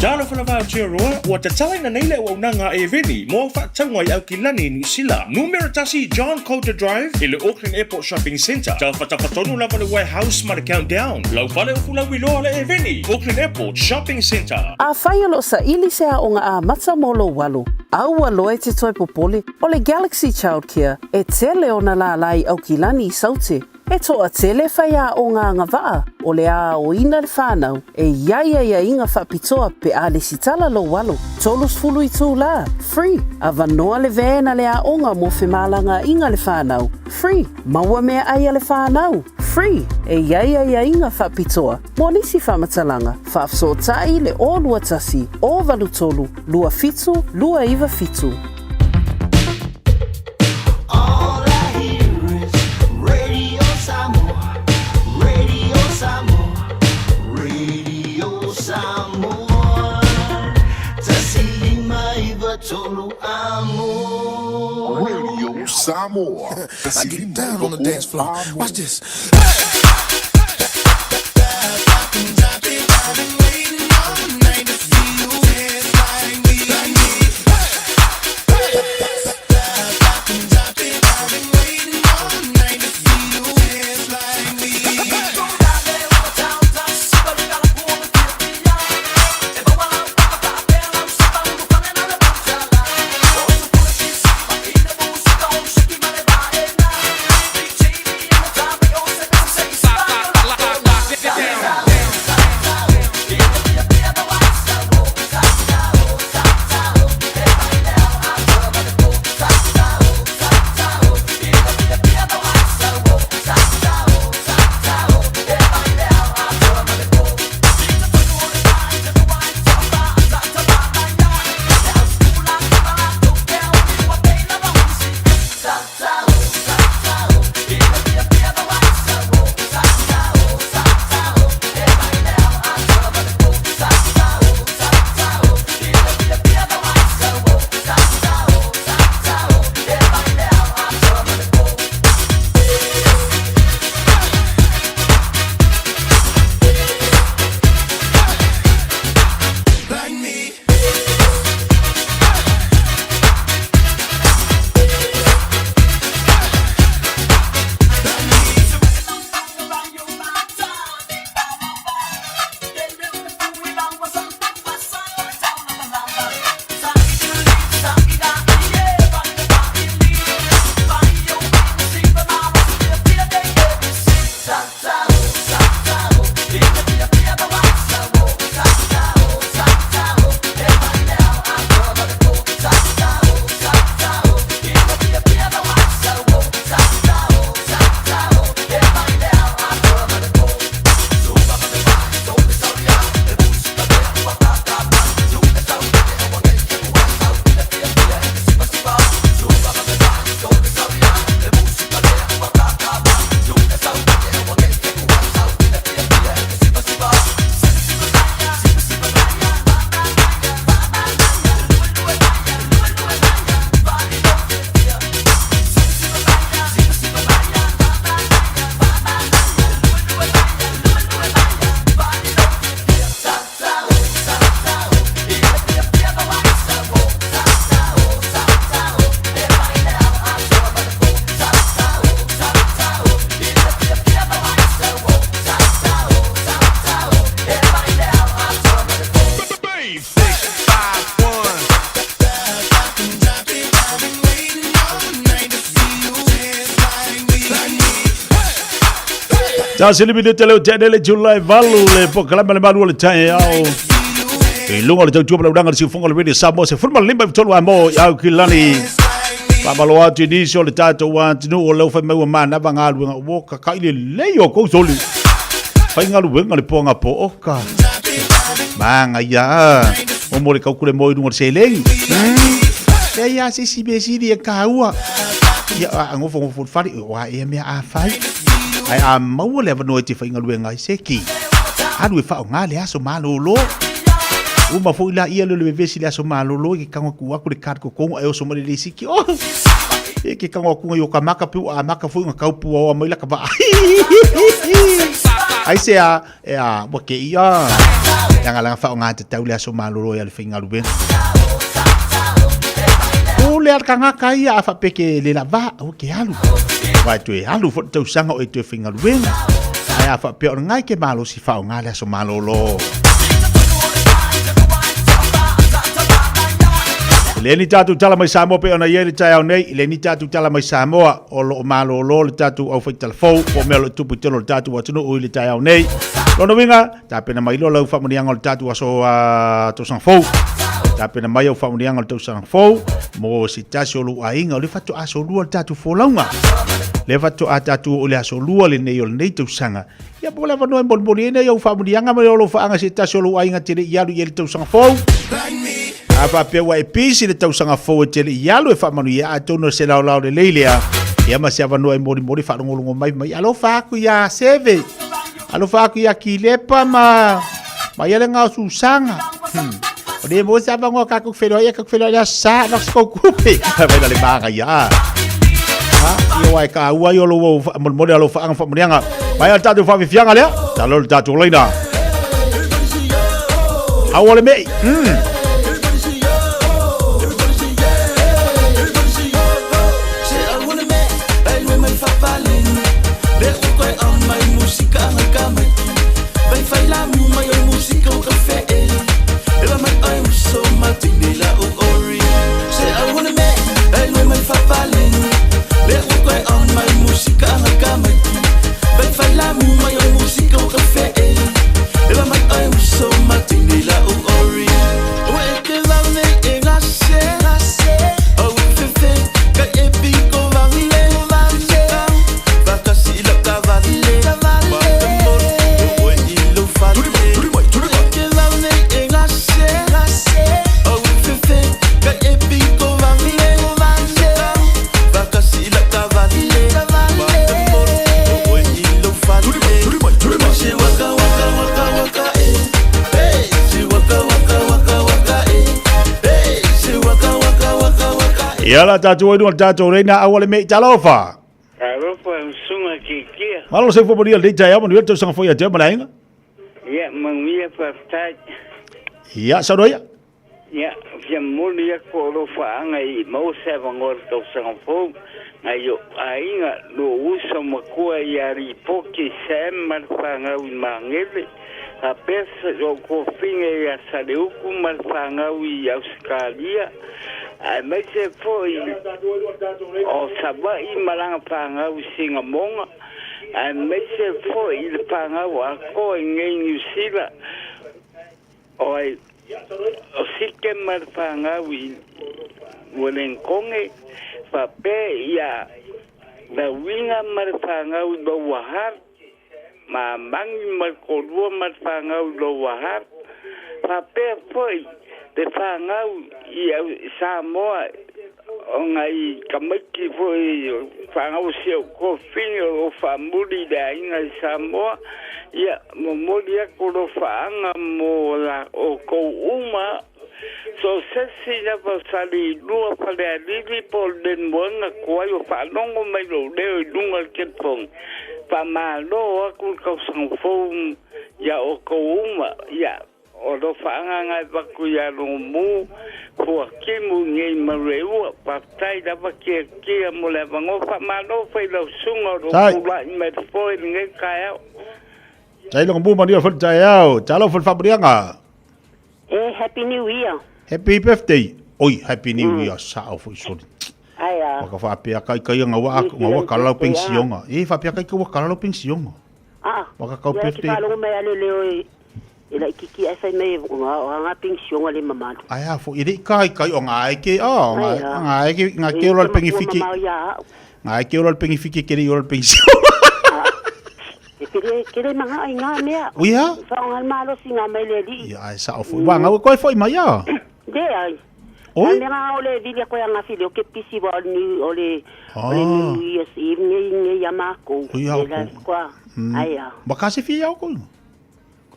Talofa lava Aotearoa, ua tatalaina nei le auaunaga a Eveni mo au faatauga i Aukilani, Niu Sila. Numera tasi John Coulter Drive i le Auckland Airport Shopping Centre. Tafatafa tonu lava le warehouse ma le Countdown. Lau fale o fulauiloa le Eveni, Auckland Airport Shopping Centre. Afai o lo o saili se aoga amata mo lou alo, a ua loa e te toe popole, o le Galaxy Childcare e tele ona lālā i Aukilani i Saute. E toatele faiaoga agavaa o le a aoina le fanau e i ai aiaiga faapitoa pe a lesitala lou alo. 30 itulā, free. Avanoa le van a le aoga mo femalagaaiga a le fanau, free. Maua meaai a le fanau, free. E i ai aiaiga faapitoa mo nisi faamatalaga, faafesootai i le 021 083 27 297. All I hear is Radio Samoa, Radio Samoa, Radio Samoa. 105 3 Amo. Radio Samoa. I get down on the dance floor. Watch this. Tasi le minute leo tene le July valu le pokalama le malu o le taeao. I luga o le tautua ma le ulaga le siufoga o le Radio Samoa se fulu ma le lima i tolu a mo i au ki lani. Faamalo atu i nisi o le tatou atunuu o leo fai mai ua manava galuega ua kaka'i lelei o kou soli. Faigaluega le poaga po oka. Magaia. O mo le kaukule mo i luga o le seleni. E ia se isi mea sili e kāua. Ia, a ngofo ngofo le fale, o a ea mea a fai. Ae a maua le avanoa e te faigaluega ai se ki. Alu e faaaoga le aso malolo. Uma foi la ia le vevesi le aso malolo i ke kago ku aku le card kokongo e oso mai le lesi ki. Oh! E ke kago aku ngai o ka maka pe ua amaka foi nga kau pua oa mai la ka vaa. Ai se a, e a, ua ke ia. Langa langa faaaoga tatau le aso malolo ia le faigaluega. O le al kangaka ia a faapeke le lava, o ke alu. Vai toe alu fo tausaga o e toe faigaluega. Ae a faapea o le ngai ke malosi faaaoga le aso malolo. E le ni tatou tala mai Samoa pe ona i ai le taeao nei, e le ni tatou tala mai Samoa o lo o malolo le tatou aufaitala fou po o mea o lo o tupu i totonu o le tatou atunuu i le taeao nei. Lona uiga, tapena mai loa lau faamanuiaga o le tatou aso tausaga fou. Tapena mai au faamanuiaga o le tausaga fou mo se tasi o lou aiga o le faatoa aso lua le tatou folauga. Le faatoa tatou oo i le aso lua lenei o lenei tausaga. Ia po o le avanoa e molimoli ai nei au faamanuiaga ma le alofaanga se tasi o lou aiga tele i alu i ai le tausaga fou. A faapea ua e pisi le tausaga fou e tele i alu e faamanuia atonu o se laolao lelei lea. Ia ma se avanoa e molimoli faalogologo mai mai alofa aku iā Seve. Alofa aku iā Kilepa ma ma ia le ngao Susanga. O le mo se avanoa ka ku whenua ia ka ku whenua ia sa na ko kupe. Vai na le maga ia. Ha, ia wai ka ua i o lo molimoli alofa anga faamanuiaga. Mai a le tatou faafiafiaga lea, talo le tatou laina. Aua le mei. Ia la tātou ai nua tātou reina aua le mei talofa. Talofa usunga ki kia. Malo se fo maria le tai au manuia tau sanga foi a te malainga. Ia manuia whaftai. Ia saunoa ia. Ia, fia momoli aku o alofaaga i maua se avanoa i le tausaga fou, nai o'u aiga, lo'u uso matua ia Lipoki Sam ma le fanau i Magele, faapea lo'u tofiga ia Saleutu ma le fanau i Ausetalia, aemaise foi o Savaii ma lana fanau i Sinamoga, aemaise foi i le fanau atoa i nei Niu Sila. O ai, o Sike ma le fanau i Uelenkoge, faapea ia Lauiga ma le fanau i Lower Hutt, ma Mangi ma le toalua ma le fanau i Lower Hutt, faapea foi le fanau i Samoa ona i tamaiti foi fanau o si ou toafine o lo o faamuli i le aiga i Samoa, ia momoli atu alofaaga mo la outou uma. So o se isi lava o Saleilua, Falealili po o Lemoega tuai o faalogo mai lou leo i luga o le telefoni, faamalo atu le tausaga fou ia outou uma. Ia. O alofaaga na e avatu ia Lomu, Fuatimu nei ma Leua. Faafetai lava Tiatia mo le avanoa. Faamalo fai lau susuga o lo o tulai mai le foe i lenei taeao. Tai Lomu manuia foi le taeao. Talofa le faamanuiaga. E Happy New Year. Happy birthday. Oi, Happy New Year sao foi soli. Ai a. Waka whaapea kai kai nga wa nga wa kala lau pensionga. E whaapea kai kai wa kala lau pensionga. Ah, Waka kau ia e birthday. te faalogo mai a le leo e e laʻikiki ae fai mai o aga penisiona le mamalu. Ai a fo i le kai kai o ngā e ke o ngā Ai, a. ngā e ke ngā E ke ola le te pengi matua fiki. mamao iā a'u. Ngā e ke ola le pengi fiki ke le ola le pengi sio. E kele kele magaʻo i gā mea. Ui a? Faaaoga le malosi gā mai le aliʻi. Ia ai sa o fo. Wa ngā koe foi mai a. Le ai. Oi? A mea o le vili koe anga fili o ke pisi wa o le New, o le, o le Ah. New Year's Eve nei nei ia mākou. Ui, a E la ko. koa. Ai a. Ma ka se fia au koe.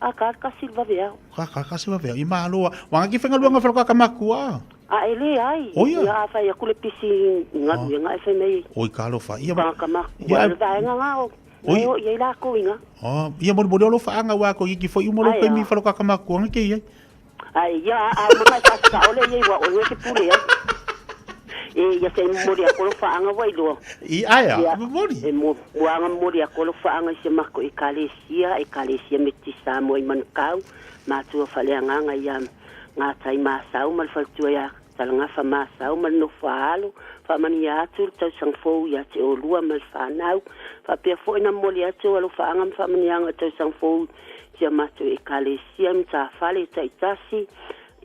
A ka ka silva vea. Ka ka ka se vea. I māloa. Wa ngā ki whenga luanga whalaka ka makua. A e le ai. Oi, a. Ia a whai aku le pisi ngalu ah. Nga e whai mai. Oi ka alofa. Ia Ka ka ma. Ia- Ia le vaenga ngā o. Oi. Ia o ia i la koinga. Oh, ia mo mo lo whaanga wa ko ki foi umo lo Ai, pe mi a. whalaka ka makua ngā ke ia. Ai ia a manga sa sa ole ia wa o ke pule ia. E ia se mori a kolo whaanga wai loa. I ai a. Ia, Mori. E mo muanga mori a kolo whaanga i se mako e kalesia, e kalesia me ti Samoa i Manukau, mātua whaleanganga ia ngā tai māsau ma le faletua ia talagafa masau ma le nofo alo faamanuia atu le tausaga fou ia te olua ma le fanau faapea foʻi na momoli atu alofaaga ma faamanuiaga o tausaga fou sia matou ekalesia matafale e taʻitasi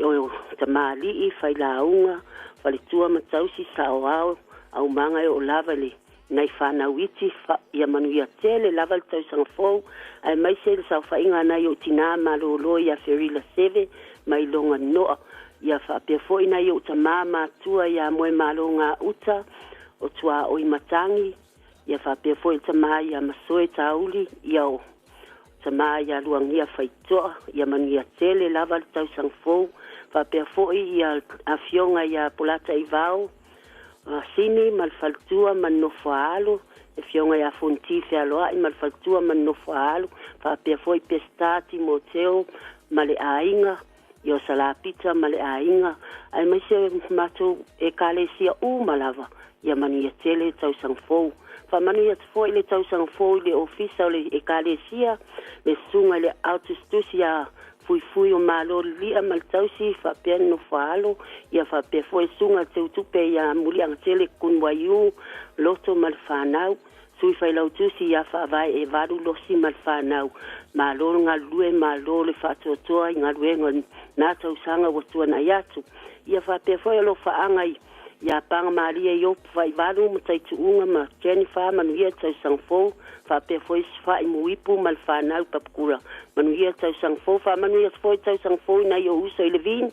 o tamaliʻi failauga faletua ma tausi saoao aumaga e oo lava i le nai fanau iti fa, ia manuia tele lava le tausaga fou ae maise le saofaʻiga nai ou tinā malōlō ia Ferila 7 mai loga noa ia faapea foʻi nai ou tamā matua iā moe malōgā uta o tuaʻoi matagi ia faapea foʻi le tamā ia masoe tauli ia o tamā ia luagia faitoa ia manuia tele lava le tausaga fou faapea foʻi ia afioga ia Polata Ivao sini ma le faletua ma le nofo alo e fioga ia Fonti fealoaʻi ma le faletua ma le nofo alo faapea foʻi Peseta Timoteo ma le aiga ia o Salapita ma le aiga ae maise matou ekalesia uma lava ia manuia tele tausaga fou faamanuia atu foʻi le tausaga fou i le ofisa o le ekalesia le susuga i le autusitusi ia fuifui o malo liliʻa ma le tausi faapea le nofo alo ia faapea foʻi susuga le teutupe ia muliʻaga tele kunuaiū loto ma le fanau sui failautusi ia faavae e valu losi ma le fanau malo le galulue malo le faatoatoa i galuega na tausaga ua tuanaʻi atu ia faapea foʻi o lofaaga i ia paga malia i opu faʻivalu ma taituʻuga ma Jennifer manuia tausaga fou faapea foʻi faʻi muipu ma le fanau papakula manuia tausaga fou faamanuia atu foʻi tausaga fou i nai ou uso i Levine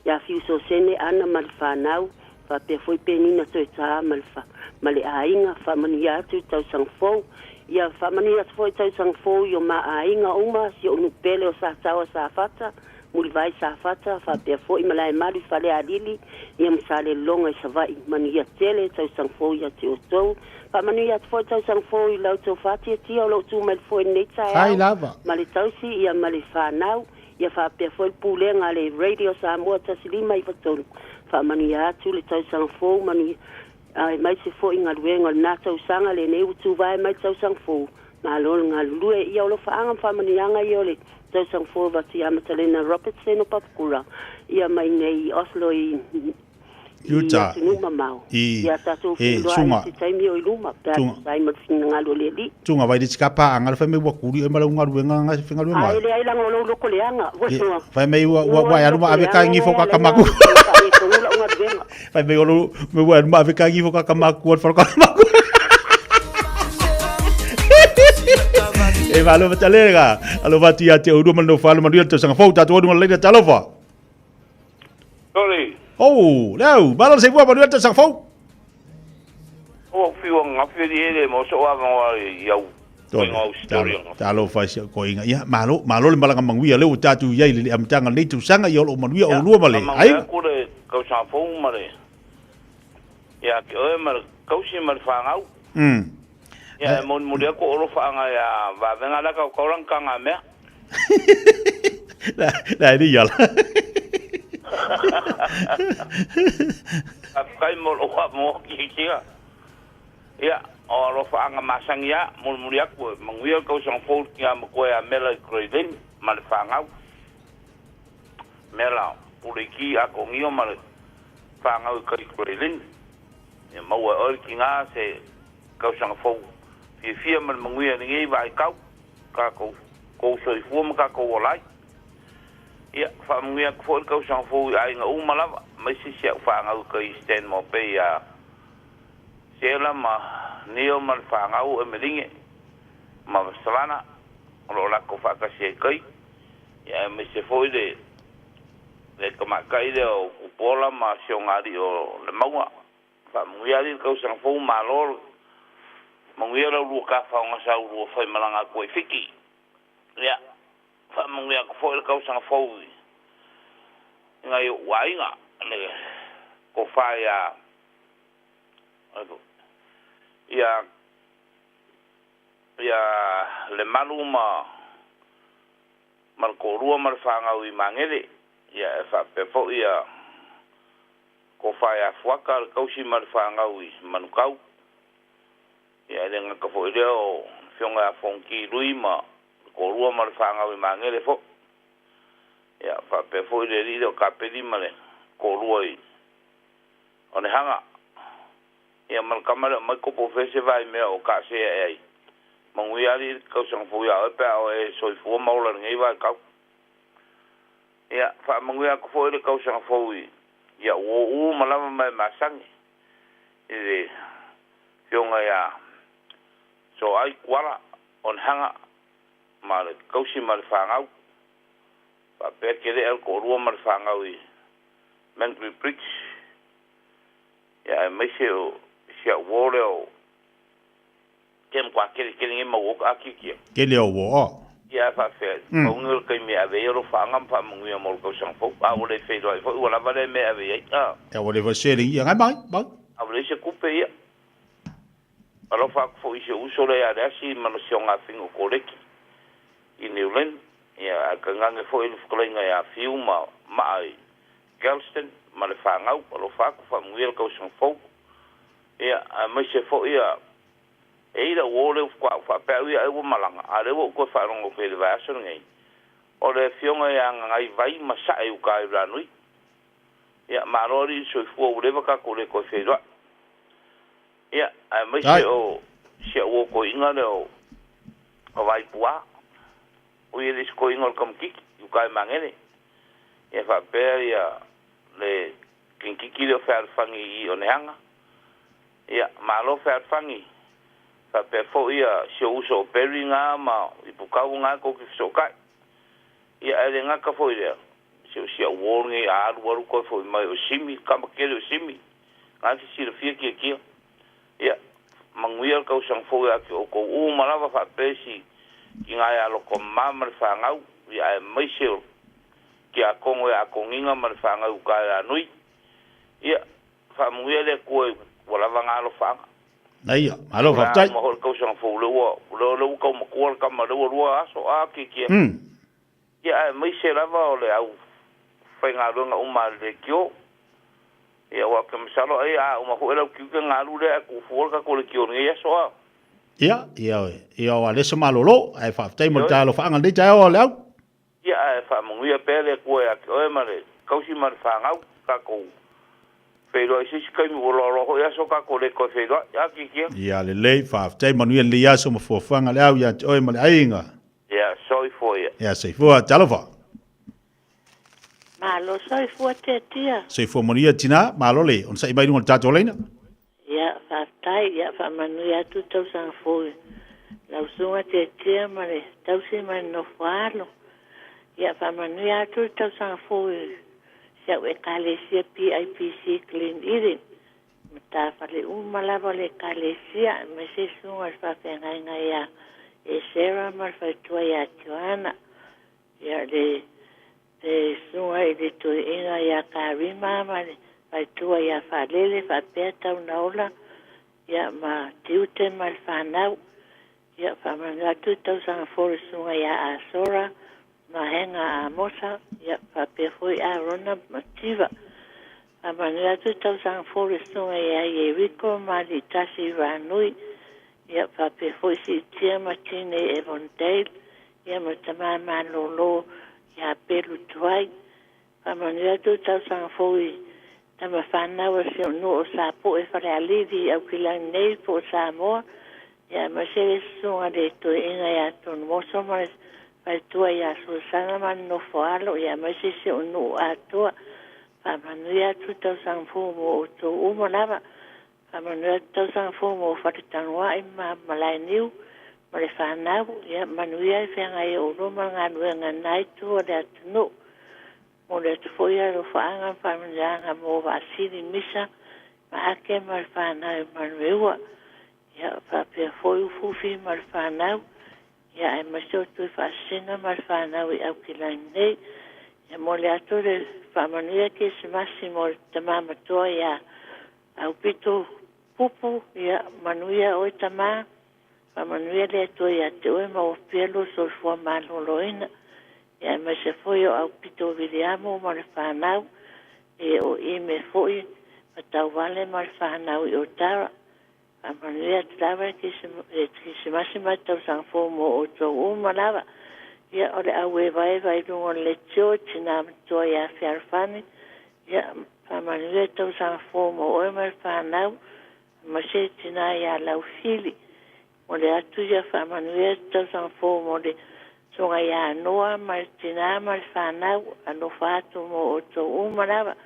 ia fiusosene ana ma le fanau faapea foʻi penina toetā ma le fa, ma le aiga faamanuia atu tausaga fou ia faamanuia atu foʻi tausaga fou i o ma aiga uma si ou nupele o Sataoa Safata mulivai Safata faapea foʻi malae malu i fale alili ia ma saleloga i Savaʻi manuia tele tausaga fou ia te outou faamanuia atu foʻi tausaga fou i lautou faatiatia o lou tu mai le foe lenei Kai taeao lava. ma le tausi ia ma le fanau ia faapea foʻi le pulega a le Radio Samoa 1593 faamanuia atu le tausaga fou manuia ae mai se foʻi galuega o lenā tausaga lenei ua tuvae mai le tausaga fou malo le galulue ia o lofaaga ma faamanuiaga ia o le tausaga fou vatu ia Matalena Robertson o Papakura ia mai nei Oslo i i Utah. atunuu mamao I- ia tatou e, feloaʻi sunga. se taimi o i luma pe a Tunga. tusai ma le finagalo o le alii Tunga vai le tika anga le whai mai ua kuri e mala unga ruenga nga se whenga ruenga. a ele ai laga o lou loko leaga ua Whai mai ua ua ua alu ma ave ka ngi fo ka kamaku. tonu la'u galuega Whai mai olo me ua alu ma ave ka ngi fo ka kamaku al ka kamaku. E malo matalega. Alo vatu ia te uru manu falo manu ia te sanga fou tatu uru leina talofa. Sorry. Oh, leu, malo se bua manu ia te sanga fou. O fiu nga fiu di ele mo so wa nga iau. Ko story nga. Talofa si ko inga. Ia malo malo le malanga manguia le o tatu ia i le amtanga nei tu sanga ia o manuia o lua male. Ai. Ko le kau sa fou mare. Ia ke o mar kau si mar whangau. Ia mo mo dia ko oro whanga ia va venga la kau kauran ka nga mea. La la ni ya. A kai mo o wa mo ki ki. Ia o oro whanga masangi ia mo mo dia ko manguia kau sa fou ki a mo ko ia mela i kroiden mar whangau. Mela puriki a ko ngio mar whangau kai kroiden. Ia maua oi ki ngā se kau sanga fou. Fia fia mar manguia ni ngi vai kau. Kākou kou soifua ma kākou ola ai. Ia, faamanuia atu foi le tausaga fou i aiga uma lava, aemaise si a'u fanau i kai Stanmore Bay iā Sheila ma Neil ma le fanau o Emeline ma Savannah o lo o latou faatasi ai i kai, ia aemaise foi le le tamaitai lea o Tupuola ma si ona alii o Lemauga. Faamanuia alii le tausaga fou, malo le manuia la ulua tafaoga sa ulua faimalaga atu ai i Fiti. Ia, faamanuia atu foi le tausaga fou i nai o'u aiga, le tofa iā ia ia Lemalu ma ma le toalua ma le fanau i Magele, ia e faapea foi ia Tofa ia Fuata le tausi ma le fanau i Manukau. Ia e le gata foi i lea o le afioga ia Fonoti Lui ma le toalua ma le fanau i Magele foi. Ia faapea foi le alii lea o Kapeli ma le toalua i Onehaga. Ia ma le tama lea o Maiko po o fea se vaimea o taase ae ai. Manuia alii le tausaga fou ia oe pe a oe e soifua ma ola i lenei vaitau. Ia, faamanuia atu foi le tausaga fou i a'u uo uma lava ma e masani i le Afioga ia Soai Kuala Onehaga ma le tausi ma le fanau, faapea Kele'a le toalua ma le fanau i Mangri Bridge, ia aemaise o si a'u uo lea o Ke matua tele tele nei mau o aakiakia. Tele o uo o. Ia ae faafefea, pau nei o le taimi e ave ai alofaaga ma faamanuia mo le tausaga fou, a ua le feiloai foi ua lava lea mea e ave i ai, a. Ia ua leva seleni, ia ngai mai, mai. A ua leai se tupe, ia. Alofa atu foi i si ou uso lea ia Leasi ma si ona afine o Koleki i Niu Lin, ia ae tainane foi le fetalaiga ia Fiu ma Maa i Galston ma le fanau, alofa atu, faamanuia le tausaga fou. Ia, aemaise foi ia E i ai lau uo lea faatoa ou faapea au ia ai ua malaga, a o lea ua ou toe faalogo atu i le vaiaso lenei, o le afioga ia Gagaivai ma Sae i uta i Ulanui. Ia, malo alii le soifua ua leva tatou le toe feiloai. Ia, aemaise o si au uo toeaina lea o Vaipua, ui e le o se toeaina o le tamaitiiti i uta i Magele. Ia faapea ia le tamaitiiti lea o Fealofani i Oneaga. Ia, malo fealofani, faapea foi ia si ou uso o Barry na ma Ipukau na tou te fesootai. Ia, ae le gata foi i lea, se o si au uo lenei a alu alu toe foi mai o Simi, le tama tele o Simi, na te silafia Tiatia. Ia, manuia le tausaga fou ia te outou uma lava faapea si tina ia Lotomama ma le fanau, ia aemaise o Tiakono ia Toniga ma le fanau i uta i Lanui. Ia, Faamanuia le Atua ua lava na alofaaga. Naia, malo faafetai. Uma foi le tausaga fou lea ua lea ua tau matua le tama lea ua lua aso a Tiatia. Ia aemaise lava o le au faigaluega uma a le leitio. Ia aua ou te masalo ai a uma foi lau tiute ona alu lea ae tuu fua le tatou leitio i lenei aso a. Ia, ia, ia o Alesa malolo, ae faafetai mo le taalofaaga i lenei taeao o le au. Ia ae faamanuia pea le Atua ia te oe ma le tausi ma le fanau, tatou feiloai i se isi taimi ua loaloa foi aso tatou le toe feiloai. A Tiatia? Ia lelei, faafetai, manuia lenei aso ma fuafuaga le au ia te oe ma le aiga. Ia, soifua ia. Ia, soifua, talofa. Malo soifua Tiatia. Soifua manuia tina, malo le onosai mai luga o le tatou laina. Ia, faafetai, ia faamanuia atu le tausaga fou i lau susuga Tiatia ma le tausi ma le nofo alo. Ia faamanuia atu le tausaga fou i si au Ekalesia PIPC Glen Eden, matafale uma lava o le Ekalesia, aemaise susuga i le faafeagaiga ia Esera ma le faletua ia Joana. Ia le Le susuga i le toeaina ia Karima ma le faletua ia Faalele faapea Taunaola ia ma Tiute ma le fanau. Ia faamanuia atu le tausaga fou i le susuga ia Asora ma Hega Amosa ia faapea foi Arona ma Tiva. Faamanuia atu le tausaga fou i le susuga ia Yeriko ma Aliitasi Ranui ia faapea foi Siitia ma Tine Evondale ia ma le tama malolo ia Pelu Tuai. Faamanuia atu le tausaga fou i tama fanau a si ou nuu o Sapoe Falealili i Aukilani nei po o Samoa. Ia aemaise le susuga i le toeaina ia Tonumoso ma le faletua ia Suasana ma le nofo alo, ia aemaise si ou nuu atoa. Faamanuia atu le tausaga fou mo outou uma lava. Faamanuia atu le tausaga fou mo Faletanoai ma Malaeniu ma le fanau. Ia manuia le feagai ai o oulua ma le galuega i lena itu o le atunuu. Momoli atu foi alofaaga ma faamanuiaga mo Vaasili Misa ma Ake ma le fanau i Manueua. Ia faapea foi Ufufi ma le fanau, ia aemaise o Tuifaasisina ma le fanau i Aukilani nei. Ia momoli atu le faamanuia Kerisimasi mo le tama matua ia Aupito Pupu, ia manuia oe tama, faamanuia le Atua ia te oe ma ua pea lou soifua maloloina. Ia aemaise foi o Aupito Viliamo ma le fanau, e o Ime foi ma Tauvale ma le fanau i Otara. Faamanuia atu lava le Kerisimasi ma le Tausaga Fou mo outou uma lava. Ia, o le auevaeva i luga o le leitio i tina matua ia Fealofani. Ia, faamanuia le Tausaga Fou mo oe ma le fanau, aemaise le tina ia Laufili. Momoli atu ia faamanuia le Tausaga Fou mo le susuga ia Noa ma le tina ma le fanau. Alofa atu mo outou uma lava.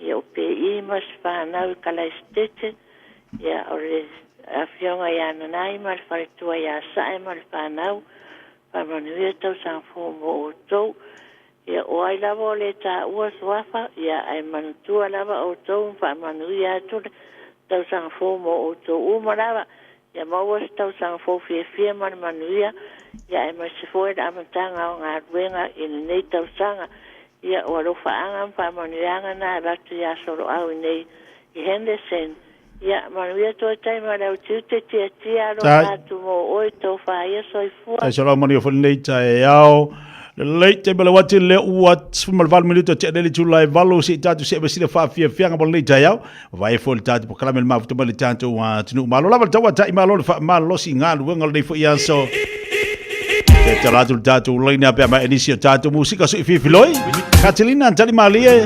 Ia o PE ma se fanau i Kalaisitete. Ia o le afioga ia Nanai ma le faletua ia Sae ma le fanau. Faamanuia le tausaga fou mo outou. Ia o ai lava o le taua suafa, ia ae manatua lava outou ma faamanuia atu le tausaga fou mo outou uma lava. Ia maua se tausaga fou fiafia ma le manuia, ia aemaise foi le amataga o galuega i lenei tausaga. Ia o alofaaga ma faamanuiaga na e avatu ia Soloau i nei i Henderson. Ia manuia toe taimi o le au tiute tiatia alofa atu mo oe tofa ia soifua. Tai Soloau manuia foi lenei taeao. Lelei taimi o le uati lea ua 18 minuta tea nei le itula e 8 se i tatou see ma sina faafiafiaga mo lenei taeao. Vae foi le tatou polokalame le mafuta mai le tatou atunuu. Malo lava le tauatai, malo le faamalolosi i galuega o lenei foi aso. Te tala atu le tatou laina pe a mai nisi o tatou musika sui fifiloi. Katilina Tali Malie.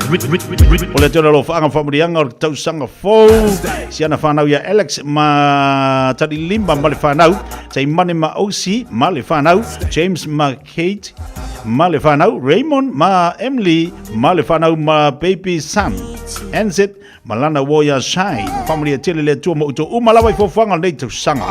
O le tele o faaga faamuriaga o le tausaga fou. Si ana whanau ia Alex ma Tali Lima ma le whanau. Taimane ma Osi ma le whanau. James ma Kate ma le whanau. Raymond ma Emily ma le whanau ma Baby Sam. NZ ma lana Warrior Shine. Whamaria tele le atua mo uto uma lawa i fofuanga nei tausaga.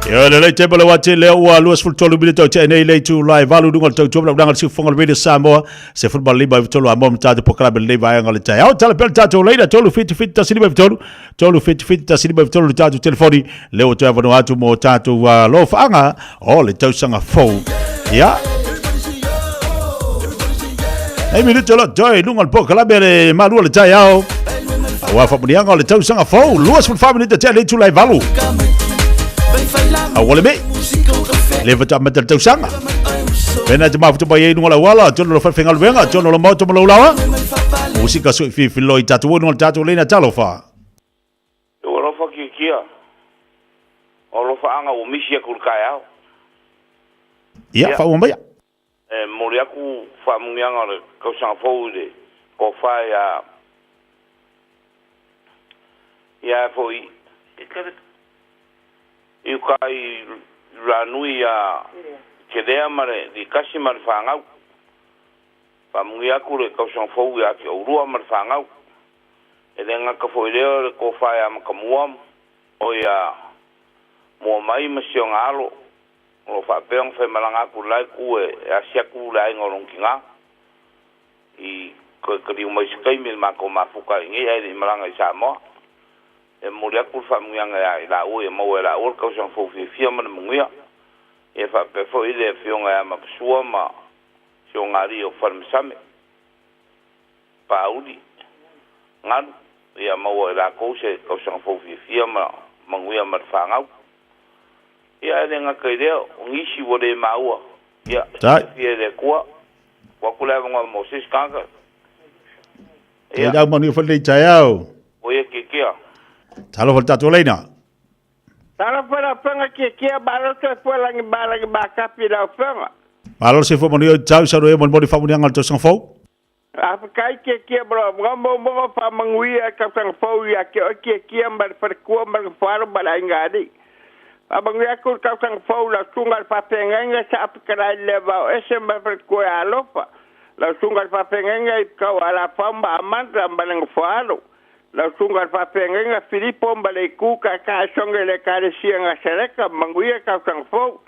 Ia le lei tema le wate lea ua 23 minute o te nei le itu lai valu lunga le tautua ulaga le siufoga le Radio Samoa se fulu ma lima i tolu a mo tātou pokrame le vaega le tai. Au tala pele tātou leina 3 7 7 1 5 3 3 7 7 1 5 3 le tātou telefoni lea ua toe avanoa atu mo tātou lofaaga o le tausaga fou. Ia. Ei minute lo toi lunga le pokrame le malua le tai ao. Aua famuniaga o le tausaga fou 24 minute te le itu lai valu. Aua le me. Le faatoa amata le tausaga. Pena te mafuta mai ai lunga o le auala, tonu lo whalewhengaluenga, tonu lo maota ma laulawa. Musika sui whiwhilo i tātou lunga o le tātou leina talofa. Ua alofa kiakia, o alofaaga ua misi aku i le taeao. Ia, Ia. whaua mai. E momoli aku faamanuiaga o le tausaga fou i le tofa iā iā foi i uka i Lanui iā Kelea ma le Likasi ma le fanau. Faamanuia atu le tausaga fou iā te oulua ma le fanau. E le gata foi lea o le tofa iā Matamua o iā Muamai ma si ona alo o lo o faapea ona faimalaga atu i le la itu e asi atu le aiga o lona tinā i toe taliu mai se taimi i le matou mafuta i inei ae le i malaga i Samoa. E momoli atu le faamanuiaga ia i laua ia maua e laua le tausaga fou fiafia ma le manuia. Ia faapea foi le afioga ia Mapasua ma si ona alii o Falemasame, Paauli, Galu, ia maua e latou se tausaga fou fiafia ma manuia ma le fanau. Ia ae le gata i lea, o nisi ua le maua, ia silafia e le Atua, tuu atu le avanoa mo se isi tagata. Ia. Te manuia foi lenei taeao. O ia Tiatia. Talofa le tatou laina. Talofa lau Afioga Tiatia, malo soifua lagi ma lagi makapi lau Afioga. Malo le soifua manuia o tau sau e molimoli faamanuiaga o le tausaga fou. Faafetai Tiatia ma lou avanoa momoga faamanuia i tausaga fou ia te oe Tiatia ma le faletua ma le nofoalo ma le aiga alii. Faamanuia atu le tausaga fou i lau susuga i le faafeagaiga sa fetalai i le vao ese ma le faletua ia Alofa, lau susuga i le faafeagaiga i Tau Alafau ma Amanda ma le nofoalo, lau susuga i le faafeagaiga Filipo ma le Itu Taitai Sogi i le Ekalesia Nasaleta, manuia tausaga fou,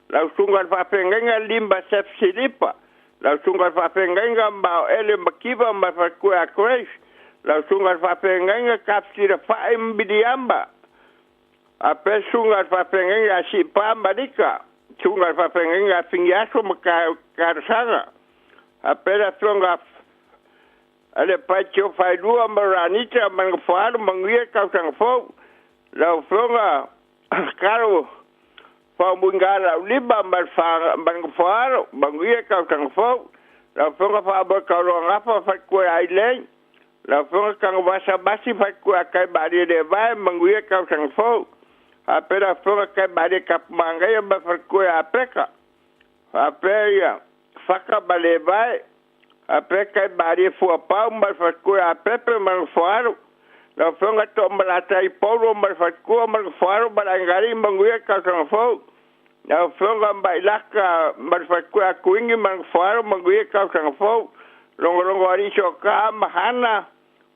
lau susuga i le faafeagaiga Limba Sef Silipa, lau susuga i le faafeagaiga Maoele Makiva ma le faletua ia Grace, lau susuga i le faafeagaiga Kapsila Fa'i ma Miliama, a pe susuga i le faafeagaiga a Siipa ma Lika, susuga i le faafeagaiga a Finiaso ma Talosaga, a pe le afioga a le Paitio Failua ma Ranita ma le Nofoalu manuia tausaga fou, lau afioga Kalo Faumuiga Laulima ma le Nofoalu manuia tausaga fou, lau afioga Faamoe Taoloagafa faletua ia Ailei, lau afioga Tanuvasa Masi faletua ia Taimalielevae manuia tausaga fou, faapea lau afioga Taimalie Tapumagaia ma le faletua ia Peka, faapea ia Faka ma Levae, faapea Taimalie Fuapau ma le faletua ia Pepe ma le Nofoalu, lau afioga Toomalatai Paulo ma le faletua ma le Nofoalu ma le aiga manuia tausaga fou, lau afioga Mailaka ma le faletua ia Tuini ma le Nofoalu manuia tausaga fou, logologo alii Soka ma Hana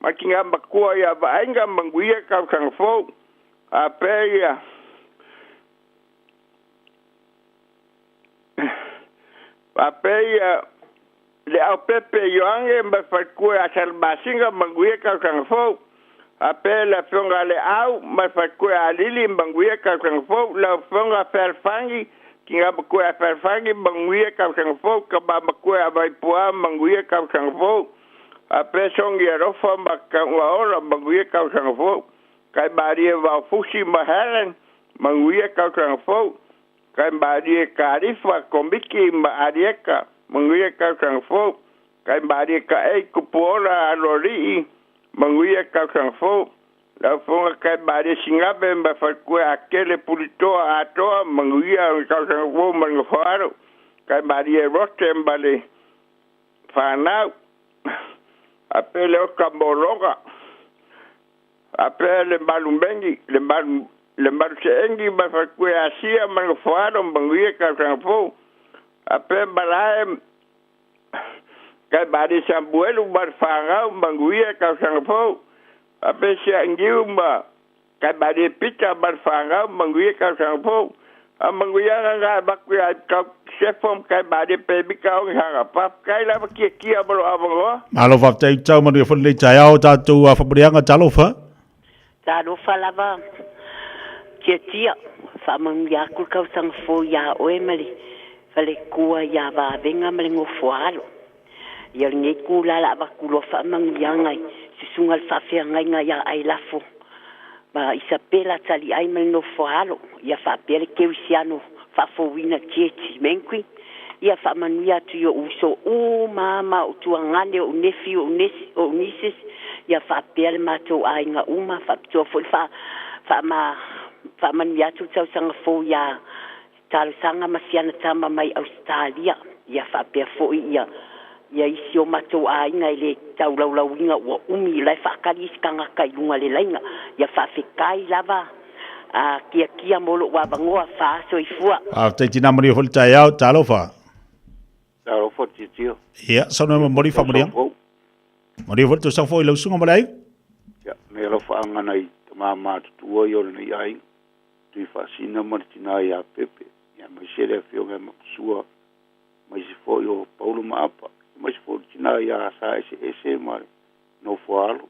ma tina matua ia Vaaiga manuia tausaga fou, faapea ia faapea ia le Aupepe Ioange ma le faletua ia Salamasina manuia tausaga fou, faapea le afioga ia Leau ma le faletua ia Alili manuia tausaga fou, lau afioga Fealofani tina matua ia Fealofani manuia tausaga fou, tama matua ia Vaipua manuia tausaga fou, faapea Sogi Alofa ma Taugaola manuia tausaga fou, Taimalie Vaofusi ma Helen manuia tausaga fou, Taimalie Kalifa Komiti ma Alieka manuia tausaga fou, Taimalie Kaei Tupuola Aloalii manuia tausaga fou, lau afioga Taimalie Sigave ma faletua ia Kele Pulitoa Atoa manuia tausaga fou ma le nofoalo, Taimalie Rote ma le fanau, faapea le Oka Mologa, faapea le Malumeni le Malu le Maluseegi ma le faletua ia Asia ma le nofoalo manuia tausaga fou, faapea Malae Taimalie Samuelu ma le fanau manuia tausaga fou, faapea Siagiu ma Taimalie Pita ma le fanau manuia tausaga fou, Faamanuiaga na avatu ia Sefo ma Kaimalie Pemita Ogihaga. Faafetai lava Tiatia mo lou avanoa. Malo faafetai Utau, manuia foi lenei taeao tatou faamanuiaga. Talofa. Talofa lava Tiatia, faamanuia atu le tausaga fou iā oe ma le faletua ia Vavega ma le Nofoaalo. Ia lenei itula la avatu loa faamanuiaga i susuga le faafeagaiga ia Ailafo ma Isapela Taliai ma le Nofoaalo, ia faapea le Kerisiano faafouina Tieti Mengui. Ia faamanuia atu i o'u uso uma ma o'u tuagane, o'u nephew, o'u nesi, o'u nieces, ia faapea le matou aiga uma. Faapitoa foi le faa faama faamanuia atu le tausaga fou ia Talosaga ma si ana tama mai Ausetalia, ia faapea foi ia ia isi o matou aiga e le taulaulauina ua umi la e faatali isi tagata i luga le laina. Ia faafetai lava a Tiatia mo lou avanoa. Faasoifua. Faafetai tina, manuia foi le taeao. Talofa. Talofa Tiatia. Ia, saunoa mai momoli faamanuiaga. Manuia foi le tausaga fou i lau susuga ma le aiga. Ia, me alofaaga nai tama matutua ia o lenei aiga. Tuifaasina ma le tina ia Pepe, aemaise le afioga ia Maposua, aemaise foi o Paulo ma Apa, aemaise foi o le tina ia Saeseese ma le Nofoaalo,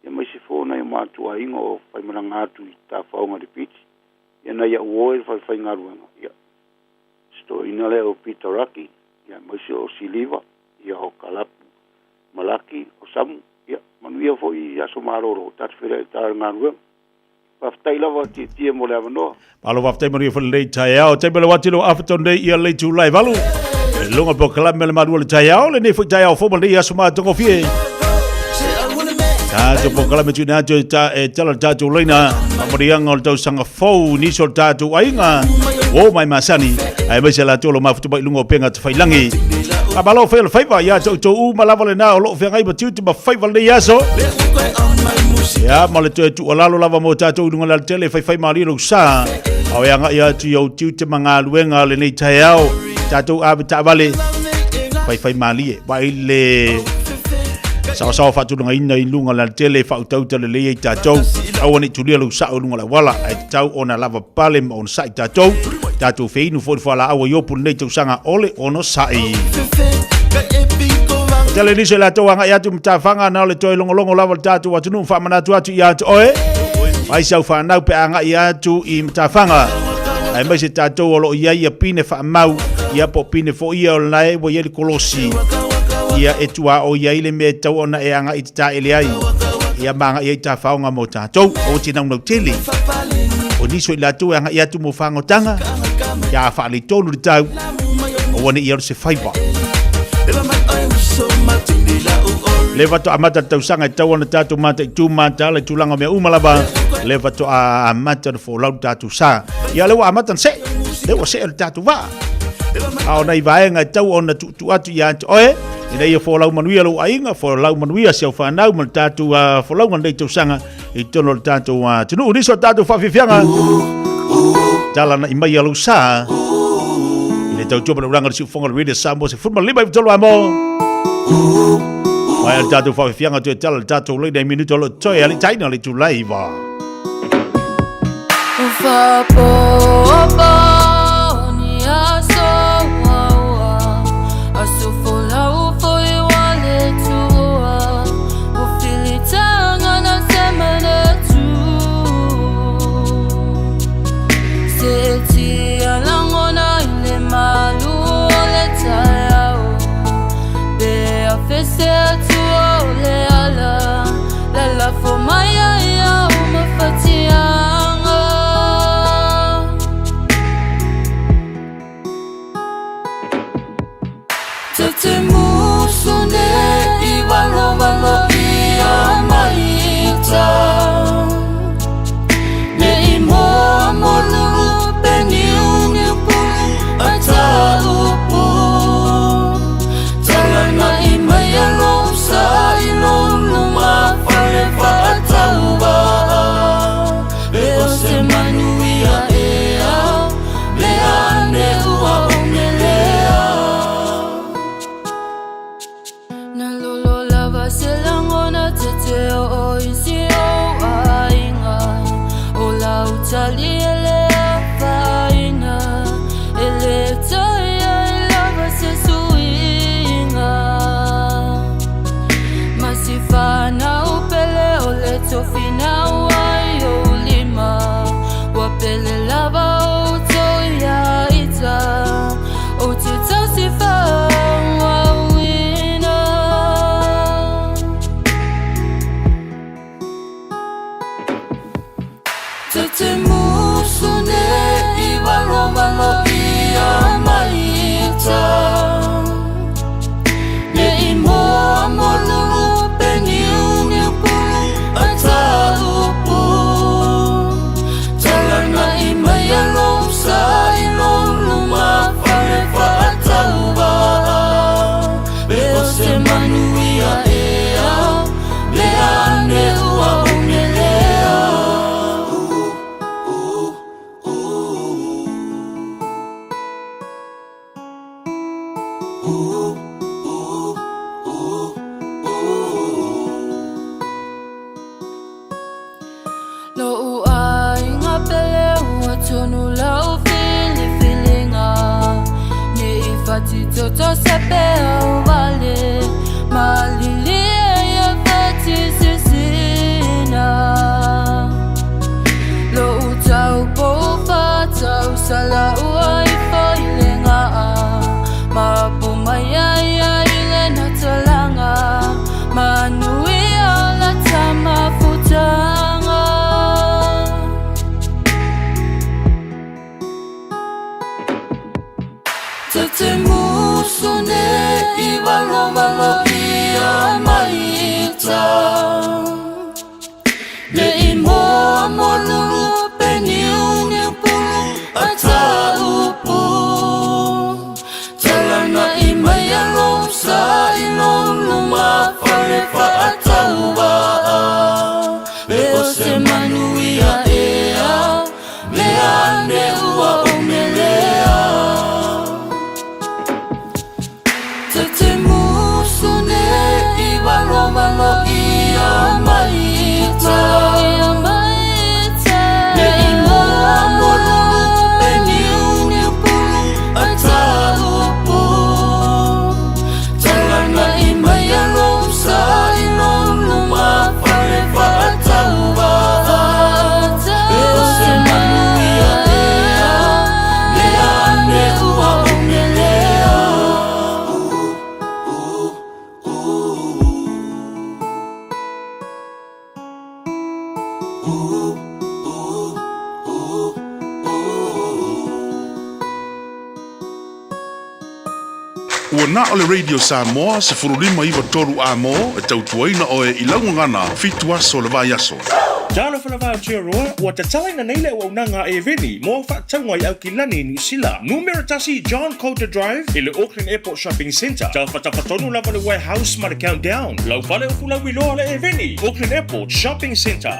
aemaise foi o nai o matou aiga o faimalaga atu i Tafaoga i le Piti, ia nai au uo e le falefaigaluega, ia, si toeaina lea o Peter Raki, aemaise o Siliva, ia o Kalapu Malaki, o Samu, ia, manuia foi i aso malolo, tatou feiloai i le galuega. Faafetai lava Tietie mo le avanoa. Malo faafetai, manuia foi lenei taeao. Taimi le wati lo afa tonu nei ia le itula e 8. E luga po kalame le malua le taeao, lenei foi taeao fou ma lenei aso matagofie. Tātou po kalame tuina atu e, ta, e tala le tātou leina. Faamanuiaga o le tausaga fou, nisi o le tātou aiga. O mai masani. Aemaise latou o lo mafuta mai i luga o upega tafailangi. Faamalo fai o le faiva ia te outou uma lava lena o lo o feagai ma tiute ma faiva lenei aso. Ia, ma le toe tuualalo lava mo tatou i luga o le alatele, faifai malie lou sa. A o e agai atu i ou tiute ma galuega lenei taeao, tatou ave taavale, faifai malie. Vaai le saosaoa faatulagaina i luga o le alatele e faautauta lelei ai tatou. Aua ne i tulia lou sao i luga o le auala, ae tatau ona lava pale ma onosai tatou. Tatou feinu foi le fualaau a Iopu lenei tausaga o le onosai. Tele nisi o latou agai atu matafaga na o le toe logologo lava le tatou atunuu faamanatu atu ia te oe. Mai sau whanau pe agai atu i matafaga. Aemaise tatou o lo o i ai ia pine faamau, ia po o pine foi ia o lena e ua i ai le kolosi. Ia e tuaoi ai le mea e tatau ona e agai i te taele ai. Ia ma agai ai tafaoga mo tatou. Aua te naunau tele. O nisi o i latou e agai atu mo fagotaga, ia a faaletonu le tau, aua ne i alu se faiva. Le faatoa amata le tausaga e tatau ona tatou mataitu mataala i tulaga o mea uma lava. Le faatoa amata ona folau le tatou sa. Ia lea ua amata ona see. Lea ua see le tatou vaa. A o nai vaega e tatau ona tuutuu atu ia te oe, ina ia folau manuia lou aiga, folau manuia si au fanau ma le tatou folauga lenei tausaga i totonu o le tatou atunuu. Nisi o tatou faafiafiaga, tala na i mai a lou sa, i le tautua ma le ulaga o le siufofoga o le Radio Samoa 15 i tolu amo. Mai le tatou faafiafiaga toe tala le tatou leina i minuta o lo toe ali taina le tulai va. Toto se pea o vale Malilie ia fati sisina Lo utau po fatau sala ua i foile ngaa Mapu mai ai ai le natalanga Manuia la tama futanga. Te musu ne i valo valo ia maita. Le i moa mo lulu pe niu niu pulu a ta upu. Talana i mai alo sa i lo luma fale fa a tau a. Le o se manu ia ea, me ane ua o melea. Te musu ne i valo valo ia maita. Le i moa mo lulu pe niu niu pulu a ta upu. Talana i mai alo sa i lo luma fale fa a tau a. Le o se manu ia ea, me ane ua o melea. Ua na o le Radio Samoa 1593 amo e tautuaina oe i laugagana 7 aso le vaiaso. Talofa lava Aotearoa, ua tatalaina nei le auaunaga a Eveni mo au faatauga i Aukilani, Niu Sila. Numera 1 John Coulter Drive i le Auckland Airport Shopping Centre. Tafatafa tonu lava le warehouse ma le Countdown. Lau fale o fulauiloa le Eveni, Auckland Airport Shopping Centre.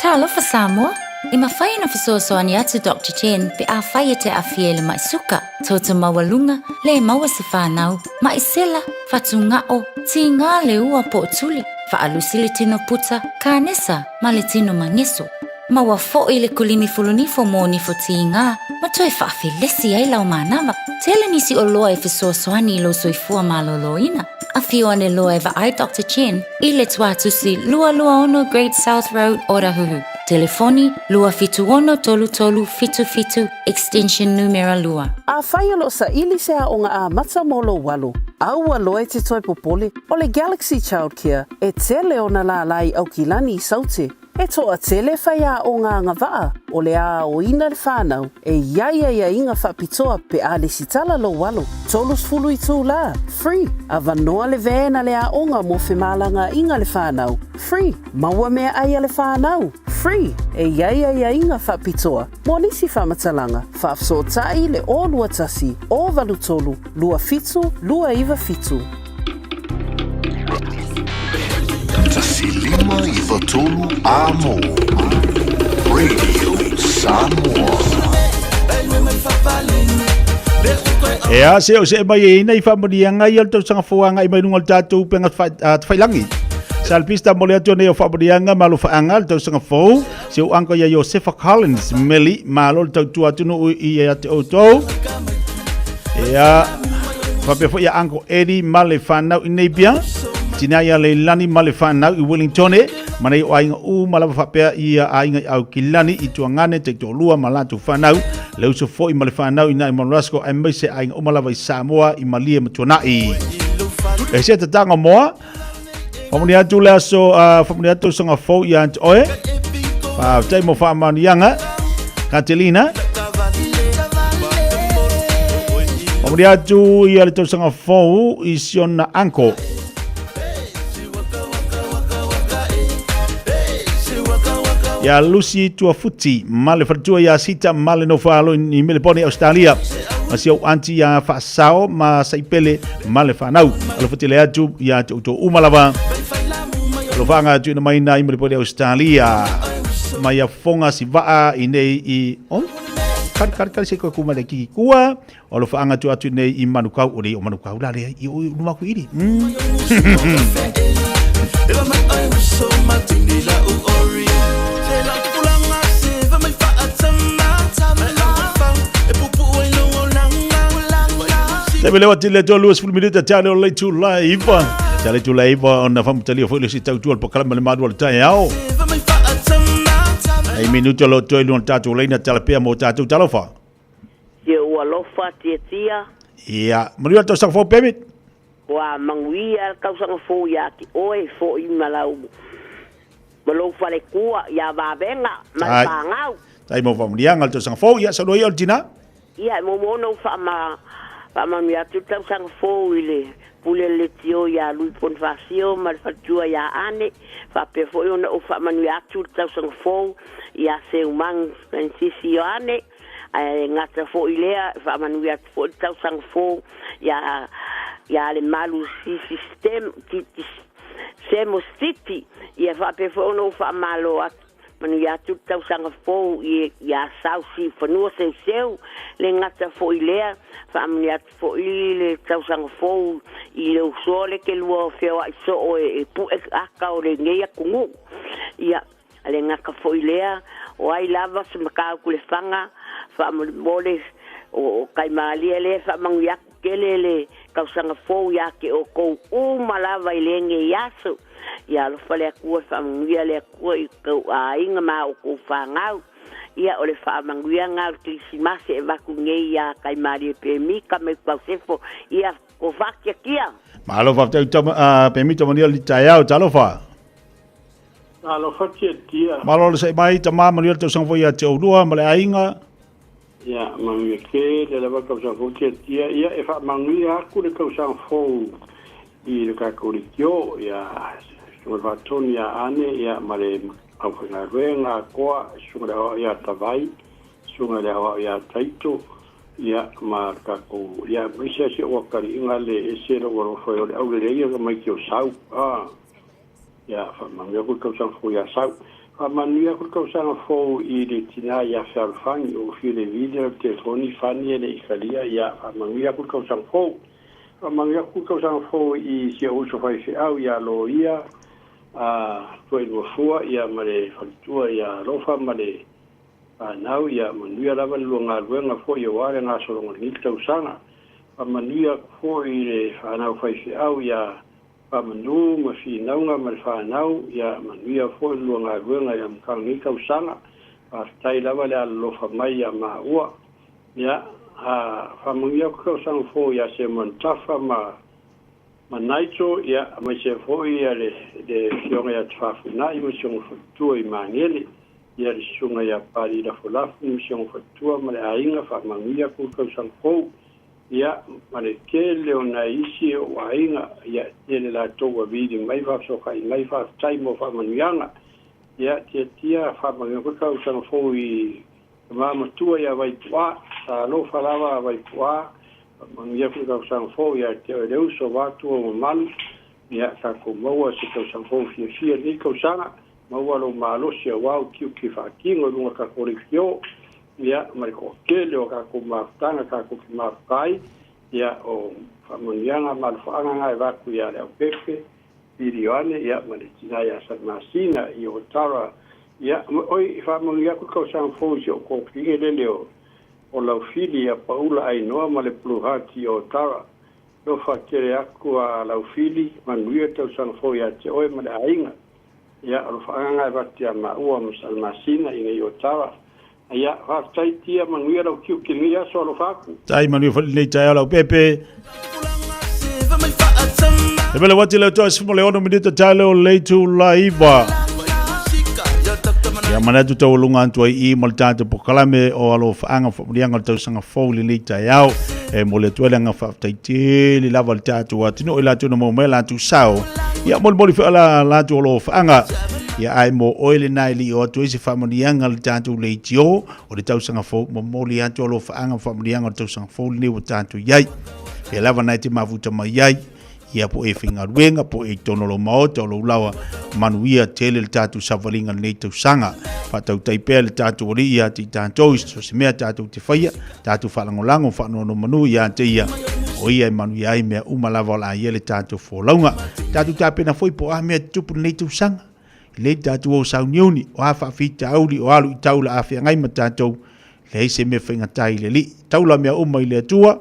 Talofa Samoa, e mafai ona fesoasoani atu Doctor Chen pe afai e te aafia i le mai suka, toto maualuga, le maua se fanau, ma'i sela, fatuga'o, tigā le ua po o tuli, fa'alusi le tino puta, kanesa ma le tino mageso. Maua fo'i le kulimi fulunifo mo nifo tigā ma toe fa'afelesi ai lau manava. Tele nisi oloa e fesoasoani i lou soifua malōlōina. Afio ane loa e vaai Dr Chen i le Tuatusi 226 Great South Road, Otahuhu. Telefoni 276 33 77 extension numera 2. Afai o lo o saili se aoga amata mo lou alo, a ua loa e te toe popole, o le Galaxy Childcare e tele ona lālā i Aukilani i Saute. E toatele faiaoga agavaa o le a aoina le fanau e i ai aiaiga faapitoa pe a lesitala lou alo. 30 itulā, free, avanoa le van a le aoga mo femalagaaiga le fanau, free, maua meaai a le fanau, free, e i ai aiaiga faapitoa mo nisi faamatalaga, faafesootai le 021 083 27 297. 1593 Amo Radio Samoa. Ea se o se mai e ina i whaamanianga ia le tausaga fou agai mai luga o le tatou upega tafailangi. Salpista mo le atu nei o whaamanianga ma alofaanga le tausaga fou si ou uncle ia Iosefa Collins Meli malo le tautua atunuu i ia te outou. Ea faapea foi ia Uncle Eddie ma le whanau i Napier. Tina ia Leilani ma le whanau i Wellington e. Ma nei o aiga uma lava faapea ia aiga i Aukilani i Tuagane taitoalua ma latou whanau. Le uso foi ma le whanau i nai Monrasco aemaise aiga uma lava i Samoa i Malie ma Tuanai. E se tatanga moa. Whamuni atu le aso, whamuni atu tausaga fou ia ante oe. Whaatai mo whaamanianga. Katelina. Whamuni atu ia le tausaga fou i siona uncle. Ia Lucy Tuafuti, ma le faletua ia Sita ma le nofo i Melbourne, Australia. Ma si au aunty ia Faasao ma Saipele ma le whanau. Alofa tele atu ia te outou uma lava. Alofaga tuuina mai na i Melbourne, Australia. Ma ia fofoga si vaa i nei i... Oh? Kari, kari, kari se koe kuma le kiki kua. O alofaga tu atu nei i Manukau. O nei o Manukau la lea i o numa ku iri. Te mele wati le tolu 10 minute te ale o le tu live. Te ale tu live ona famutalia foi le si tau tu al pakalama le malu al tai ao. Ei minuta lo toi luan tātou leina talapea mō tātou talofa. Ia ua lofa tiatia. Ia, manuia tau sanga fou pemit. Ua manuia le tausaga fou ia te oe fo'i ma lau ma lou falekua ia Vavega ma le Pagau. Tai mo faamanuiaga le tausaga fou, ia saunoa ia o le tina. Ia e moomoo ona ou faama faamanuia atu le tausaga fou i le pule a le Leitio ia Lui Ponifasio ma le faletua ia Ane, faapea foi ona ou faamanuia atu le tausaga fou ia Seumanu Francis Ioane, Ae gata foi lea, e faamanuia atu foi le tausaga fou ia ia Lemalu Sistem Semo City, ia faapea foi ona ou faamalo atu, manuia atu le tausaga fou i ia Sau Siufanua Seuseu, le gata foi lea, faamanuia atu foi le tausaga fou i le uso le ke lua o feoai soo e pue aka o lenei atunuu. Ia, A le gata foi lea, o ai lava se mataupu lefaga, faamolemole, o Kaimalie lea e faamanuia atu tele le tausaga fou ia te outou uma lava i lenei aso. Ia alofa le Atua e faamanuia le Atua i tou aiga ma outou fanau. Ia, o le faamanuiaga o le Kerisimasi e avatu nei ia Kaimalie Pemita mai Pausefo, ia ko whakiakia. Malo faafetai tama Pemita manuia le taeao, talofa. Alofa tiatia. Malo le sai mai tama manuia le tausaga foi ia te oulua ma le aiga. Ia, manuia tele lava le tausaga fou tiatia. Ia, e faamanuia atu le tausaga fou i le tatou leitio, ia, Susuga i le Faatonu ia Ane, ia, ma le aufaigaluega atoa, Susuga i le Aoao ia Tavai, Susuga i le Aoao ia Taito, ia, ma le tatou, ia, aemaise lava si ou ataliiga le ese lou alofa o le aulelei ia tamaiti o Sau. Ah. Ia, faamanuia atu le tausaga fou ia Sau. Faamanuia atu le tausaga fou i le tina ia Fealofani, o fia le vili lau telefoni fani e le i talia, ia, faamanuia atu le tausaga fou. Faamanuia atu le tausaga fou i si ou uso faifeau ia Loia, a Tuailua ia ma le faletua ia Alofa ma le fanau, ia manuia lava le lua galuega foi aua le gasologa o lenei tausaga. Faamanuia atu foi i le fanau faifeau ia Faamanu ma finauga ma le fanau, ia manuia foi le lua galuega i le amataga o lenei tausaga. Faafetai lava le alolofa mai ia maua. Ia, a faamanuia atu tausaga fou ia Semanutafa ma ma Naito, ia, aemaise foi ia le le Afioga ia Tafafunai ma si ona faletua i Magele, ia le Susuga ia Pali Lafolafu ma si ona faletua ma le aiga, faamanuia atu le tausaga fou. Ia, ma le tele o nai isi o ou aiga, ia, e tele latou ua vili mai, faafesootai mai, faafetai mo faamanuiaga. Ia, tiatia faamanuia foi tausaga fou i tama matua ia Vaipu'a, talofa lava Vaipu'a, faamanuia foi tausaga fou ia te oe le uso vaeatu ou mamalu. Ia, tatou maua se tausaga fou fiafia i lenei tausaga, maua lou malosi aua ou tiute faatino i luga o tatou leitio. Ia, ma le toatele o tatou mafutaga tatou te mafuta ai, ia, o faamanuiaga ma alofaaga na e avatu ia Leaupepe, Pili Ioane, ia, ma le tina ia Salemasina i Otara, ia, oi, e faamanuia atu le tausaga fou i si ou toafine lele o, o Laufili ia Paula Ainoa ma le Blue Heart i Otara. Alofa tele atu a Laufili, manuia le tausaga fou ia te oe ma le aiga. Ia, alofaaga na e avatu ia maua ma Salemasina i nei Otara. Ia, faafetai tia, manuia lau tiute i lenei aso, alofa atu. Tai manuia foi lenei taeao lau pepe. E mele wati leo toa sifumo le ono minita tae leo leitu laiva. Ia manatu tau lunga antu ai i mo le tātou pokalame o alo whaanga whamunianga o le tausaga fou lenei taeao. E mo le atu ai le anga whaafetai tele lava le tātou atino i lātou na mau mai lātou sao. Ia molimoli foi la lātou o lo whaanga. Ia ai mo oe le nai li o atu ai se whamunianga le tātou leitio o le tausaga fou momoli atu o lo whaanga whamunianga o le tausaga fou lenei ua tātou iai. Pea lava nai te mafuta mai ai ia po e faigaluega po e i totonu o lou maota o lou lawa manuia tele le tatou savaliga lenei tausaga faatautai pea le tatou alii ia te i tatou i so se mea tatou te faia tatou faalagolago faanonomanu ia te ia o ia e manuia ai mea uma lava o le a ia le tatou folauga tatou tapena foi po o a mea tutupu lenei tausaga lei tatou o sauniuni o a faafitauli o alu i tau la a feagai ma tatou leai se mea faigata i le alii taula mea uma i le Atua.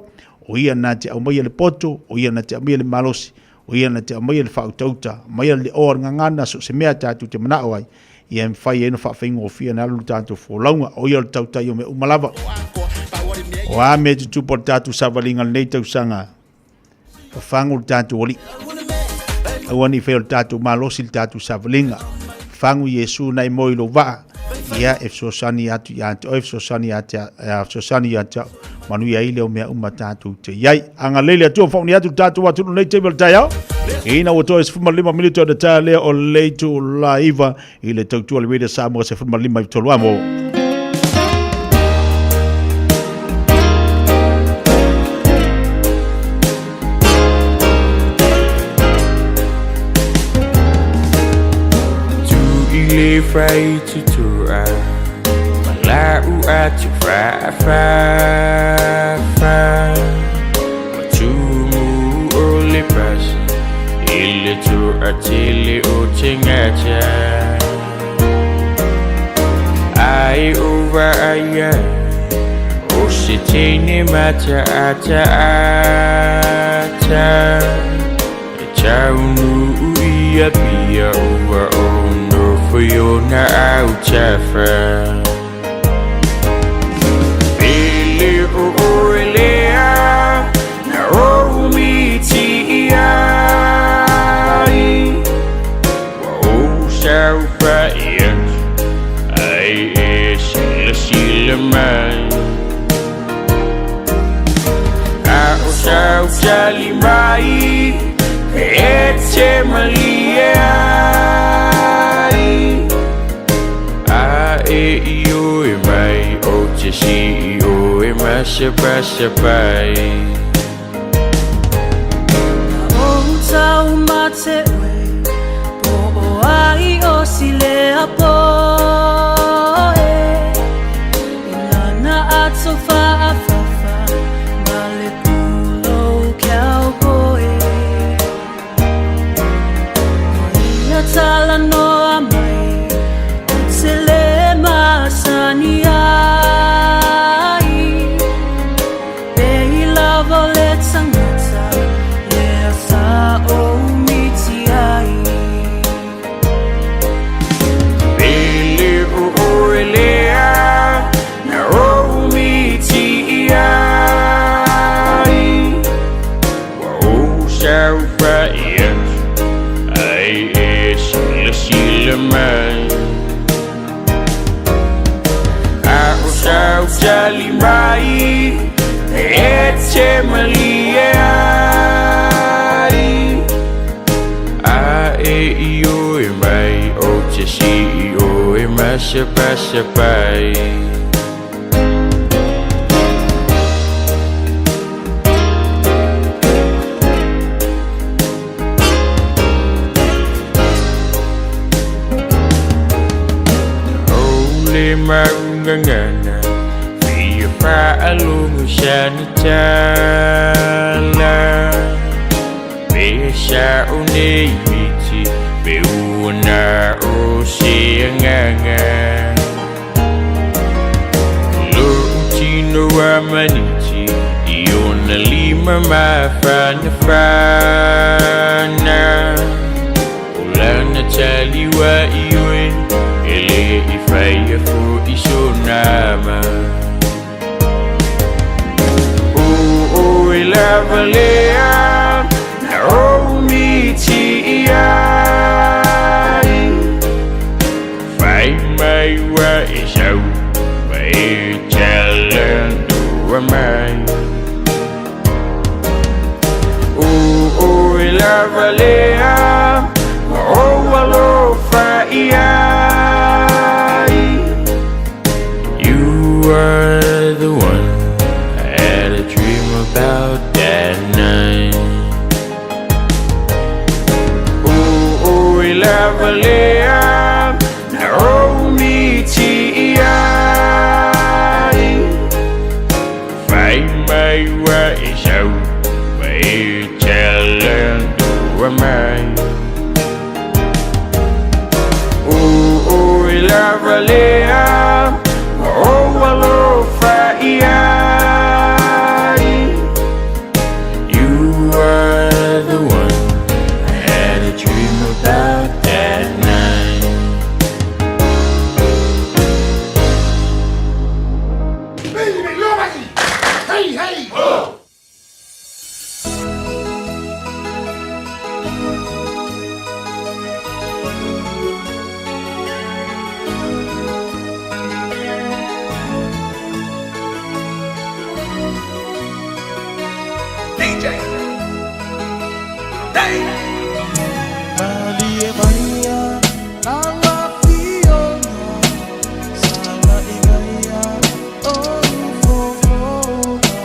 O ia na te aumaia le poto, o ia na te aumaia le malosi, o ia na te aumaia le faautauta, aumaia le oa o le gagana, so o se mea tatou te manao ai, ia e mafai ai ona faafaigofie ona alu le tatou folauga. O ia o le tautai o mea uma lava. O a mea e tutupu o le tatou savaliga i lenei tausaga, fafagu le tatou Alii. Aua ne i faia o le tatou malosi le tatou savaliga. Fafagu Iesu na e moe i lou vaa, ia e fesoasoani atu ia te oe, fesoasoani ia te, fesoasoani ia te au. Manuia ai lea o mea uma tatou te i ai. Agalelei le Atua, faamanuia atu le tatou atunuu nei taimi o le taeao. Ina ua toe 15 minute o le taea lea o le itula 9 i le tautua le Radio Samoa 15 i tolu amo. Tu i le fai tutua Ma lau atu fa fa fa Ma tumu o le pasi I le toa tele o te ngata Ai o vaai ai O se teine mata ata ata E taunu ia pia ua o nofo i ona autafa Pele o oe lea na ou miti i ai Ua ou saofai atu ai e silasila mai A o sau tali mai e te malie ai A e ioe mai o te si ioe masapasapai Na ou tau mate oe, po o ai o silea poe. I lana ato faafafa, ma le pulou cowboy. O ia talanoa mai, ou te le masani ai. Pe i lava o le tangata, lea sa ou miti ai. Pele o oe lea na ou miti i ai Ua ou saofai atu ai e silasila mai A o sau tali mai e te malie ai A e ioe mai o te si ioe masapasapai O le maugagana Fia faalogo sana tala Pe sao nei miti Pe ua na o se agaga Lou tino a maniti I ona lima mafanafana O lana tali ua ioe E le i faia fo'i sona ma O oe lava lea na ou miti i ai Fai mai ua e sau Ma e talanoa mai O oe lava lea na ou alofa i ai You are the one I had a dream about that night O oe lava lea na ou miti i ai Fai mai ua e sau Ma e talanoa mai O oe lava lea na ou alofa i ai. Hey, hey, ho! DJ Dave. Malie maia na lapiona Sala igaia o ufofoga.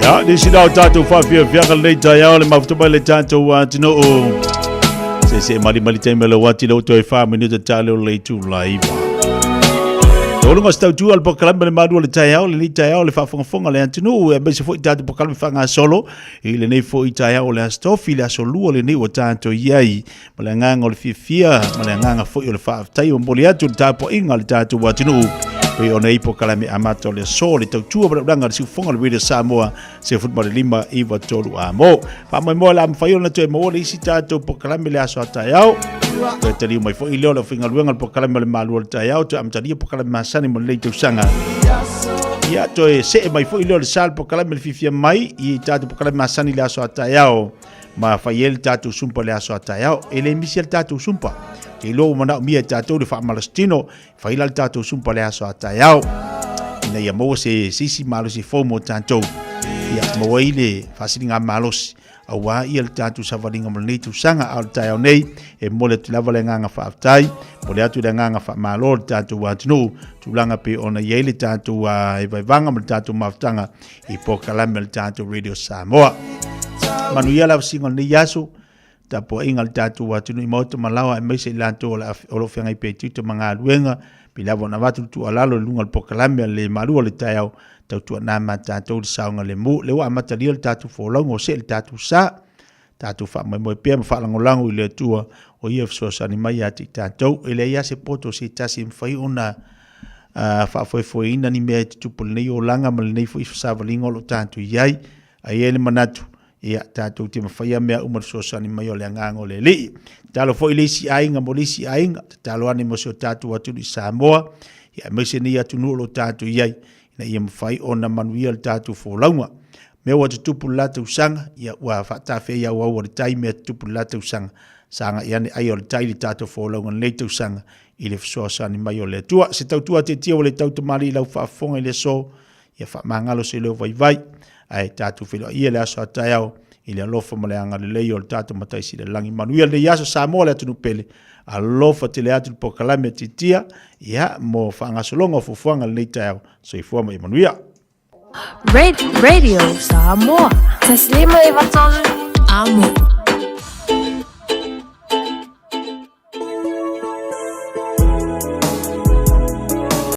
Ia, nisi na o tātou whawhiawhianga lenei taeao le mafuta mai le tātou atunuu. Se se mali mali taimi le wati le oto e wha minuta tā leo le itu laiva. Tōlunga se tautua le pokalame le malua le taeao, lenei taeao le whaafongafonga le atunuu, e meise foi tātou pokalame whangasolo, i lenei foi taeao le aso tofi, le aso lua lenei ua tātou iai, ma le agaga o le fiafia, ma le agaga foi o le faafetai ua momoli atu le tapuaiga a le tatou atunuu pei ona i polokalame amata o le aso le tautua ma le ulaga le siufofoga o le Radio Samoa 15 9 3 amo. Faamoemoe la mafai ona toe maua le isi tatou polokalame le aso a taeao. Toe taliu mai foi lea o le aufaigaluega o le polokalame o le malu o le taeao, toe amatalia polokalame masani mo lenei tausaga. Ia, toe see mai foi lea o le sa le polokalame le fiafia mai i tatou polokalame masani le aso a taeao. Ma fai ai le tatou sumpa le aso a taeao. E le misi le tatou sumpa. Ke iloa ua manaomia e tatou le faamalositino, fai la le tatou sumpa le aso a taeao. Ina ia maua se sisi malosi fou mo tatou. Ia maua ai le faasiliga malosi auā ia le tatou savaliga mo lenei tausaga. A o le taeao nei, e momoli atu lava le agaga faafetai, momoli atu le agaga faamalo i le tatou atunuu, tulaga pei ona i ai le tatou vaevaevaga ma le tatou mafutaga i polokalame o le tatou Radio Samoa. Manuia le avasiga o lenei aso, tapuaiga a le tatou atunuu i maota ma laoa aemaise i latou o lo o feagai pea i tiute ma galuega, pei lava ona avatu le tuualalo i luga o le polokalame a le malu o le taeao, tautuana ma tatou le saogalemu. Lea ua amatalia le tatou folauga o see le tatou sa, tatou faamoemoe pea ma faalagolago i le Atua o ia e fesoasoani mai ia te i tatou. E leai lava se poto se tasi e mafai ona faafoefoeina ni mea e tutupu i lenei olaga ma lenei foi savaliga o lo o tatou i ai. Ae i ai le manatu, ia, tatou te mafaia mea uma le fesoasoani mai o le agaga o le Alii. Tatalo foi le isi aiga mo le isi aiga, tatalo ane mo si o tatou atunuu i Samoa, ia, aemaise nei atunuu o lo o tatou i ai, ina ia mafai ona manuia le tatou folauga. Mea ua tutupu le la tausaga, ia ua faatafea i auau o le tai mea tutupu le la tausaga. Sagai ane ai o le tai le tatou folauga lenei tausaga i le fesoasoani mai o le Atua. Se tautua tietie ua le tau tamalii i lau faafofoga i le aso, ia faamagalo se leo vaivai, ae tatou feiloai ia le aso a taeao i le alofa ma le agalelei o le tatou Matai Sili i le Lagi. Manuia lenei aso Samoa le atunuu pele. Alofa tele atu le polokalame a Titia, ia, mo faagasologa o fuafuaga lenei taeao. Soifua ma ia manuia. Radio Samoa. Taslima Amo.